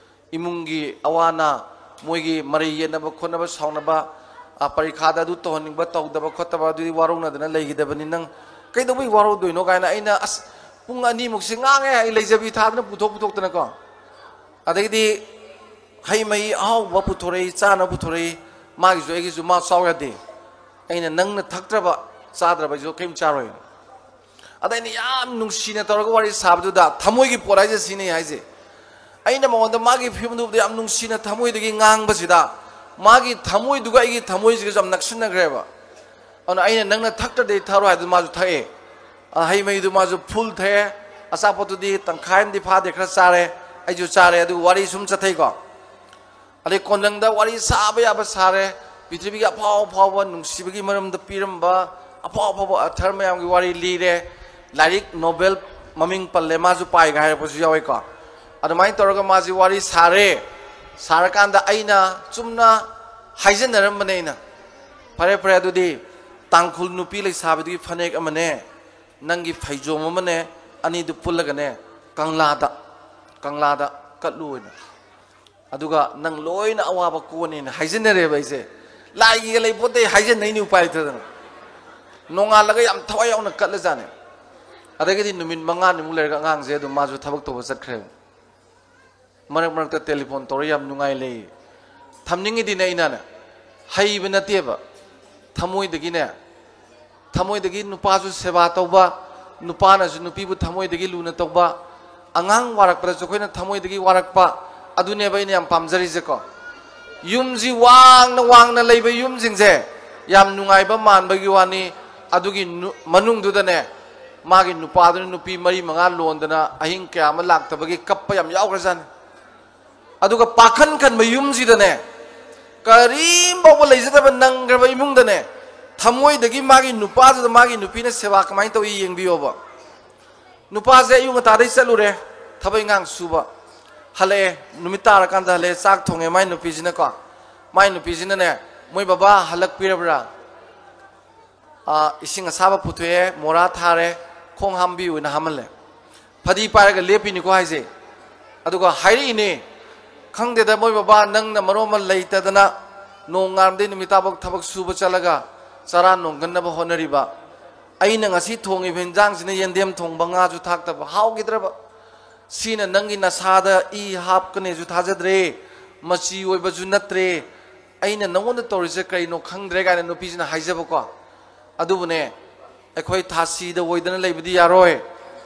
ꯏꯃꯨꯡꯒꯤ ꯑꯋꯥ ꯑꯅꯥ, ꯃꯣꯏꯒꯤ ꯃꯔꯩ ꯌꯦꯠꯅꯕ ꯈꯣꯠꯅꯕ, ꯁꯥꯎꯅꯕ, ꯑ, ꯄꯔꯤꯈꯥꯗ ꯑꯗꯨ ꯇꯧꯍꯟꯅꯤꯡꯕ, ꯇꯧꯗꯕ ꯈꯣꯠꯇꯕ, ꯑꯗꯨꯗꯤ ꯋꯥꯔꯧꯅꯗꯅ ꯂꯩꯈꯤꯗꯕꯅꯤ꯫ ꯅꯪ ꯀꯩꯗꯧꯕꯩ ꯋꯥꯔꯧꯗꯣꯏꯅꯣ ꯀꯥꯏꯅ ꯑꯩꯅ ꯑꯁ ꯄꯨꯡ ꯑꯅꯤꯃꯨꯛꯁꯦ ꯉꯥꯡꯉꯦ, ꯑꯩ ꯂꯩꯖꯕꯤ ꯊꯥꯗꯅ ꯄꯨꯊꯣꯛ ꯄꯨꯊꯣꯛꯇꯅꯀꯣ꯫ ꯑꯗꯒꯤꯗꯤ ꯍꯩ ꯃꯍꯤ ꯑꯍꯥꯎꯕ ꯄꯨꯊꯣꯔꯛꯏ, ꯆꯥꯅꯕ ꯄꯨꯊꯣꯔꯛꯏ꯫ ꯃꯥꯒꯤꯁꯨ ꯑꯩꯒꯤꯁꯨ ꯃꯥ ꯆꯥꯎ ꯌꯥꯗꯦ꯫ ꯑꯩꯅ ꯅꯪꯅ ꯊꯛꯇ꯭ꯔꯕ, ꯆꯥꯗ꯭ꯔꯕ ꯑꯩꯁꯨ ꯀꯔꯤꯝ ꯆꯥꯔꯣꯏ꯫ ꯑꯗ ꯑꯩꯅ ꯌꯥꯝ ꯅꯨꯡꯁꯤꯅ ꯇꯧꯔꯒ ꯋꯥꯔꯤ ꯁꯥꯕꯗꯨꯗ ꯊꯃꯣꯏꯒꯤ ꯄꯣꯠ ꯍꯥꯏꯁꯦ ꯁꯤꯅꯤ ꯍꯥꯏꯁꯦ꯫ ꯑꯩꯅ ꯃꯉꯣꯟꯗ ꯃꯥꯒꯤ ꯐꯤꯕꯝꯗꯨꯕꯨꯗꯤ ꯌꯥꯝ ꯅꯨꯡꯁꯤꯅ ꯊꯃꯣꯏꯗꯒꯤ ꯉꯥꯡꯕꯁꯤꯗ ꯃꯥꯒꯤ ꯊꯃꯣꯏꯗꯨꯒ ꯑꯩꯒꯤ ꯊꯃꯣꯏꯁꯤꯒꯁꯨ ꯌꯥꯝ ꯅꯛꯁꯤꯟꯅꯈ꯭ꯔꯦꯕ꯫ ꯑꯗꯨꯅ ꯑꯩꯅ ꯅꯪꯅ ꯊꯛꯇ꯭ꯔꯗꯤ ꯊꯛꯑꯔꯣꯏ ꯍꯥꯏꯗꯨ ꯃꯥꯁꯨ ꯊꯛꯑꯦ꯫ ꯑ, ꯍꯩ ꯃꯍꯤꯗꯨ ꯃꯥꯁꯨ full ꯊꯛꯑꯦ꯫ ꯑꯆꯥꯄꯣꯠꯇꯨꯗꯤ ꯇꯪꯈꯥꯏ ꯑꯃꯗꯤ ꯐꯥꯗꯦ, ꯈꯔ ꯆꯥꯔꯦ꯫ ꯑꯩꯁꯨ ꯆꯥꯔꯦ꯫ ꯑꯗꯨꯒ ꯋꯥꯔꯤ ꯁꯨꯝ ꯆꯠꯊꯩꯀꯣ꯫ ꯑꯗꯩ ꯀꯣꯟꯖꯪꯗ ꯋꯥꯔꯤ ꯁꯥꯕ ꯌꯥꯕ ꯁꯥꯔꯦ꯫ ꯄ꯭ꯔꯤꯊꯤꯕꯤꯒꯤ ꯑꯐꯥꯎ ꯑꯐꯥꯎꯕ ꯅꯨꯡꯁꯤꯕꯒꯤ ꯃꯔꯝꯗ ꯄꯤꯔꯝꯕ ꯑꯐꯥꯎ ꯑꯐꯥꯎꯕ author ꯃꯌꯥꯝꯒꯤ ꯋꯥꯔꯤ ꯂꯤꯔꯦ꯫ ꯂꯥꯏꯔꯤꯛ novel ꯃꯃꯤꯡ ꯄꯜꯂꯦ, ꯃꯥꯁꯨ ꯄꯥꯏꯒ ꯍꯥꯏꯔꯛꯄꯁꯨ ꯌꯥꯎꯋꯦꯀꯣ꯫ ꯑꯗꯨꯃꯥꯏꯅ ꯇꯧꯔꯒ ꯃꯥꯁꯤ ꯋꯥꯔꯤ ꯁꯥꯔꯦ꯫ ꯁꯥꯔꯀꯥꯟꯗ ꯑꯩꯅ ꯆꯨꯝꯅ ꯍꯥꯏꯖꯟꯅꯔꯝꯕꯅꯦ ꯑꯩꯅ꯫ "ꯐꯔꯦ, ꯐꯔꯦ, ꯑꯗꯨꯗꯤ ꯇꯥꯡꯈꯨꯜ ꯅꯨꯄꯤ ꯂꯩꯁꯥꯕꯤꯗꯨꯒꯤ ꯐꯅꯦꯛ ꯑꯃꯅꯦ, ꯅꯪꯒꯤ ꯐꯩꯖꯣꯝ ꯑꯃꯅꯦ, ꯑꯅꯤꯗꯨ ꯄꯨꯜꯂꯒꯅꯦ, ꯀꯪꯂꯥꯗ, ꯀꯪꯂꯥꯗ ꯀꯠꯂꯨ ꯑꯣꯏꯅ꯫ ꯑꯗꯨꯒ ꯅꯪ ꯂꯣꯏꯅ ꯑꯋꯥꯕ ꯀꯣꯛꯑꯅꯤꯅ" ꯍꯥꯏꯖꯟꯅꯔꯦꯕ ꯑꯩꯁꯦ꯫ ꯂꯥꯏꯒꯤꯒ ꯂꯩ ꯄꯣꯠꯇꯦ, ꯍꯥꯏꯖꯟꯅꯩꯅꯤ ꯎꯄꯥꯏ ꯂꯩꯇꯗꯅ꯫ ꯅꯣꯡꯉꯥꯜꯂꯒ ꯌꯥꯝ ꯊꯋꯥꯏ ꯌꯥꯎꯅ ꯀꯠꯂꯖꯥꯠꯅꯦ꯫ ꯑꯗꯒꯤꯗꯤ ꯅꯨꯃꯤꯠ ꯃꯉꯥꯅꯤꯃꯨꯛ ꯂꯩꯔꯒ ꯑꯉꯥꯡꯁꯦ ꯑꯗꯨꯝ ꯃꯥꯁꯨ ꯊꯕꯛ ꯇꯧꯕ ꯆꯠꯈ꯭ꯔꯦꯕ꯫ ꯃꯔꯛ ꯃꯔꯛꯇ telephone ꯇꯧꯔ ꯌꯥꯝ ꯅꯨꯡꯉꯥꯏ ꯂꯩ꯫ ꯊꯝꯅꯤꯡꯉꯤꯗꯤꯅꯦ ꯑꯩꯅꯅꯦ, ꯍꯩꯕ ꯅꯠꯇꯦꯕ, ꯊꯃꯣꯏꯗꯒꯤꯅꯦ, ꯊꯃꯣꯏꯗꯒꯤ ꯅꯨꯄꯥꯁꯨ ꯁꯦꯕꯥ ꯇꯧꯕ, ꯅꯨꯄꯥꯅꯁꯨ ꯅꯨꯄꯤꯕꯨ ꯊꯃꯣꯏꯗꯒꯤ ꯂꯨꯅ ꯇꯧꯕ, ꯑꯉꯥꯡ ꯋꯥꯔꯛꯄꯗꯁꯨ ꯑꯩꯈꯣꯏꯅ ꯊꯃꯣꯏꯗꯒꯤ ꯋꯥꯔꯛꯄ, ꯑꯗꯨꯅꯦꯕ ꯑꯩꯅ ꯌꯥꯝ ꯄꯥꯝꯖꯔꯤꯁꯦꯀꯣ꯫ ꯌꯨꯝꯁꯤ ꯋꯥꯡꯅ ꯋꯥꯡꯅ ꯂꯩꯕ ꯌꯨꯝꯁꯤꯡꯁꯦ ꯌꯥꯝ ꯅꯨꯡꯉꯥꯏꯕ ꯃꯥꯟꯕꯒꯤ ꯋꯥꯅꯤ꯫ ꯑꯗꯨꯒꯤ ꯅꯨ- ꯃꯅꯨꯡꯗꯨꯗꯅꯦ, ꯃꯥꯒꯤ ꯅꯨꯄꯥꯗꯨꯅ ꯅꯨꯄꯤ ꯃꯔꯤ ꯃꯉꯥ ꯂꯣꯟꯗꯅ ꯑꯍꯤꯡ ꯀꯌꯥ ꯑꯃ ꯂꯥꯛꯇꯕꯒꯤ ꯀꯞꯄ ꯌꯥꯝ ꯌꯥꯎꯈ꯭ꯔꯖꯥꯠꯅꯤ꯫ ꯑꯗꯨꯒ ꯄꯥꯈꯟ ꯈꯟꯕ ꯌꯨꯝꯁꯤꯗꯅꯦ, ꯀꯔꯤꯝ ꯐꯥꯎꯕ ꯂꯩꯖꯗꯕ ꯅꯪꯈ꯭ꯔꯕ ꯏꯃꯨꯡꯗꯅꯦ, ꯊꯃꯣꯏꯗꯒꯤ ꯃꯥꯒꯤ ꯅꯨꯄꯥꯗꯨꯗ ꯃꯥꯒꯤ ꯅꯨꯄꯤꯅ ꯁꯦꯕꯥ ꯀꯃꯥꯏꯅ ꯇꯧꯏ ꯌꯦꯡꯕꯤꯌꯣꯕ꯫ ꯅꯨꯄꯥꯁꯦ ꯑꯌꯨꯛ ꯉꯟꯇꯥꯗꯩ ꯆꯠꯂꯨꯔꯦ, ꯊꯕꯛ ꯏꯪꯈꯥꯡ ꯁꯨꯕ, ꯍꯜꯂꯛꯑꯦ, ꯅꯨꯃꯤꯠ ꯇꯥꯔꯀꯥꯟꯗ ꯍꯜꯂꯛꯑꯦ, ꯆꯥꯛ ꯊꯣꯡꯉꯦ ꯃꯥꯏ ꯅꯨꯄꯤꯁꯤꯅꯀꯣ꯫ ꯃꯥꯏ ꯅꯨꯄꯤꯁꯤꯅꯅꯦ, "ꯃꯣꯏ ꯕꯕꯥ ꯍꯜꯂꯛꯄꯤꯔꯕ꯭ꯔꯥ?" "ꯑꯥ, ꯏꯁꯤꯡ ꯑꯁꯥꯕ ꯄꯨꯊꯣꯛꯑꯦ, ꯃꯣꯔꯥ ꯊꯥꯔꯦ, ꯈꯣꯡ ꯍꯥꯝꯕꯤꯌꯨꯅ ꯍꯥꯝꯍꯜꯂꯦ꯫ ꯐꯗꯤ ꯄꯥꯏꯔꯒ ꯂꯦꯞꯄꯤꯅꯤꯀꯣ ꯍꯥꯏꯁꯦ꯫ ꯑꯗꯨꯒ ꯍꯥꯏꯔꯛꯏꯅꯦ, 'ꯈꯪꯗꯦꯗ ꯃꯣꯏ ꯕꯕꯥ, ꯅꯪꯅ ꯃꯔꯣꯟ ꯑꯃ ꯂꯩꯇꯗꯅ ꯅꯣꯡꯉꯥꯟꯕꯗꯩ ꯅꯨꯃꯤꯠ ꯇꯥꯐꯥꯎ ꯊꯕꯛ ꯁꯨꯕ ꯆꯠꯂꯒ ꯆꯔꯥ ꯅꯣꯡꯒꯟꯅꯕ ꯍꯣꯠꯅꯔꯤꯕ꯫ ꯑꯩꯅ ꯉꯁꯤ ꯊꯣꯡꯉꯤꯕ ꯍꯤꯟꯖꯥꯡꯁꯤꯅ ꯌꯦꯟꯗꯦꯝ ꯊꯣꯡꯕ, ꯉꯥꯁꯨ ꯊꯥꯛꯇꯕ, ꯍꯥꯎꯈꯤꯗ꯭ꯔꯕ꯫ ꯁꯤꯅ ꯅꯪꯒꯤ ꯅꯁꯥꯗ ꯏ ꯍꯥꯞꯀꯅꯦꯁꯨ ꯊꯥꯖꯗ꯭ꯔꯦ, ꯃꯆꯤ ꯑꯣꯏꯕꯁꯨ ꯅꯠꯇ꯭ꯔꯦ꯫ ꯑꯩꯅ ꯅꯪꯉꯣꯟꯗ ꯇꯧꯔꯤꯁꯦ ꯀꯔꯤꯅꯣ ꯈꯪꯗ꯭ꯔꯦ,' ꯀꯥꯏꯅ ꯅꯨꯄꯤꯁꯤꯅ ꯍꯥꯏꯖꯕꯀꯣ꯫ ꯑꯗꯨꯕꯨꯅꯦ, ꯑꯩꯈꯣꯏ ꯊꯥꯁꯤꯗ ꯑꯣꯏꯗꯅ ꯂꯩꯕꯗꯤ ꯌꯥꯔꯣꯏ꯫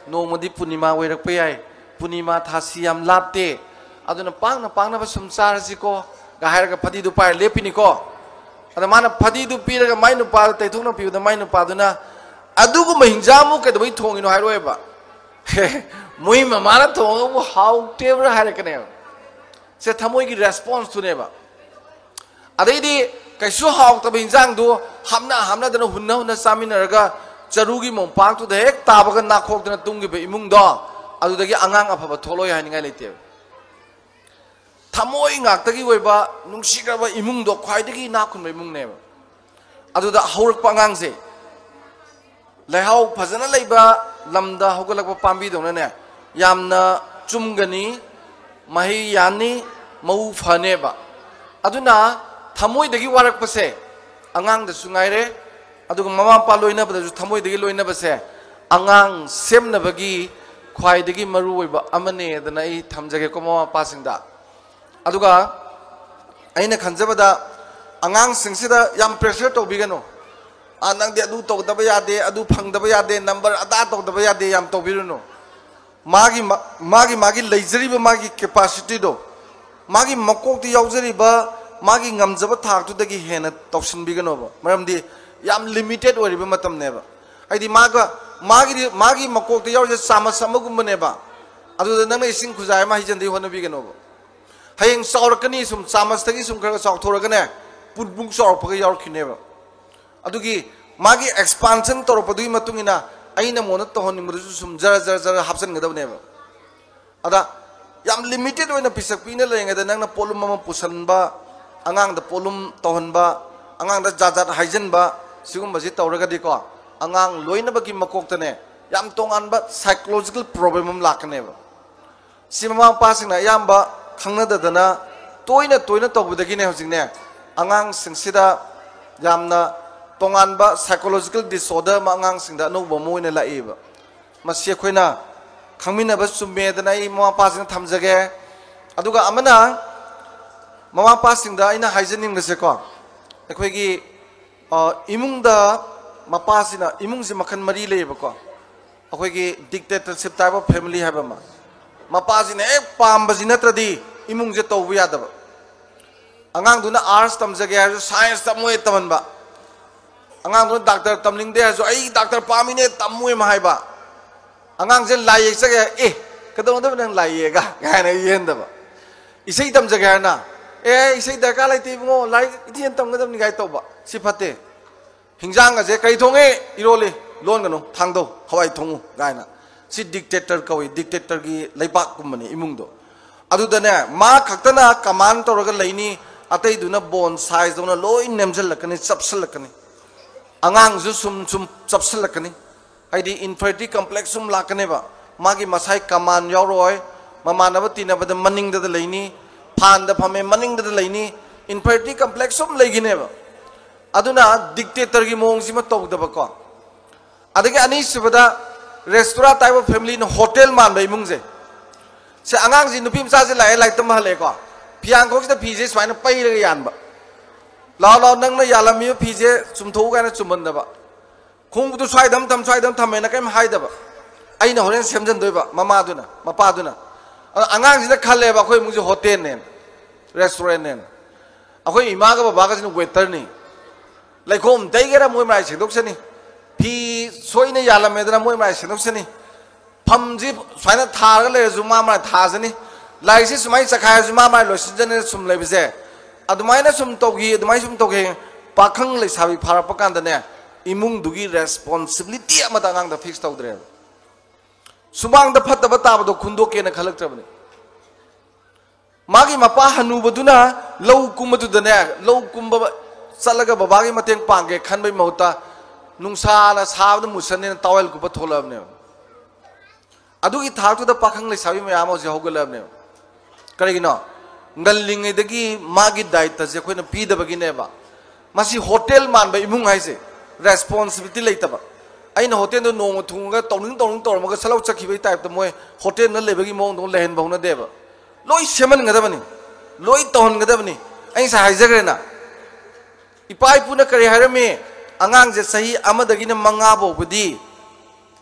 ꯅꯣꯡꯃꯗꯤ ꯄꯨꯔꯅꯤꯃꯥ ꯑꯣꯏꯔꯛꯄ ꯌꯥꯏ꯫ ꯄꯨꯔꯅꯤꯃꯥ ꯊꯥꯁꯤ ꯌꯥꯝ ꯂꯥꯞꯇꯦ꯫ ꯑꯗꯨꯅ ꯄꯥꯡꯅ ꯄꯥꯡꯅꯕ ꯁꯨꯝ ꯆꯥꯔꯁꯤꯀꯣ, ꯒ ꯍꯥꯏꯔꯒ ꯐꯗꯤꯗꯨ ꯄꯥꯏꯔ ꯂꯦꯞꯄꯤꯅꯤꯀꯣ꯫ ꯑꯗ ꯃꯥꯅ ꯐꯗꯤꯗꯨ ꯄꯤꯔꯒ ꯃꯥꯏ ꯅꯨꯄꯥꯗ ꯇꯩꯊꯣꯛꯅ ꯄꯤꯕꯗ, ꯃꯥꯏ ꯅꯨꯄꯥꯗꯨꯅ, "ꯑꯗꯨꯒꯨꯝꯕ ꯍꯤꯟꯖꯥꯡꯕꯨ ꯀꯩꯗꯧꯕꯩ ꯊꯣꯡꯉꯤꯅꯣ?" ꯍꯥꯏꯔꯣꯏꯕ꯫ "ꯃꯣꯏ ꯃꯃꯥꯅ ꯊꯣꯡꯉꯒꯕꯨ ꯍꯥꯎꯇꯦꯕ꯭ꯔꯥ?" ꯍꯥꯏꯔꯛꯀꯅꯦꯕ꯫ ꯁꯦ ꯊꯃꯣꯏꯒꯤ ꯔꯦꯁꯄꯣꯟꯁꯇꯨꯅꯦꯕ꯫ ꯑꯗꯩꯗꯤ ꯀꯩꯁꯨ ꯍꯥꯎꯇꯕ ꯍꯤꯟꯖꯥꯡꯗꯨ ꯍꯥꯞꯅ ꯍꯥꯞꯅꯗꯅ, ꯍꯨꯟꯅ ꯍꯨꯟꯅ ꯆꯥꯃꯤꯟꯅꯔꯒ, ꯆꯔꯨꯒꯤ ꯃꯣꯝꯄꯥꯛꯇꯨꯗ ꯍꯦꯛ ꯇꯥꯕꯒ ꯅꯥꯈꯣꯛꯇꯅ ꯇꯨꯝꯈꯤꯕ ꯏꯃꯨꯡꯗꯣ, ꯑꯗꯨꯗꯒꯤ ꯑꯉꯥꯡ ꯑꯐꯕ ꯊꯣꯛꯂꯛꯑꯣꯏ ꯍꯥꯏꯅꯤꯡꯉꯥꯏ ꯂꯩꯇꯦꯕ꯫ ꯊꯃꯣꯏ ꯉꯥꯛꯇꯒꯤ ꯑꯣꯏꯕ ꯅꯨꯡꯁꯤꯈ꯭ꯔꯕ ꯏꯃꯨꯡꯗꯣ ꯈ꯭ꯋꯥꯏꯗꯒꯤ ꯏꯅꯥꯛ ꯈꯨꯟꯕ ꯏꯃꯨꯡꯅꯦꯕ꯫ ꯑꯗꯨꯗ ꯍꯧꯔꯛꯄ ꯑꯉꯥꯡꯁꯦ, ꯂꯩꯍꯥꯎ ꯐꯖꯅ ꯂꯩꯕ ꯂꯝꯗ ꯍꯧꯒꯠꯂꯛꯄ ꯄꯥꯝꯕꯤꯗꯧꯅꯅꯦ, ꯌꯥꯝꯅ ꯆꯨꯝꯒꯅꯤ, ꯃꯍꯩ ꯌꯥꯟꯅꯤ, ꯃꯎ ꯐꯅꯦꯕ꯫ ꯑꯗꯨꯅ ꯊꯃꯣꯏꯗꯒꯤ ꯋꯥꯔꯛꯄꯁꯦ ꯑꯉꯥꯡꯗꯁꯨ ꯉꯥꯏꯔꯦ, ꯑꯗꯨꯒ ꯃꯃꯥ ꯃꯄꯥ ꯂꯣꯏꯅꯕꯗꯁꯨ ꯊꯃꯣꯏꯗꯒꯤ ꯂꯣꯏꯅꯕꯁꯦ ꯑꯉꯥꯡ ꯁꯦꯝꯅꯕꯒꯤ ꯈ꯭ꯋꯥꯏꯗꯒꯤ ꯃꯔꯨꯑꯣꯏꯕ ꯑꯃꯅꯦꯗꯅ ꯑꯩ ꯊꯝꯖꯒꯦꯀꯣ ꯃꯃꯥ ꯃꯄꯥꯁꯤꯡꯗ꯫ ꯑꯗꯨꯒ ꯑꯩꯅ ꯈꯟꯖꯕꯗ, ꯑꯉꯥꯡꯁꯤꯡꯁꯤꯗ ꯌꯥꯝ ꯄ꯭ꯔꯦꯁꯔ ꯇꯧꯕꯤꯒꯅꯨ꯫ "ꯑ, ꯅꯪꯗꯤ ꯑꯗꯨ ꯇꯧꯗꯕ ꯌꯥꯗꯦ, ꯑꯗꯨ ꯐꯪꯗꯕ ꯌꯥꯗꯦ, ꯅꯝꯕꯔ ꯑꯗꯥ ꯇꯧꯗꯕ ꯌꯥꯗꯦ" ꯌꯥꯝ ꯇꯧꯕꯤꯔꯨꯅꯨ꯫ ꯃꯥꯒꯤ ꯃ-, ꯃꯥꯒꯤ, ꯃꯥꯒꯤ ꯂꯩꯖꯔꯤꯕ ꯃꯥꯒꯤ ꯀꯦꯄꯥꯁꯤꯇꯤꯗꯣ, ꯃꯥꯒꯤ ꯃꯀꯣꯛꯇ ꯌꯥꯎꯖꯔꯤꯕ ꯃꯥꯒꯤ ꯉꯝꯖꯕ ꯊꯥꯛꯇꯨꯗꯒꯤ ꯍꯦꯟꯅ ꯇꯧꯁꯤꯟꯕꯤꯒꯅꯣꯕ꯫ ꯃꯔꯝꯗꯤ ꯌꯥꯝ ꯂꯤꯃꯤꯇꯦꯠ ꯑꯣꯏꯔꯤꯕ ꯃꯇꯝꯅꯦꯕ꯫ ꯍꯥꯏꯗꯤ ꯃꯥꯒ, ꯃꯥꯒꯤꯗꯤ, ꯃꯥꯒꯤ ꯃꯀꯣꯛꯇ ꯌꯥꯎꯔꯤꯁꯦ ꯆꯥꯃꯁ ꯑꯃꯒꯨꯝꯕꯅꯦꯕ꯫ ꯑꯗꯨꯗ ꯅꯪꯅ ꯏꯁꯤꯡ ꯈꯨꯖꯥꯏ ꯑꯃ ꯍꯩꯖꯤꯟꯗꯒꯤ ꯍꯣꯠꯅꯕꯤꯒꯅꯣꯕ꯫ ꯍꯌꯦꯡ ꯆꯥꯎꯔꯛꯀꯅꯤ, ꯁꯨꯝ ꯆꯥꯃꯁꯇꯒꯤ ꯁꯨꯝ ꯈꯔ ꯆꯥꯎꯊꯣꯔꯛꯀꯅꯦ, ꯄꯨꯟꯕꯨꯡ ꯆꯥꯎꯔꯛꯄꯒ ꯌꯥꯎꯔꯛꯈꯤꯅꯦꯕ꯫ ꯑꯗꯨꯒꯤ ꯃꯥꯒꯤ ꯑꯦꯛꯁꯄꯥꯟꯁꯟ ꯇꯧꯔꯛꯄꯗꯨꯒꯤ ꯃꯇꯨꯡ ꯏꯟꯅ ꯑꯩꯅ ꯃꯉꯣꯟꯗ ꯇꯧꯍꯟꯅꯤꯡꯕꯗꯨꯁꯨ ꯁꯨꯝ ꯖꯔ ꯖꯔ ꯖꯔ ꯍꯥꯞꯆꯤꯟꯒꯗꯕꯅꯦꯕ꯫ ꯑꯗ ꯌꯥꯝ ꯂꯤꯃꯤꯇꯦꯠ ꯑꯣꯏꯅ ꯄꯤꯁꯛ ꯄꯤꯛꯅ ꯂꯩꯔꯤꯉꯩꯗ ꯅꯪꯅ ꯄꯣꯠꯂꯨꯝ ꯑꯃ ꯄꯨꯁꯟꯕ, ꯑꯉꯥꯡꯗ ꯄꯣꯠꯂꯨꯝ ꯇꯧꯍꯟꯕ, ꯑꯉꯥꯡꯗ ꯖꯥꯠ ꯖꯥꯠ ꯍꯥꯏꯖꯤꯟꯕ, ꯁꯤꯒꯨꯝꯕꯁꯤ ꯇꯧꯔꯒꯗꯤꯀꯣ, ꯑꯉꯥꯡ ꯂꯣꯏꯅꯕꯒꯤ ꯃꯀꯣꯛꯇꯅꯦ ꯌꯥꯝ ꯇꯣꯉꯥꯟꯕ psychological problem ꯑꯃ ꯂꯥꯛꯀꯅꯦꯕ꯫ ꯁꯤ ꯃꯃꯥ ꯃꯄꯥꯁꯤꯡꯅ ꯑꯌꯥꯝꯕ ꯈꯪꯅꯗꯗꯅ ꯇꯣꯏꯅ ꯇꯣꯏꯅ ꯇꯧꯕꯗꯒꯤꯅꯦ ꯍꯧꯖꯤꯛꯅꯦ ꯑꯉꯥꯡꯁꯤꯡꯁꯤꯗ ꯌꯥꯝꯅ ꯇꯣꯉꯥꯟꯕ psychological disorder ꯑꯃ ꯑꯉꯥꯡꯁꯤꯡꯗ ꯑꯅꯧꯕ ꯑꯃ ꯑꯣꯏꯅ ꯂꯥꯛꯏꯕ꯫ ꯃꯁꯤ ꯑꯩꯈꯣꯏꯅ ꯈꯪꯃꯤꯟꯅꯕ ꯆꯨꯝꯃꯦꯗꯅ ꯑꯩ ꯃꯃꯥ ꯃꯄꯥꯁꯤꯡꯅ ꯊꯝꯖꯒꯦ꯫ ꯑꯗꯨꯒ ꯑꯃꯅ, ꯃꯃꯥ ꯃꯄꯥꯁꯤꯡꯗ ꯑꯩꯅ ꯍꯥꯏꯖꯅꯤꯡꯕꯁꯦꯀꯣ, ꯑꯩꯈꯣꯏꯒꯤ, ꯑ, ꯏꯃꯨꯡꯗ ꯃꯄꯥꯁꯤꯅ, ꯏꯃꯨꯡꯁꯤ ꯃꯈꯜ ꯃꯔꯤ ꯂꯩꯌꯦꯕꯀꯣ꯫ ꯑꯩꯈꯣꯏꯒꯤ dictatorship type of family ꯍꯥꯏꯕ ꯑꯃ, ꯃꯄꯥꯁꯤꯅ ꯍꯦꯛ ꯄꯥꯝꯕꯁꯤ ꯅꯠꯇ꯭ꯔꯗꯤ ꯏꯃꯨꯡꯁꯦ ꯇꯧꯕ ꯌꯥꯗꯕ꯫ ꯑꯉꯥꯡꯗꯨꯅ ꯑꯥꯔꯠꯁ ꯇꯝꯖꯒꯦ ꯍꯥꯏꯔꯁꯨ ꯁꯥꯏꯟꯁ ꯇꯝꯃꯣꯏ ꯇꯝꯍꯟꯕ, ꯑꯉꯥꯡꯗꯨꯅ ꯗꯥꯛꯇꯔ ꯇꯝꯅꯤꯡꯗꯦ ꯍꯥꯏꯔꯁꯨ ꯑꯩ ꯗꯥꯛꯇꯔ ꯄꯥꯝꯃꯤꯅꯦ ꯇꯝꯃꯣꯏ ꯑꯃ ꯍꯥꯏꯕ꯫ ꯑꯉꯥꯡꯁꯦ ꯂꯥꯏ ꯌꯦꯛꯆꯒꯦ, ꯑꯦ, ꯀꯩꯗꯧꯅꯗꯕ ꯅꯪ ꯂꯥꯏ ꯌꯦꯛꯑꯒ ꯀꯥꯏꯅ ꯌꯦꯛꯍꯟꯗꯕ꯫ ꯏꯁꯩ ꯇꯝꯖꯒꯦ ꯍꯥꯏꯔꯅ, ꯑꯦ, ꯏꯁꯩ ꯗꯔꯀꯥꯔ ꯂꯩꯇꯦ ꯏꯕꯨꯡꯉꯣ, ꯂꯥꯏꯔꯤꯛ ꯏꯊꯤꯟ ꯇꯝꯒꯗꯕꯅꯤ ꯀꯥꯏ ꯇꯧꯕ꯫ ꯁꯤ ꯐꯠꯇꯦ꯫ ꯍꯤꯟꯖꯥꯡ ꯑꯁꯦ ꯀꯔꯤ ꯊꯣꯡꯉꯦ? ꯏꯔꯣꯜꯂꯤ꯫ ꯂꯣꯟꯒꯅꯨ, ꯊꯥꯡꯗꯧ, ꯍꯋꯥꯏ ꯊꯣꯡꯉꯨ ꯀꯥꯏꯅ꯫ ꯁꯤ dictator ꯀꯧꯏ, dictator ꯒꯤ ꯂꯩꯕꯥꯛꯀꯨꯝꯕꯅꯤ ꯏꯃꯨꯡꯗꯣ꯫ ꯑꯗꯨꯗꯅꯦ ꯃꯥ ꯈꯛꯇꯅ command ꯇꯧꯔꯒ ꯂꯩꯅꯤ, ꯑꯇꯩꯗꯨꯅ ꯕꯣꯟ ꯁꯥꯏꯖꯗꯧꯅ ꯂꯣꯏ ꯅꯦꯝꯖꯜꯂꯛꯀꯅꯤ, ꯆꯞꯁꯤꯜꯂꯛꯀꯅꯤ꯫ ꯑꯉꯥꯡꯁꯨ ꯁꯨꯝ ꯁꯨꯝ ꯆꯞꯁꯤꯜꯂꯛꯀꯅꯤ꯫ ꯍꯥꯏꯗꯤ inferiority complex ꯁꯨꯝ ꯂꯥꯛꯀꯅꯦꯕ꯫ ꯃꯥꯒꯤ ꯃꯁꯥꯏ command ꯌꯥꯎꯔꯣꯏ, ꯃꯃꯥꯟꯅꯕ ꯇꯤꯟꯅꯕꯗ ꯃꯅꯤꯡꯗꯗ ꯂꯩꯅꯤ, ꯐꯥꯟꯗ ꯐꯝꯃꯦ ꯃꯅꯤꯡꯗꯗ ꯂꯩꯅꯤ, inferiority complex ꯁꯨꯝ ꯂꯩꯈꯤꯅꯦꯕ꯫ ꯑꯗꯨꯅ dictator ꯒꯤ ꯃꯑꯣꯡꯁꯤꯃ ꯇꯧꯗꯕꯀꯣ꯫ ꯑꯗꯒꯤ ꯑꯅꯤꯁꯨꯕꯗ restaurant type of family ꯅ ꯍꯣꯇꯦꯜ ꯃꯥꯟꯕ ꯏꯃꯨꯡꯁꯦ꯫ ꯁꯦ ꯑꯉꯥꯡꯁꯤ ꯅꯨꯄꯤ ꯃꯆꯥꯁꯦ ꯂꯥꯛꯑꯦ, ꯂꯥꯏꯔꯤꯛ ꯇꯝꯕ ꯍꯜꯂꯛꯑꯦꯀꯣ, ꯐꯤꯌꯥꯡꯈꯣꯛꯁꯤꯗ ꯐꯤꯁꯦ ꯁꯨꯃꯥꯏꯅ ꯄꯩꯔꯒ ꯌꯥꯟꯕ꯫ "ꯂꯥꯛꯑꯣ ꯂꯥꯛꯑꯣ, ꯅꯪꯅ ꯌꯥꯜꯂꯝꯃꯤꯕ ꯐꯤꯁꯦ ꯆꯨꯝꯊꯣꯛꯎ" ꯀꯥꯏꯅ ꯆꯨꯝꯍꯟꯗꯕ꯫ "ꯈꯣꯡꯎꯞꯇꯨ ꯁ꯭ꯋꯥꯏꯗ ꯑꯃ ꯊꯝ, ꯁ꯭ꯋꯥꯏꯗ ꯑꯃ ꯊꯝꯃꯦꯅ" ꯀꯔꯤꯝ ꯍꯥꯏꯗꯕ꯫ ꯑꯩꯅ ꯍꯣꯔꯦꯟ ꯁꯦꯝꯖꯟꯗꯣꯏꯕ ꯃꯃꯥꯗꯨꯅ, ꯃꯄꯥꯗꯨꯅ꯫ ꯑꯗꯣ ꯑꯉꯥꯡꯁꯤꯅ ꯈꯜꯂꯦꯕ ꯑꯩꯈꯣꯏ ꯏꯃꯨꯡꯁꯦ ꯍꯣꯇꯦꯜꯅꯦꯅ, restaurant ꯅꯦꯅ꯫ ꯑꯩꯈꯣꯏ ꯏꯃꯥꯒ ꯕꯕꯥꯒꯁꯤꯅ ꯋꯦꯇꯔꯅꯤ꯫ ꯂꯩꯈꯣꯝ ꯇꯩꯒꯦꯔꯥ ꯃꯣꯏ ꯃꯔꯥꯏ ꯁꯦꯡꯗꯣꯛꯆꯅꯤ꯫ ꯐꯤ ꯁꯣꯏꯅ ꯌꯥꯜꯂꯝꯃꯦꯗꯅ ꯃꯣꯏ ꯃꯔꯥꯏ ꯁꯦꯡꯗꯣꯛꯆꯅꯤ꯫ ꯐꯝꯁꯤ ꯁꯨꯃꯥꯏꯅ ꯊꯥꯔꯒ ꯂꯩꯔꯁꯨ ꯃꯥ ꯃꯔꯥꯏ ꯊꯥꯖꯅꯤ꯫ ꯂꯥꯏꯔꯤꯛꯁꯤ ꯁꯨꯃꯥꯏꯅ ꯆꯈꯥꯏꯔꯁꯨ ꯃꯥ ꯃꯔꯥꯏ ꯂꯣꯏꯁꯤꯟꯖꯅꯤ꯫ ꯁꯨꯝ ꯂꯩꯕꯁꯦ ꯑꯗꯨꯃꯥꯏꯅ ꯁꯨꯝ ꯇꯧꯈꯤ, ꯑꯗꯨꯃꯥꯏꯅ ꯁꯨꯝ ꯇꯧꯈꯤ꯫ ꯄꯥꯈꯪ ꯂꯩꯁꯥꯕꯤ ꯐꯥꯔꯛꯄ ꯀꯥꯟꯗꯅꯦ, ꯏꯃꯨꯡꯗꯨꯒꯤ ꯔꯦꯁꯄꯣꯟꯁꯤꯕꯤꯂꯤꯇꯤ ꯑꯃꯇ ꯑꯉꯥꯡꯗ ꯐꯤꯛꯁ ꯇꯧꯗ꯭ꯔꯦꯕ꯫ ꯁꯨꯃꯥꯡꯗ ꯐꯠꯇꯕ ꯇꯥꯕꯗꯣ ꯈꯨꯟꯗꯣꯛꯀꯦꯅ ꯈꯜꯂꯛꯇ꯭ꯔꯕꯅꯤ꯫ ꯃꯥꯒꯤ ꯃꯄꯥ ꯍꯅꯨꯕꯗꯨꯅ ꯂꯧ ꯀꯨꯝꯕꯗꯨꯗꯅꯦ, ꯂꯧ ꯀꯨꯝꯕ ꯆꯠꯂꯒ ꯕꯕꯥꯒꯤ ꯃꯇꯦꯡ ꯄꯥꯡꯒꯦ ꯈꯟꯕꯒꯤ ꯃꯍꯨꯠꯇ ꯅꯨꯡꯁꯥꯅ ꯁꯥꯕꯗ ꯃꯨꯁꯟꯅꯦꯅ ꯇꯥꯋꯦꯜ ꯀꯨꯞꯄ ꯊꯣꯛꯂꯛꯑꯕꯅꯦꯕ꯫ ꯑꯗꯨꯒꯤ ꯊꯥꯛꯇꯨꯗ ꯄꯥꯈꯪ ꯂꯩꯁꯥꯕꯤ ꯃꯌꯥꯝ ꯑꯃ ꯍꯧꯖꯤꯛ ꯍꯧꯒꯠꯂꯛꯑꯕꯅꯦꯕ꯫ ꯀꯔꯤꯒꯤꯅꯣ? ꯉꯜꯂꯤꯉꯩꯗꯒꯤ ꯃꯥꯒꯤ ꯗꯥꯏꯇꯁꯦ ꯑꯩꯈꯣꯏꯅ ꯄꯤꯗꯕꯒꯤꯅꯦꯕ꯫ ꯃꯁꯤ ꯍꯣꯇꯦꯜ ꯃꯥꯟꯕ ꯏꯃꯨꯡ ꯍꯥꯏꯁꯦ, ꯔꯦꯁꯄꯣꯟꯁꯤꯕꯤꯂꯤꯇꯤ ꯂꯩꯇꯕ꯫ ꯑꯩꯅ ꯍꯣꯇꯦꯜꯗ ꯅꯣꯡꯃ ꯊꯨꯡꯉꯒ ꯇꯧꯅꯤꯡ ꯇꯧꯅꯤꯡ ꯇꯧꯔꯝꯃꯒ ꯁꯠ ꯂꯥꯎ ꯆꯠꯈꯤꯕꯒꯤ ꯇꯥꯏꯞꯇ ꯃꯣꯏ ꯍꯣꯇꯦꯜꯗ ꯂꯩꯕꯒꯤ ꯃꯑꯣꯡꯗ ꯂꯩꯍꯟꯕ ꯍꯧꯅꯗꯦꯕ꯫ ꯂꯣꯏ ꯁꯦꯝꯍꯟꯒꯗꯕꯅꯤ, ꯂꯣꯏ ꯇꯧꯍꯟꯒꯗꯕꯅꯤ꯫ ꯑꯩ ꯉꯁꯥꯏ ꯍꯥꯏꯖꯈ꯭ꯔꯦꯅ, ꯏꯄꯥ ꯏꯄꯨꯅ ꯀꯔꯤ ꯍꯥꯏꯔꯝꯃꯤ? ꯑꯉꯥꯡꯁꯦ ꯆꯍꯤ ꯑꯃꯗꯒꯤꯅ ꯃꯉꯥ ꯐꯥꯎꯕꯗꯤ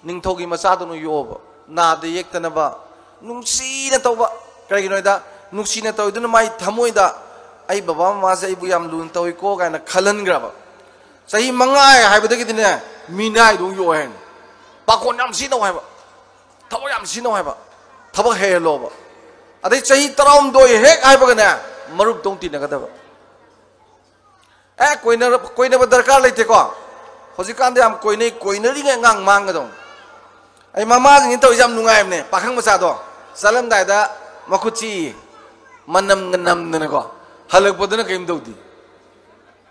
ꯅꯤꯡꯊꯧꯒꯤ ꯃꯆꯥꯗꯧꯅ ꯌꯣꯛꯑꯣꯕ, ꯅꯥꯗ ꯌꯦꯛꯇꯅꯕ, ꯅꯨꯡꯁꯤꯅ ꯇꯧꯕ꯫ ꯀꯔꯤꯒꯤꯅꯣ ꯍꯥꯏꯗ, ꯅꯨꯡꯁꯤꯅ ꯇꯧꯔꯤꯗꯨꯅ ꯃꯥꯏ ꯊꯃꯣꯏꯗ, "ꯑꯩ ꯕꯕꯥ ꯃꯃꯥꯁꯦ ꯑꯩꯕꯨ ꯌꯥꯝ ꯂꯨꯅ ꯇꯧꯏꯀꯣ" ꯀꯥꯏꯅ ꯈꯜꯍꯟꯈ꯭ꯔꯕ꯫ ꯆꯍꯤ ꯃꯉꯥ ꯍꯥꯏꯕꯗꯒꯤꯗꯤꯅꯦ, ꯃꯤꯅꯥꯏꯗꯧ ꯌꯣꯛꯑꯣ ꯍꯥꯏꯅ꯫ ꯄꯥꯈꯣꯟ ꯌꯥꯝ ꯁꯤꯖꯤꯟꯅꯧ ꯍꯥꯏꯕ, ꯊꯕꯛ ꯌꯥꯝ ꯁꯤꯖꯤꯟꯅꯧ ꯍꯥꯏꯕ, ꯊꯕꯛ ꯍꯩꯍꯜꯂꯣꯕ꯫ ꯑꯗꯩ ꯆꯍꯤ ꯇꯔꯥꯍꯨꯝꯗꯣꯏ ꯍꯦꯛ ꯍꯥꯏꯕꯒꯅꯦ, ꯃꯔꯨꯞꯇꯧ ꯇꯤꯟꯅꯒꯗꯕ꯫ ꯑꯦ, ꯀꯣꯏꯅꯔ-, ꯀꯣꯏꯅꯕ ꯗꯔꯀꯥꯔ ꯂꯩꯇꯦꯀꯣ꯫ ꯍꯧꯖꯤꯛꯀꯥꯟꯗꯤ ꯌꯥꯝ ꯀꯣꯏꯅꯩ, ꯀꯣꯏꯅꯔꯤꯉꯩ ꯑꯉꯥꯡ ꯃꯥꯡꯒꯗꯧꯅꯤ꯫ ꯑꯩ ꯃꯃꯥꯁꯤꯡꯁꯤ ꯇꯧꯔꯤꯁꯦ ꯌꯥꯝ ꯅꯨꯡꯉꯥꯏꯕꯅꯦ, ꯄꯥꯈꯪ ꯃꯆꯥꯗꯣ꯫ ꯆꯠꯂꯝꯗꯥꯏꯗ ꯃꯈꯨꯠ ꯆꯤꯛꯏ, ꯃꯅꯝꯒ ꯅꯝꯗꯅꯀꯣ꯫ ꯍꯜꯂꯛꯄꯗꯨꯅ ꯀꯔꯤꯝ ꯇꯧꯗꯦ꯫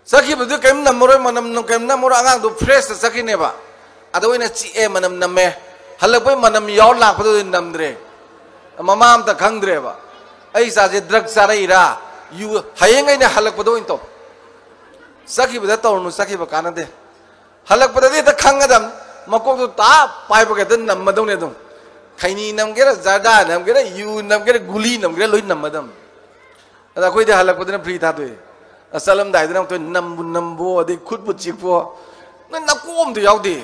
ꯆꯠꯈꯤꯕꯗꯨ ꯀꯔꯤꯝ ꯅꯝꯃꯔꯣꯏ, ꯃꯅꯝ ꯀꯔꯤꯝ ꯅꯝꯃꯔꯣꯏ, ꯑꯉꯥꯡꯗꯣ ꯐ꯭ꯔꯦꯁꯇ ꯆꯠꯈꯤꯅꯦꯕ꯫ ꯑꯗ ꯑꯣꯏꯅ ꯆꯤꯛꯑꯦ, ꯃꯅꯝ ꯅꯝꯃꯦ꯫ ꯍꯜꯂꯛꯄꯩ ꯃꯅꯝ ꯌꯥꯎꯔ ꯂꯥꯛꯄꯗꯨꯗꯤ ꯅꯝꯗ꯭ꯔꯦ꯫ ꯃꯃꯥ ꯑꯝꯇ ꯈꯪꯗ꯭ꯔꯦꯕ꯫ "ꯑꯩ ꯏꯆꯥꯁꯦ ꯗ꯭ꯔꯒ ꯆꯥꯔꯛꯏꯔꯥ, ꯌꯨ ꯍꯌꯦꯡ ꯑꯩꯅ ꯍꯜꯂꯛꯄꯗ ꯑꯣꯏꯅ ꯇꯧ꯫ ꯆꯠꯈꯤꯕꯗ ꯇꯧꯔꯨꯅꯨ, ꯆꯠꯈꯤꯕ ꯀꯥꯟꯅꯗꯦ꯫ ꯍꯜꯂꯛꯄꯗꯗꯤ ꯍꯦꯛꯇ ꯈꯪꯒꯗꯕꯅꯤ꯫ ꯃꯀꯣꯛꯇꯣ ꯇꯥ ꯄꯥꯏꯕꯒ ꯍꯦꯛꯇ ꯅꯝꯃꯗꯧꯅꯦ ꯑꯗꯨꯝ꯫ ꯈꯩꯅꯤ ꯅꯝꯒꯦꯔꯥ, ꯖꯔꯗꯥ ꯅꯝꯒꯦꯔꯥ, ꯌꯨ ꯅꯝꯒꯦꯔꯥ, ꯒꯨꯂꯤ ꯅꯝꯒꯦꯔꯥ, ꯂꯣꯏ ꯅꯝꯃꯗꯕꯅꯤ꯫ ꯑꯗ ꯑꯩꯈꯣꯏꯗꯤ ꯍꯜꯂꯛꯄꯗꯅ ꯐ꯭ꯔꯤ ꯊꯥꯗꯣꯛꯑꯦ꯫ ꯑꯁ, ꯆꯠꯂꯝꯗꯥꯏꯗꯅ ꯑꯃꯨꯛꯇ ꯅꯝꯕꯨ ꯅꯝꯕꯣ, ꯑꯗꯩ ꯈꯨꯠꯄꯨ ꯆꯤꯛꯄꯣ꯫ ꯅꯣꯏ ꯅꯀꯣꯛ ꯑꯝꯇ ꯌꯥꯎꯗꯦ꯫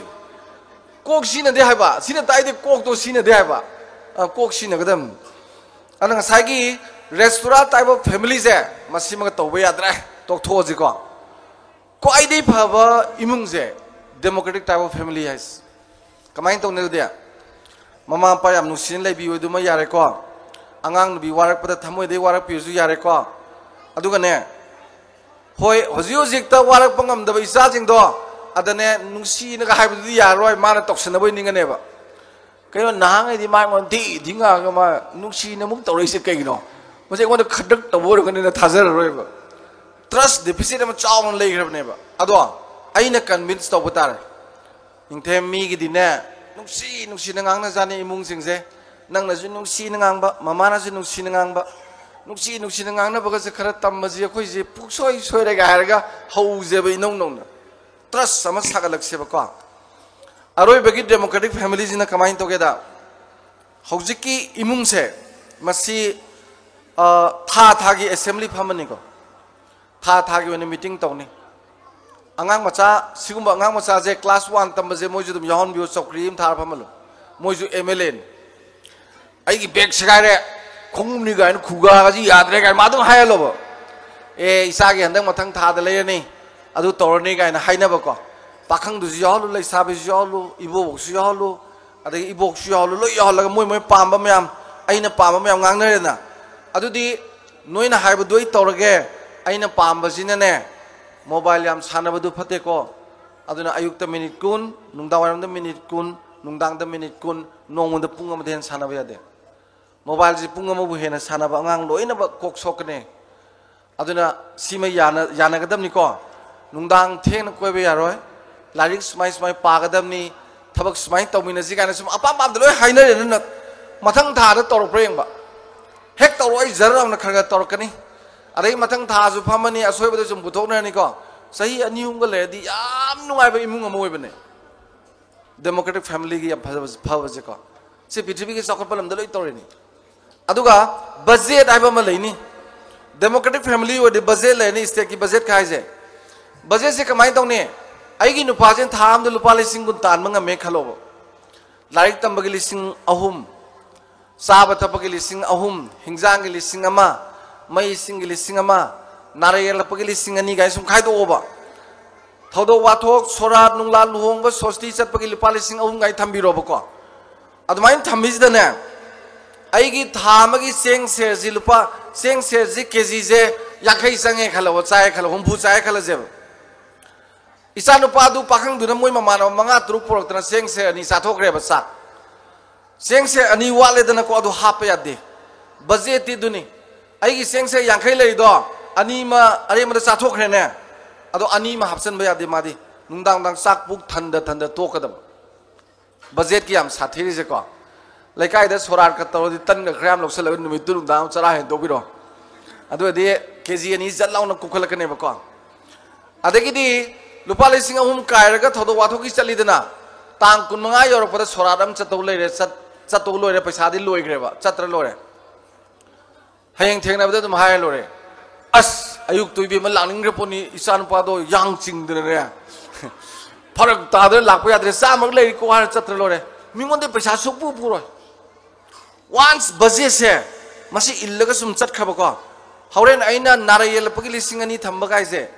ꯀꯣꯛ ꯁꯤꯖꯤꯟꯅꯗꯦ ꯍꯥꯏꯕ꯫ ꯁꯤꯅ ꯇꯥꯛꯏꯗꯤ ꯀꯣꯛꯇꯣ ꯁꯤꯖꯤꯟꯅꯗꯦ ꯍꯥꯏꯕ꯫ ꯑ, ꯀꯣꯛ ꯁꯤꯖꯤꯟꯅꯒꯗꯕꯅꯤ꯫ ꯑꯗꯨꯅ ꯉꯁꯥꯏꯒꯤ Restaurant type of family ꯁꯦ ꯃꯁꯤꯃꯒ ꯇꯧꯕ ꯌꯥꯗ꯭ꯔꯦ, ꯇꯣꯛꯊꯣꯛꯑꯁꯤꯀꯣ꯫ ꯈ꯭ꯋꯥꯏꯗꯒꯤ ꯐꯕ ꯏꯃꯨꯡꯁꯦ democratic type of family ꯍꯥꯏꯁꯦ꯫ ꯀꯃꯥꯏꯅ ꯇꯧꯅꯤ ꯑꯗꯨꯗꯤ? ꯃꯃꯥ ꯃꯄꯥ ꯌꯥꯝ ꯅꯨꯡꯁꯤꯅ ꯂꯩꯕꯤꯌꯨ ꯑꯗꯨꯃ ꯌꯥꯔꯦꯀꯣ꯫ ꯑꯉꯥꯡ ꯅꯨꯄꯤ ꯋꯥꯔꯛꯄꯗ ꯊꯃꯣꯏꯗꯩ ꯋꯥꯔꯛꯄꯤꯔꯁꯨ ꯌꯥꯔꯦꯀꯣ꯫ ꯑꯗꯨꯒꯅꯦ, ꯍꯣꯏ, ꯍꯧꯖꯤꯛ ꯍꯧꯖꯤꯛꯇ ꯋꯥꯔꯛꯄ ꯉꯝꯗꯕ ꯏꯆꯥꯁꯤꯡꯗꯣ ꯑꯗꯅꯦ ꯅꯨꯡꯁꯤꯅꯒ ꯍꯥꯏꯕꯗꯨꯗꯤ ꯌꯥꯔꯔꯣꯏ, ꯃꯥꯅ ꯇꯧꯁꯟꯅꯕ ꯑꯣꯏ ꯅꯤꯡꯒꯅꯦꯕ꯫ ꯀꯩꯅꯣ, ꯅꯍꯥꯟꯉꯩꯗꯤ ꯃꯥ ꯑꯩꯉꯣꯟꯗ ꯊꯤ ꯊꯤ ꯉꯥꯡꯉꯒ ꯃꯥ ꯅꯨꯡꯁꯤꯅ ꯑꯃꯨꯛ ꯇꯧꯔꯛꯏꯁꯦ ꯀꯩꯒꯤꯅꯣ? ꯃꯁꯤ ꯑꯩꯉꯣꯟꯗ ꯈꯗ꯭ꯔꯛ ꯇꯧꯕ ꯑꯣꯏꯔꯝꯒꯅꯤꯅ ꯊꯥꯖꯔꯔꯣꯏꯕ꯫ Trust deficit ꯑꯃ ꯆꯥꯎꯅ ꯂꯩꯈ꯭ꯔꯕꯅꯦꯕ꯫ ꯑꯗꯣ ꯑꯩꯅ convince ꯇꯧꯕ ꯇꯥꯔꯦ꯫ ꯅꯤꯡꯊꯦꯝ ꯃꯤꯒꯤꯗꯤꯅꯦ, ꯅꯨꯡꯁꯤ ꯅꯨꯡꯁꯤꯅ ꯉꯥꯡꯅꯖꯥꯠꯅꯤ ꯏꯃꯨꯡꯁꯤꯡꯁꯦ꯫ ꯅꯪꯅꯁꯨ ꯅꯨꯡꯁꯤꯅ ꯉꯥꯡꯕ, ꯃꯃꯥꯅꯁꯨ ꯅꯨꯡꯁꯤꯅ ꯉꯥꯡꯕ, ꯅꯨꯡꯁꯤ ꯅꯨꯡꯁꯤꯅ ꯉꯥꯡꯅꯕꯒꯁꯦ ꯈꯔ ꯇꯝꯕꯁꯤ ꯑꯩꯈꯣꯏꯁꯦ ꯄꯨꯛꯁꯣꯏ ꯁꯣꯏꯔꯦꯒ ꯍꯥꯏꯔꯒ ꯍꯧꯖꯦꯕ ꯏꯅꯧ ꯅꯧꯅ꯫ Trust ꯑꯃ ꯁꯥꯒꯠꯂꯛꯁꯦꯕꯀꯣ꯫ ꯑꯔꯣꯏꯕꯒꯤ democratic family ꯁꯤꯅ ꯀꯃꯥꯏꯅ ꯇꯧꯒꯦꯗ, ꯍꯧꯖꯤꯛꯀꯤ ꯏꯃꯨꯡꯁꯦ ꯃꯁꯤ, ꯑ, ꯊꯥ ꯊꯥꯒꯤ assembly ꯐꯝꯃꯅꯤꯀꯣ꯫ ꯊꯥ ꯊꯥꯒꯤ ꯑꯣꯏꯅ meeting ꯇꯧꯅꯤ꯫ ꯑꯉꯥꯡ ꯃꯆꯥ, ꯁꯤꯒꯨꯝꯕ ꯑꯉꯥꯡ ꯃꯆꯥꯁꯦ class one ꯇꯝꯕꯁꯦ ꯃꯣꯏꯁꯨ ꯑꯗꯨꯝ ꯌꯥꯎꯍꯟꯕꯤꯌꯨ, ꯆꯧꯀ꯭ꯔꯤ ꯑꯃ ꯊꯥꯔ ꯐꯝꯍꯜꯂꯨ꯫ ꯃꯣꯏꯁꯨ M L A ꯅꯤ꯫ "ꯑꯩꯒꯤ bag ꯁꯦꯒꯥꯏꯔꯦ, ꯈꯣꯡꯎꯞꯅꯤ" ꯀꯥꯏꯅ ꯈꯨꯒꯥꯒꯁꯤ ꯌꯥꯗ꯭ꯔꯦ ꯀꯥꯏꯅ ꯃꯥ ꯑꯗꯨꯝ ꯍꯥꯏꯍꯜꯂꯣꯕ꯫ "ꯑꯦ, ꯏꯆꯥꯒꯤ ꯍꯟꯗꯛ ꯃꯊꯪ ꯊꯥꯗ ꯂꯩꯔꯅꯤ, ꯑꯗꯨ ꯇꯧꯔꯅꯤ" ꯀꯥꯏꯅ ꯍꯥꯏꯅꯕꯀꯣ꯫ ꯄꯥꯈꯪꯗꯨꯁꯨ ꯌꯥꯎꯍꯜꯂꯨ, ꯂꯩꯁꯥꯕꯤꯁꯨ ꯌꯥꯎꯍꯜꯂꯨ, ꯏꯕꯣꯕꯣꯛꯁꯨ ꯌꯥꯎꯍꯜꯂꯨ, ꯑꯗꯒꯤ ꯏꯕꯣꯛꯁꯨ ꯌꯥꯎꯍꯜꯂꯨ, ꯂꯣꯏ ꯌꯥꯎꯍꯜꯂꯒ ꯃꯣꯏ ꯃꯣꯏ ꯄꯥꯝꯕ ꯃꯌꯥꯝ, ꯑꯩꯅ ꯄꯥꯝꯕ ꯃꯌꯥꯝ ꯉꯥꯡꯅꯔꯦꯗꯅ꯫ ꯑꯗꯨꯗꯤ ꯅꯣꯏꯅ ꯍꯥꯏꯕꯗꯨ ꯑꯩ ꯇꯧꯔꯒꯦ, ꯑꯩꯅ ꯄꯥꯝꯕꯁꯤꯅꯅꯦ, mobile ꯌꯥꯝ ꯁꯥꯟꯅꯕꯗꯨ ꯐꯠꯇꯦꯀꯣ꯫ ꯑꯗꯨꯅ ꯑꯌꯨꯛꯇ minute ꯀꯨꯟ, ꯅꯨꯡꯗꯥꯡꯋꯥꯏꯔꯝꯗ minute ꯀꯨꯟ, ꯅꯨꯡꯗꯥꯡꯗ minute ꯀꯨꯟ, ꯅꯣꯡꯃꯗ ꯄꯨꯡ ꯑꯃꯗ ꯍꯦꯟꯅ ꯁꯥꯟꯅꯕ ꯌꯥꯗꯦ꯫ Mobile ꯁꯤ ꯄꯨꯡ ꯑꯃꯕꯨ ꯍꯦꯟꯅ ꯁꯥꯟꯅꯕ ꯑꯉꯥꯡ ꯂꯣꯏꯅꯃꯛ ꯀꯣꯛ ꯁꯣꯛꯀꯅꯤ꯫ ꯑꯗꯨꯅ ꯁꯤꯃ ꯌꯥꯅ-, ꯌꯥꯅꯒꯗꯕꯅꯤꯀꯣ꯫ ꯅꯨꯡꯗꯥꯡ ꯊꯦꯡꯅ ꯀꯣꯏꯕ ꯌꯥꯔꯣꯏ, ꯂꯥꯏꯔꯤꯛ ꯁꯨꯃꯥꯏ ꯁꯨꯃꯥꯏ ꯄꯥꯒꯗꯕꯅꯤ, ꯊꯕꯛ ꯁꯨꯃꯥꯏꯅ ꯇꯧꯃꯤꯟꯅꯁꯤ ꯀꯥꯏꯅ ꯁꯨꯝ ꯑꯄꯥꯝ ꯄꯥꯝꯗ ꯂꯣꯏ ꯍꯥꯏꯅꯔꯦ꯫ ꯑꯗꯨꯅ ꯃꯊꯪ ꯊꯥꯗ ꯇꯧꯔꯛꯄ꯭ꯔꯥ ꯌꯦꯡꯕ꯫ ꯍꯦꯛ ꯇꯧꯔꯛꯑꯣ, ꯑꯩ ꯖꯔ ꯑꯃꯅ ꯈꯔ ꯈꯔ ꯇꯧꯔꯛꯀꯅꯤ꯫ ꯑꯗꯩ ꯃꯊꯪ ꯊꯥꯁꯨ ꯐꯝꯃꯅꯤ, ꯑꯁꯣꯏꯕꯗ ꯁꯨꯝ ꯄꯨꯊꯣꯛꯅꯔꯅꯤꯀꯣ꯫ ꯆꯍꯤ ꯑꯅꯤ ꯑꯍꯨꯝꯒ ꯂꯩꯔꯗꯤ ꯌꯥꯝ ꯅꯨꯡꯉꯥꯏꯕ ꯏꯃꯨꯡ ꯑꯃ ꯑꯣꯏꯕꯅꯦ꯫ Democratic family ꯒꯤ ꯌꯥꯝ ꯐꯖꯕ, ꯐꯕꯁꯦꯀꯣ꯫ ꯁꯤ ꯄ꯭ꯔꯤꯊꯤꯕꯤꯒꯤ ꯆꯥꯎꯈꯠꯄ ꯂꯝꯗ ꯂꯣꯏ ꯇꯧꯔꯤꯅꯤ꯫ ꯑꯗꯨꯒ budget ꯍꯥꯏꯕ ꯑꯃ ꯂꯩꯅꯤ꯫ Democratic family ꯑꯣꯏꯔꯗꯤ budget ꯂꯩꯔꯅꯤ, state ꯀꯤ budget ꯀ ꯍꯥꯏꯁꯦ꯫ Budget ꯁꯦ ꯀꯃꯥꯏꯅ ꯇꯧꯅꯤ? ꯑꯩꯒꯤ ꯅꯨꯄꯥꯁꯤꯅ ꯊꯥ ꯑꯃꯗ ꯂꯨꯄꯥ ꯂꯤꯁꯤꯡ ꯀꯨꯟ ꯇꯥꯟꯕ ꯉꯝꯃꯦ ꯈꯜꯂꯣꯕ꯫ ꯂꯥꯏꯔꯤꯛ ꯇꯝꯕꯒꯤ ꯂꯤꯁꯤꯡ ꯑꯍꯨꯝ, ꯆꯥꯕ ꯊꯛꯄꯒꯤ ꯂꯤꯁꯤꯡ ꯑꯍꯨꯝ, ꯍꯤꯟꯖꯥꯡꯒꯤ ꯂꯤꯁꯤꯡ ꯑꯃ, ꯃꯩ ꯏꯁꯤꯡꯒꯤ ꯂꯤꯁꯤꯡ ꯑꯃ, ꯅꯥꯔꯛ ꯌꯦꯛꯂꯛꯄꯒꯤ ꯂꯤꯁꯤꯡ ꯑꯅꯤ ꯀꯥꯏꯅ ꯁꯨꯝ ꯈꯥꯏꯗꯣꯛꯑꯣꯕ꯫ ꯊꯧꯗꯣꯛ ꯋꯥꯊꯣꯛ, ꯁꯣꯔꯥꯠ ꯅꯨꯡꯂꯥꯠ, ꯂꯨꯍꯣꯡꯕ ꯁꯣꯁꯇꯤ ꯆꯠꯄꯒꯤ ꯂꯨꯄꯥ ꯂꯤꯁꯤꯡ ꯑꯍꯨꯝ ꯀꯥꯏꯅ ꯊꯝꯕꯤꯔꯣꯕꯀꯣ꯫ ꯑꯗꯨꯃꯥꯏꯅ ꯊꯝꯃꯤꯁꯤꯗꯅꯦ, ꯑꯩꯒꯤ ꯊꯥ ꯑꯃꯒꯤ ꯆꯦꯡ ꯁꯦꯔꯁꯤ ꯂꯨꯄꯥ, ꯆꯦꯡ ꯁꯦꯔꯁꯤ ꯀꯦ ꯖꯤꯁꯦ ꯌꯥꯡꯈꯩ ꯆꯪꯉꯦ ꯈꯜꯂꯣꯕ, ꯆꯥꯏ ꯈꯜꯂꯣ, ꯍꯨꯝꯐꯨ ꯆꯥꯏ ꯈꯜꯂꯁꯦꯕ꯫ ꯏꯆꯥꯅꯨꯄꯥꯗꯨ ꯄꯥꯈꯪꯗꯨꯅ ꯃꯣꯏ ꯃꯃꯥꯟꯅꯕ ꯃꯉꯥ ꯇꯔꯨꯛ ꯄꯨꯔꯛꯇꯅ ꯆꯦꯡ ꯁꯦꯔ ꯑꯅꯤ ꯆꯥꯊꯣꯛꯈ꯭ꯔꯦꯕ ꯆꯥꯛ꯫ ꯆꯦꯡ ꯁꯦꯔ ꯑꯅꯤ ꯋꯥꯠꯂꯦꯗꯅꯀꯣ, ꯑꯗꯨ ꯍꯥꯞꯄ ꯌꯥꯗꯦ꯫ ꯕꯖꯦꯠꯇꯤ ꯑꯗꯨꯅꯤ꯫ ꯑꯩꯒꯤ ꯆꯦꯡ ꯁꯦꯔ ꯌꯥꯡꯈꯩ ꯂꯩꯔꯤꯗꯣ, ꯑꯅꯤ ꯑꯃ ꯑꯔꯦꯝꯕꯗ ꯆꯥꯊꯣꯛꯈ꯭ꯔꯦꯅꯦ꯫ ꯑꯗꯣ ꯑꯅꯤ ꯑꯃ ꯍꯥꯞꯆꯤꯟꯕ ꯌꯥꯗꯦ ꯃꯥꯗꯤ꯫ ꯅꯨꯡꯗꯥꯡ ꯅꯨꯡꯗꯥꯡ ꯆꯥꯛ ꯄꯨꯛ ꯊꯟꯗ ꯊꯟꯗ ꯇꯣꯛꯀꯗꯕ꯫ ꯕꯖꯦꯠꯀꯤ ꯌꯥꯝ ꯁꯥꯊꯤꯔꯤꯁꯦꯀꯣ꯫ ꯂꯩꯀꯥꯏꯗ ꯁꯣꯔꯥꯠꯀ ꯇꯧꯔꯗꯤ ꯇꯟꯒ ꯈꯔ ꯌꯥꯝ ꯂꯧꯁꯜꯂꯒ ꯅꯨꯃꯤꯠꯇꯨ ꯅꯨꯡꯗꯥꯡ ꯑꯃ ꯆꯔꯥ ꯍꯦꯟꯗꯣꯛꯄꯤꯔꯣ꯫ ꯑꯗꯨ ꯑꯣꯏꯔꯗꯤ ꯀꯦ ꯖꯤ ꯑꯅꯤ ꯖꯠ ꯂꯥꯎꯅ ꯀꯨꯞꯈꯠꯂꯛꯀꯅꯦꯕꯀꯣ꯫ ꯑꯗꯒꯤꯗꯤ ꯂꯨꯄꯥ ꯂꯤꯁꯤꯡ ꯑꯍꯨꯝ ꯀꯥꯏꯔꯒ ꯊꯧꯗꯣꯛ ꯋꯥꯊꯣꯛꯀꯤ ꯆꯠꯂꯤꯗꯅ, ꯇꯥꯡ ꯀꯨꯟꯃꯉꯥ ꯌꯧꯔꯛꯄꯗ ꯁꯣꯔꯥꯠ ꯑꯃ ꯆꯠꯇꯧ ꯂꯩꯔꯦ, ꯆꯠ-, ꯆꯠꯇꯧ ꯂꯣꯏꯔꯦ, ꯄꯩꯁꯥꯗꯤ ꯂꯣꯏꯈ꯭ꯔꯦꯕ, ꯆꯠꯇ꯭ꯔ ꯂꯣꯏꯔꯦ꯫ ꯍꯌꯦꯡ ꯊꯦꯡꯅꯕꯗ ꯑꯗꯨꯝ ꯍꯥꯏꯔ ꯂꯣꯏꯔꯦ꯫ ꯑꯁ, ꯑꯌꯨꯛꯇꯨ ꯏꯕꯦꯝꯃ ꯂꯥꯛꯅꯤꯡꯈ꯭ꯔ ꯄꯣꯠꯅꯤ, ꯏꯆꯥ ꯅꯨꯄꯥꯗꯣ ꯌꯥꯡ ꯆꯤꯡꯗꯅꯅꯦ, ꯐꯔꯛ ꯇꯥꯗꯅ ꯂꯥꯛꯄ ꯌꯥꯗ꯭ꯔꯦ, ꯆꯥꯝꯃꯈꯛ ꯂꯩꯔꯤꯀꯣ ꯍꯥꯏꯔ ꯆꯠꯇ꯭ꯔ ꯂꯣꯏꯔꯦ꯫ ꯃꯤꯉꯣꯟꯗ ꯄꯩꯁꯥ ꯁꯨꯛꯄꯨ ꯄꯨꯔꯣꯏ꯫ Once ꯕꯖꯦꯠꯁꯦ ꯃꯁꯤ ꯏꯜꯂꯒ ꯁꯨꯝ ꯆꯠꯈ꯭ꯔꯕꯀꯣ, ꯍꯣꯔꯦꯟ ꯑꯩꯅ ꯅꯥꯔꯛ ꯌꯦꯛꯂꯛꯄꯒꯤ ꯂꯤꯁꯤꯡ ꯑꯅꯤ ꯊꯝꯕ ꯀꯥꯏꯁꯦ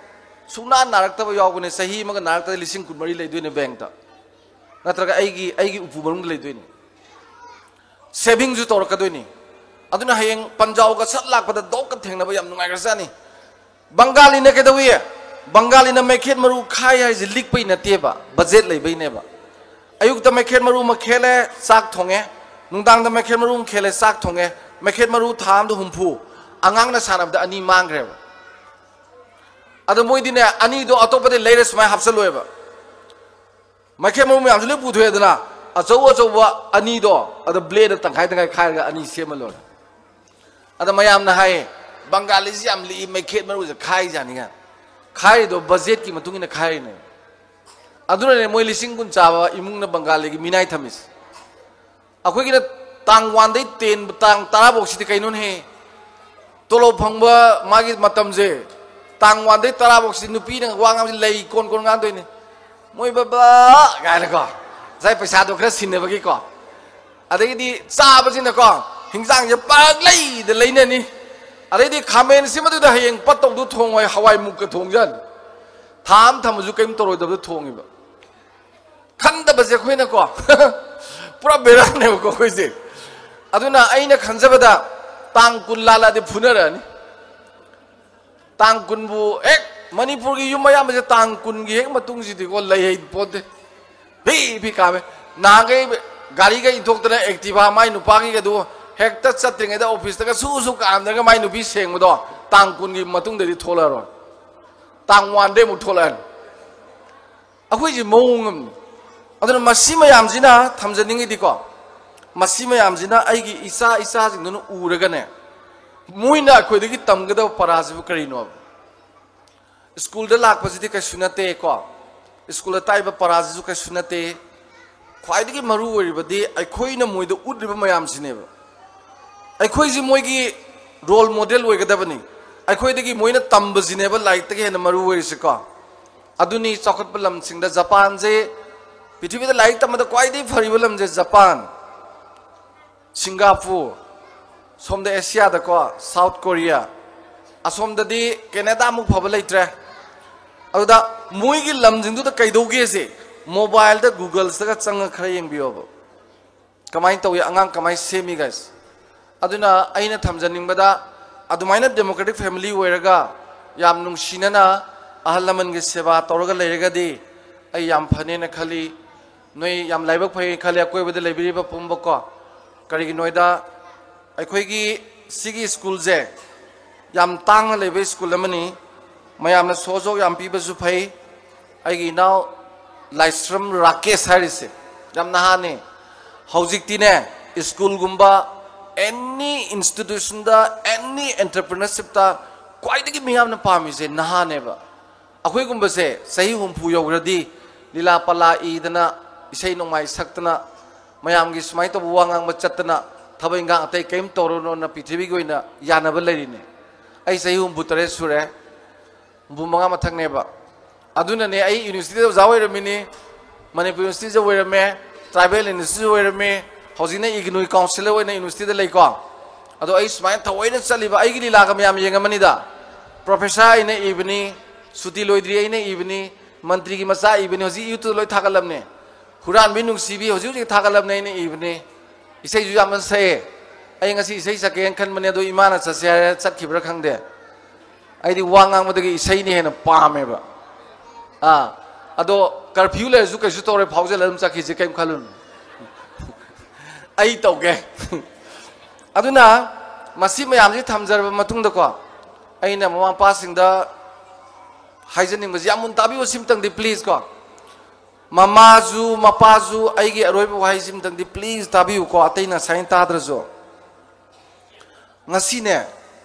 ꯁꯨꯡꯅꯥ ꯅꯥꯔꯛꯇꯕ ꯌꯥꯎꯕꯅꯦ꯫ ꯆꯍꯤ ꯑꯃꯒ ꯅꯥꯔꯛꯇꯗ ꯂꯤꯁꯤꯡ ꯀꯨꯟꯃꯔꯤ ꯂꯩꯗꯣꯏꯅꯦ ꯕꯦꯡꯛꯇ, ꯅꯠꯇ꯭ꯔꯒ ꯑꯩꯒꯤ, ꯑꯩꯒꯤ ꯎꯄꯨ ꯃꯅꯨꯡꯗ ꯂꯩꯗꯣꯏꯅꯦ꯫ Savingꯁꯨ ꯇꯧꯔꯛꯀꯗꯣꯏꯅꯤ꯫ ꯑꯗꯨꯅ ꯍꯌꯦꯡ ꯄꯟꯖꯥꯎꯒ ꯁꯠ ꯂꯥꯛꯄꯗ ꯗꯣꯛꯀ ꯊꯦꯡꯅꯕ ꯌꯥꯝ ꯅꯨꯡꯉꯥꯏꯈ꯭ꯔꯖꯥꯠꯅꯤ꯫ ꯕꯪꯒꯥꯂꯤꯅ ꯀꯩꯗꯧꯏ? ꯕꯪꯒꯥꯂꯤꯅ ꯃꯩꯈꯦꯠ ꯃꯔꯨ ꯈꯥꯏ ꯍꯥꯏꯁꯦ ꯂꯤꯛꯄꯩ ꯅꯠꯇꯦꯕ, ꯕꯖꯦꯠ ꯂꯩꯕꯩꯅꯦꯕ꯫ ꯑꯌꯨꯛꯇ ꯃꯩꯈꯦꯠ ꯃꯔꯨ ꯑꯃ ꯈꯦꯠꯂꯦ, ꯆꯥꯛ ꯊꯣꯡꯉꯦ꯫ ꯅꯨꯡꯗꯥꯡꯗ ꯃꯩꯈꯦꯠ ꯃꯔꯨ ꯑꯃ ꯈꯦꯠꯂꯦ, ꯆꯥꯛ ꯊꯣꯡꯉꯦ꯫ ꯃꯩꯈꯦꯠ ꯃꯔꯨ ꯊꯥ ꯑꯃꯗ ꯍꯨꯝꯐꯨ, ꯑꯉꯥꯡꯅ ꯁꯥꯟꯅꯕꯗ ꯑꯅꯤ ꯃꯥꯡꯈ꯭ꯔꯦꯕ꯫ ꯑꯗꯣ ꯃꯣꯏꯗꯤꯅꯦ, ꯑꯅꯤꯗꯣ ꯑꯇꯣꯞꯄꯗꯩ ꯂꯩꯔ ꯁꯨꯃꯥꯏꯅ ꯍꯥꯞꯆꯜꯂꯣꯏꯕ꯫ ꯃꯩꯈꯦꯠ ꯃꯔꯨ ꯃꯌꯥꯝꯁꯨ ꯂꯣꯏ ꯄꯨꯊꯣꯛꯑꯦꯗꯅ, ꯑꯆꯧ ꯑꯆꯧꯕ ꯑꯅꯤꯗꯣ ꯑꯗ bladeꯗ ꯇꯪꯈꯥꯏ ꯇꯪꯈꯥꯏ ꯈꯥꯏꯔꯒ ꯑꯅꯤ ꯁꯦꯝꯃ ꯂꯣꯏꯔꯦ꯫ ꯑꯗ ꯃꯌꯥꯝꯅ ꯍꯥꯏꯌꯦ, "ꯕꯪꯒꯥꯂꯤꯁꯤ ꯌꯥꯝ ꯂꯤꯛꯏ, ꯃꯩꯈꯦꯠ ꯃꯔꯨꯁꯦ ꯈꯥꯏꯖꯥꯅꯤꯒ"꯫ ꯈꯥꯏꯔꯤꯗꯣ ꯕꯖꯦꯠꯀꯤ ꯃꯇꯨꯡ ꯏꯟꯅ ꯈꯥꯏꯔꯤꯅꯦ꯫ ꯑꯗꯨꯅꯅꯦ ꯃꯣꯏ ꯂꯤꯁꯤꯡ ꯀꯨꯟ ꯆꯥꯕ ꯏꯃꯨꯡꯅ ꯕꯪꯒꯥꯂꯤꯒꯤ ꯃꯤꯅꯥꯏ ꯊꯝꯃꯤꯁꯦ꯫ ꯑꯩꯈꯣꯏꯒꯤꯅ ꯇꯥꯡ ꯋꯥꯟꯗꯩ ꯇꯦꯟ, ꯇꯥꯡ ꯇꯔꯥ ꯐꯥꯎꯁꯤꯗꯤ ꯀꯩꯅꯣꯅꯦꯍꯦ? ꯇꯣꯂꯣꯞ ꯐꯪꯕ ꯃꯥꯒꯤ ꯃꯇꯝꯁꯦ, ꯇꯥꯡ ꯋꯥꯟꯗꯩ ꯇꯔꯥ ꯐꯥꯎꯁꯤꯗꯤ ꯅꯨꯄꯤꯅ ꯋꯥ ꯉꯥꯡꯕꯁꯤ ꯂꯩ ꯀꯣꯟ ꯀꯣꯟ ꯉꯥꯡꯗꯣꯏꯅꯦ꯫ "ꯃꯣꯏ ꯕꯕꯥ" ꯀꯥꯏꯅꯀꯣ, ꯉꯁꯥꯏ ꯄꯩꯁꯥꯗꯣ ꯈꯔ ꯁꯤꯟꯅꯕꯒꯤꯀꯣ꯫ ꯑꯗꯩꯗꯤ ꯆꯥꯕꯁꯤꯅꯀꯣ, ꯍꯤꯟꯖꯥꯡꯁꯦ ꯄꯥꯛ ꯂꯩꯗ ꯂꯩꯅꯅꯤ꯫ ꯑꯗꯩꯗꯤ ꯈꯥꯃꯦꯟꯁꯤꯃꯗꯨꯗ ꯍꯌꯦꯡ ꯄꯠꯇꯧꯗꯨ ꯊꯣꯡꯉꯣꯏ, ꯍꯋꯥꯏ ꯃꯨꯛꯀ ꯊꯣꯡꯖꯅꯤ꯫ ꯊꯥ ꯑꯃ ꯊꯝꯃꯁꯨ ꯀꯔꯤꯝ ꯇꯧꯔꯣꯏꯗꯕꯗꯣ ꯊꯣꯡꯉꯤꯕ꯫ ꯈꯟꯗꯕꯁꯦ ꯑꯩꯈꯣꯏꯅꯀꯣ ꯄꯨꯔꯥ ꯕꯦꯔꯥꯅꯦꯕꯀꯣ ꯑꯩꯈꯣꯏꯁꯦ꯫ ꯑꯗꯨꯅ ꯑꯩꯅ ꯈꯟꯖꯕꯗ ꯇꯥꯡ ꯀꯨꯟ ꯂꯥꯜꯂꯛꯑꯗꯤ ꯐꯨꯅꯔꯛꯑꯅꯤ꯫ ꯇꯥꯡ ꯀꯨꯟꯕꯨ ꯍꯦꯛ, ꯃꯅꯤꯄꯨꯔꯒꯤ ꯌꯨꯝ ꯑꯌꯥꯝꯕꯁꯦ ꯇꯥꯡ ꯀꯨꯟꯒꯤ ꯍꯦꯛ ꯃꯇꯨꯡꯁꯤꯗꯤꯀꯣ ꯂꯩ ꯍꯩ ꯄꯣꯟꯇꯦ꯫ ꯐꯤ ꯐꯤ ꯀꯥꯝꯃꯦ꯫ ꯅꯍꯥꯟꯈꯩ ꯒꯥꯔꯤꯒ ꯏꯟꯊꯣꯛꯇꯅ Activa ꯃꯥꯏ ꯅꯨꯄꯥꯒꯤꯒꯗꯨ ꯍꯦꯛꯇ ꯆꯠꯇ꯭ꯔꯤꯉꯩꯗ ꯑꯣꯐꯤꯁꯇꯒ ꯁꯨ ꯁꯨ ꯀꯥꯝꯗ꯭ꯔꯒ ꯃꯥꯏ ꯅꯨꯄꯤ ꯁꯦꯡꯕꯗꯣ ꯇꯥꯡ ꯀꯨꯟꯒꯤ ꯃꯇꯨꯡꯗꯗꯤ ꯊꯣꯛꯂꯛꯑꯔꯣꯏ꯫ ꯇꯥꯡ ꯋꯥꯟꯗꯩ ꯑꯃꯨꯛ ꯊꯣꯛꯂꯛꯑꯅꯤ꯫ ꯑꯩꯈꯣꯏꯁꯦ ꯃꯑꯣꯡ ꯑꯃꯅꯤ꯫ ꯑꯗꯨꯅ ꯃꯁꯤ ꯃꯌꯥꯝꯁꯤꯅ ꯊꯝꯖꯅꯤꯡꯉꯤꯗꯤꯀꯣ, ꯃꯁꯤ ꯃꯌꯥꯝꯁꯤꯅ ꯑꯩꯒꯤ ꯏꯆꯥ ꯏꯆꯥꯁꯤꯡꯗꯨꯅ ꯎꯔꯒꯅꯦ, ꯃꯣꯏꯅ ꯑꯩꯈꯣꯏꯗꯒꯤ ꯇꯝꯒꯗꯕ ꯄꯔꯥꯁꯤꯕꯨ ꯀꯔꯤꯅꯣꯕ? ꯁ꯭ꯀꯨꯜꯗ ꯂꯥꯛꯄꯁꯤꯗꯤ ꯀꯩꯁꯨ ꯅꯠꯇꯦꯀꯣ, ꯁ꯭ꯀꯨꯜꯗ ꯇꯥꯛꯏꯕ ꯄꯔꯥꯁꯤꯁꯨ ꯀꯩꯁꯨ ꯅꯠꯇꯦ꯫ ꯈ꯭ꯋꯥꯏꯗꯒꯤ ꯃꯔꯨ ꯑꯣꯏꯔꯤꯕꯗꯤ ꯑꯩꯈꯣꯏꯅ ꯃꯣꯏꯗ ꯎꯠꯂꯤꯕ ꯃꯌꯥꯝꯁꯤꯅꯦꯕ꯫ ꯑꯩꯈꯣꯏꯁꯤ ꯃꯣꯏꯒꯤ ꯔꯣꯜ ꯃꯣꯗꯦꯜ ꯑꯣꯏꯒꯗꯕꯅꯤ꯫ ꯑꯩꯈꯣꯏꯗꯒꯤ ꯃꯣꯏꯅ ꯇꯝꯕꯁꯤꯅꯦꯕ ꯂꯥꯏꯔꯤꯛꯇꯒꯤ ꯍꯦꯟꯅ ꯃꯔꯨ ꯑꯣꯏꯔꯤꯁꯤꯀꯣ꯫ ꯑꯗꯨꯅꯤ ꯆꯥꯎꯈꯠꯄ ꯂꯝꯁꯤꯡꯗ ꯖꯄꯥꯟꯁꯦ, ꯄ꯭ꯔꯤꯊꯤꯕꯤꯗ ꯂꯥꯏꯔꯤꯛ ꯇꯝꯕꯗ ꯈ꯭ꯋꯥꯏꯗꯒꯤ ꯐꯔꯤꯕ ꯂꯝꯁꯦ ꯖꯄꯥꯟ, ꯁꯤꯡꯒꯥꯄꯨꯔ, ꯁꯣꯝꯗ ꯑꯦꯁꯤꯌꯥꯗꯀꯣ ꯁꯥꯎꯠ ꯀꯣꯔꯤꯌꯥ, ꯑꯁꯣꯝꯗꯗꯤ ꯀꯦꯅꯦꯗꯥꯃꯨꯛ ꯐꯕ ꯂꯩꯇ꯭ꯔꯦ꯫ ꯑꯗꯨꯗ ꯃꯣꯏꯒꯤ ꯂꯝꯁꯤꯡꯗꯨꯗ ꯀꯩꯗꯧꯒꯦꯁꯦ, ꯃꯣꯕꯥꯏꯜꯗ ꯒꯨꯒꯜꯁꯇꯒ ꯆꯪꯉ ꯈꯔ ꯌꯦꯡꯕꯤꯌꯣꯕ꯫ ꯀꯃꯥꯏꯅ ꯇꯧꯏ, ꯑꯉꯥꯡ ꯀꯃꯥꯏꯅ ꯁꯦꯝꯃꯤ guys? ꯑꯗꯨꯅ ꯑꯩꯅ ꯊꯝꯖꯅꯤꯡꯕꯗ, ꯑꯗꯨꯃꯥꯏꯅ democratic family ꯑꯣꯏꯔꯒ ꯌꯥꯝ ꯅꯨꯡꯁꯤꯅꯅ ꯑꯍꯜ ꯂꯃꯟꯒꯤ ꯁꯦꯕꯥ ꯇꯧꯔꯒ ꯂꯩꯔꯒꯗꯤ ꯑꯩ ꯌꯥꯝ ꯐꯅꯦꯅ ꯈꯜꯂꯤ꯫ ꯅꯣꯏ ꯌꯥꯝ ꯂꯥꯏꯕꯛ ꯐꯩ ꯈꯜꯂꯤ, ꯑꯀꯣꯏꯕꯗ ꯂꯩꯕꯤꯔꯤꯕ ꯄꯨꯝꯕꯀꯣ꯫ ꯀꯔꯤꯒꯤꯅꯣꯗ, ꯑꯩꯈꯣꯏꯒꯤ ꯁꯤꯒꯤ ꯁ꯭ꯀꯨꯜꯁꯦ ꯌꯥꯝ ꯇꯥꯡꯅ ꯂꯩꯕ ꯁ꯭ꯀꯨꯜ ꯑꯃꯅꯤ꯫ ꯃꯌꯥꯝꯅ ꯁꯣꯖꯣꯛ ꯌꯥꯝ ꯄꯤꯕꯁꯨ ꯐꯩ꯫ ꯑꯩꯒꯤ ꯏꯅꯥꯎ ꯂꯥꯏꯁ꯭ꯔꯝ ꯔꯥꯀꯦꯁ ꯍꯥꯏꯔꯤꯁꯦ ꯌꯥꯝ ꯅꯍꯥꯅꯦ꯫ ꯍꯧꯖꯤꯛꯇꯤꯅꯦ, ꯁ꯭ꯀꯨꯜꯒꯨꯝꯕ, ꯑꯦꯅꯤ ꯏꯟꯁꯇꯤꯇ꯭ꯌꯨꯁꯟꯗ, ꯑꯦꯅꯤ ꯑꯦꯟꯇꯔꯄ꯭ꯔꯤꯅꯔꯁꯤꯞꯇ ꯈ꯭ꯋꯥꯏꯗꯒꯤ ꯃꯤꯌꯥꯝꯅ ꯄꯥꯝꯃꯤꯁꯦ ꯅꯍꯥꯅꯦꯕ꯫ ꯑꯩꯈꯣꯏꯒꯨꯝꯕꯁꯦ ꯆꯍꯤ ꯍꯨꯝꯐꯨ ꯌꯧꯈ꯭ꯔꯗꯤ ꯂꯤꯂꯥ ꯄꯂꯥ ꯏꯗꯅ, ꯏꯁꯩ ꯅꯣꯡꯃꯥꯏ ꯁꯛꯇꯅ, ꯃꯌꯥꯝꯒꯤ ꯁꯨꯃꯥꯏꯅ ꯇꯧꯕ ꯋꯥ ꯉꯥꯡꯕ ꯆꯠꯇꯅ, ꯊꯕꯛ ꯏꯟꯈꯥꯡ ꯑꯇꯩ ꯀꯔꯤꯝ ꯇꯧꯔꯨꯅꯣꯅ ꯄ꯭ꯔꯤꯊꯤꯕꯤꯒꯤ ꯑꯣꯏꯅ ꯌꯥꯅꯕ ꯂꯩꯔꯤꯅꯦ꯫ ꯑꯩ ꯆꯍꯤ ꯍꯨꯝꯐꯨ ꯇꯔꯦꯠ ꯁꯨꯔꯦ, ꯍꯨꯝꯐꯨ ꯃꯉꯥ ꯃꯊꯛꯅꯦꯕ꯫ ꯑꯗꯨꯅꯅꯦ ꯑꯩ ꯌꯨꯅꯤꯚꯔꯁꯤꯇꯤꯗ ꯑꯣꯖꯥ ꯑꯣꯏꯔꯝꯃꯤꯅꯤ, ꯃꯅꯤꯄꯨꯔ ꯌꯨꯅꯤꯚꯔꯁꯤꯇꯤꯗ ꯑꯣꯏꯔꯝꯃꯦ, ꯇ꯭ꯔꯥꯏꯕꯦꯜ ꯌꯨꯅꯤꯚꯔꯁꯤꯇꯤꯗ ꯑꯣꯏꯔꯝꯃꯤ, ꯍꯧꯖꯤꯛꯅ ꯏꯒꯅꯣꯏ ꯀꯥꯎꯟꯁꯤꯂꯔ ꯑꯣꯏꯅ ꯌꯨꯅꯤꯚꯔꯁꯤꯇꯤꯗ ꯂꯩꯀꯣ꯫ ꯑꯗꯣ ꯑꯩ ꯁꯨꯃꯥꯏꯅ ꯊꯑꯣꯏꯅ ꯆꯠꯂꯤꯕ ꯑꯩꯒꯤ ꯂꯤꯂꯥꯒ ꯃꯌꯥꯝ ꯌꯦꯡꯉꯝꯃꯅꯤꯗ꯫ ꯄ꯭ꯔꯣꯐꯦꯁꯔ ꯑꯩꯅ ꯏꯕꯅꯤ, ꯁꯨꯇꯤ ꯂꯣꯏꯗ꯭ꯔꯤ ꯑꯩꯅ ꯏꯕꯅꯤ, ꯃꯟꯇ꯭ꯔꯤꯒꯤ ꯃꯆꯥ ꯏꯕꯅꯤ, ꯍꯧꯖꯤꯛ ꯌꯨꯇ꯭ꯌꯨꯕꯇ ꯂꯣꯏ ꯊꯥꯒꯠꯂꯝꯅꯦ꯫ ꯍꯨꯔꯥꯟꯕꯤ ꯅꯨꯡꯁꯤꯕꯤ ꯍꯧꯖꯤꯛ ꯍꯧꯖꯤꯛ ꯊꯥꯒꯠꯂꯝꯅꯦ ꯑꯩꯅ ꯏꯕꯅꯤ꯫ ꯏꯁꯩꯁꯨ ꯌꯥꯝꯅ ꯁꯛꯑꯦ꯫ ꯑꯩ ꯉꯁꯤ ꯏꯁꯩ ꯁꯛꯀꯦꯅ ꯈꯟꯕꯅꯦ, ꯑꯗꯣ ꯏꯃꯥꯅ ꯆꯠꯁꯦ ꯍꯥꯏꯔꯦ, ꯆꯠꯈꯤꯕ꯭ꯔꯥ ꯈꯪꯗꯦ꯫ ꯑꯩꯗꯤ ꯋꯥ ꯉꯥꯡꯕꯗꯒꯤ ꯏꯁꯩꯅ ꯍꯦꯟꯅ ꯄꯥꯝꯃꯦꯕ꯫ ꯑꯥ, ꯑꯗꯣ ꯀꯔꯐ꯭ꯌꯨ ꯂꯩꯔꯁꯨ ꯀꯩꯁꯨ ꯇꯧꯔꯣꯏ, ꯐꯥꯎꯖꯜꯂ ꯑꯗꯨꯝ ꯆꯠꯈꯤꯁꯦ, ꯀꯩꯝ ꯈꯜꯂꯨꯅꯨ꯫ ꯑꯩ ꯇꯧꯒꯦ꯫ ꯑꯗꯨꯅ ꯃꯁꯤ ꯃꯌꯥꯝꯁꯤ ꯊꯝꯖꯔꯕ ꯃꯇꯨꯡꯗꯀꯣ, ꯑꯩꯅ ꯃꯃꯥ ꯃꯄꯥꯁꯤꯡꯗ ꯍꯥꯏꯖꯅꯤꯡꯕꯁꯤ, ꯌꯥꯝ ꯃꯨꯟ ꯇꯥꯕꯤꯌꯨ ꯁꯤꯝꯇꯪꯗꯤ please ꯀꯣ꯫ ꯃꯃꯥꯁꯨ ꯃꯄꯥꯁꯨ ꯑꯩꯒꯤ ꯑꯔꯣꯏꯕ ꯋꯥꯍꯩꯁꯤꯝꯇꯪꯗꯤ please ꯇꯥꯕꯤꯌꯨꯀꯣ, ꯑꯇꯩꯅ ꯁꯥꯏꯟ ꯇꯥꯗ꯭ꯔꯁꯨ꯫ ꯉꯁꯤꯅꯦ,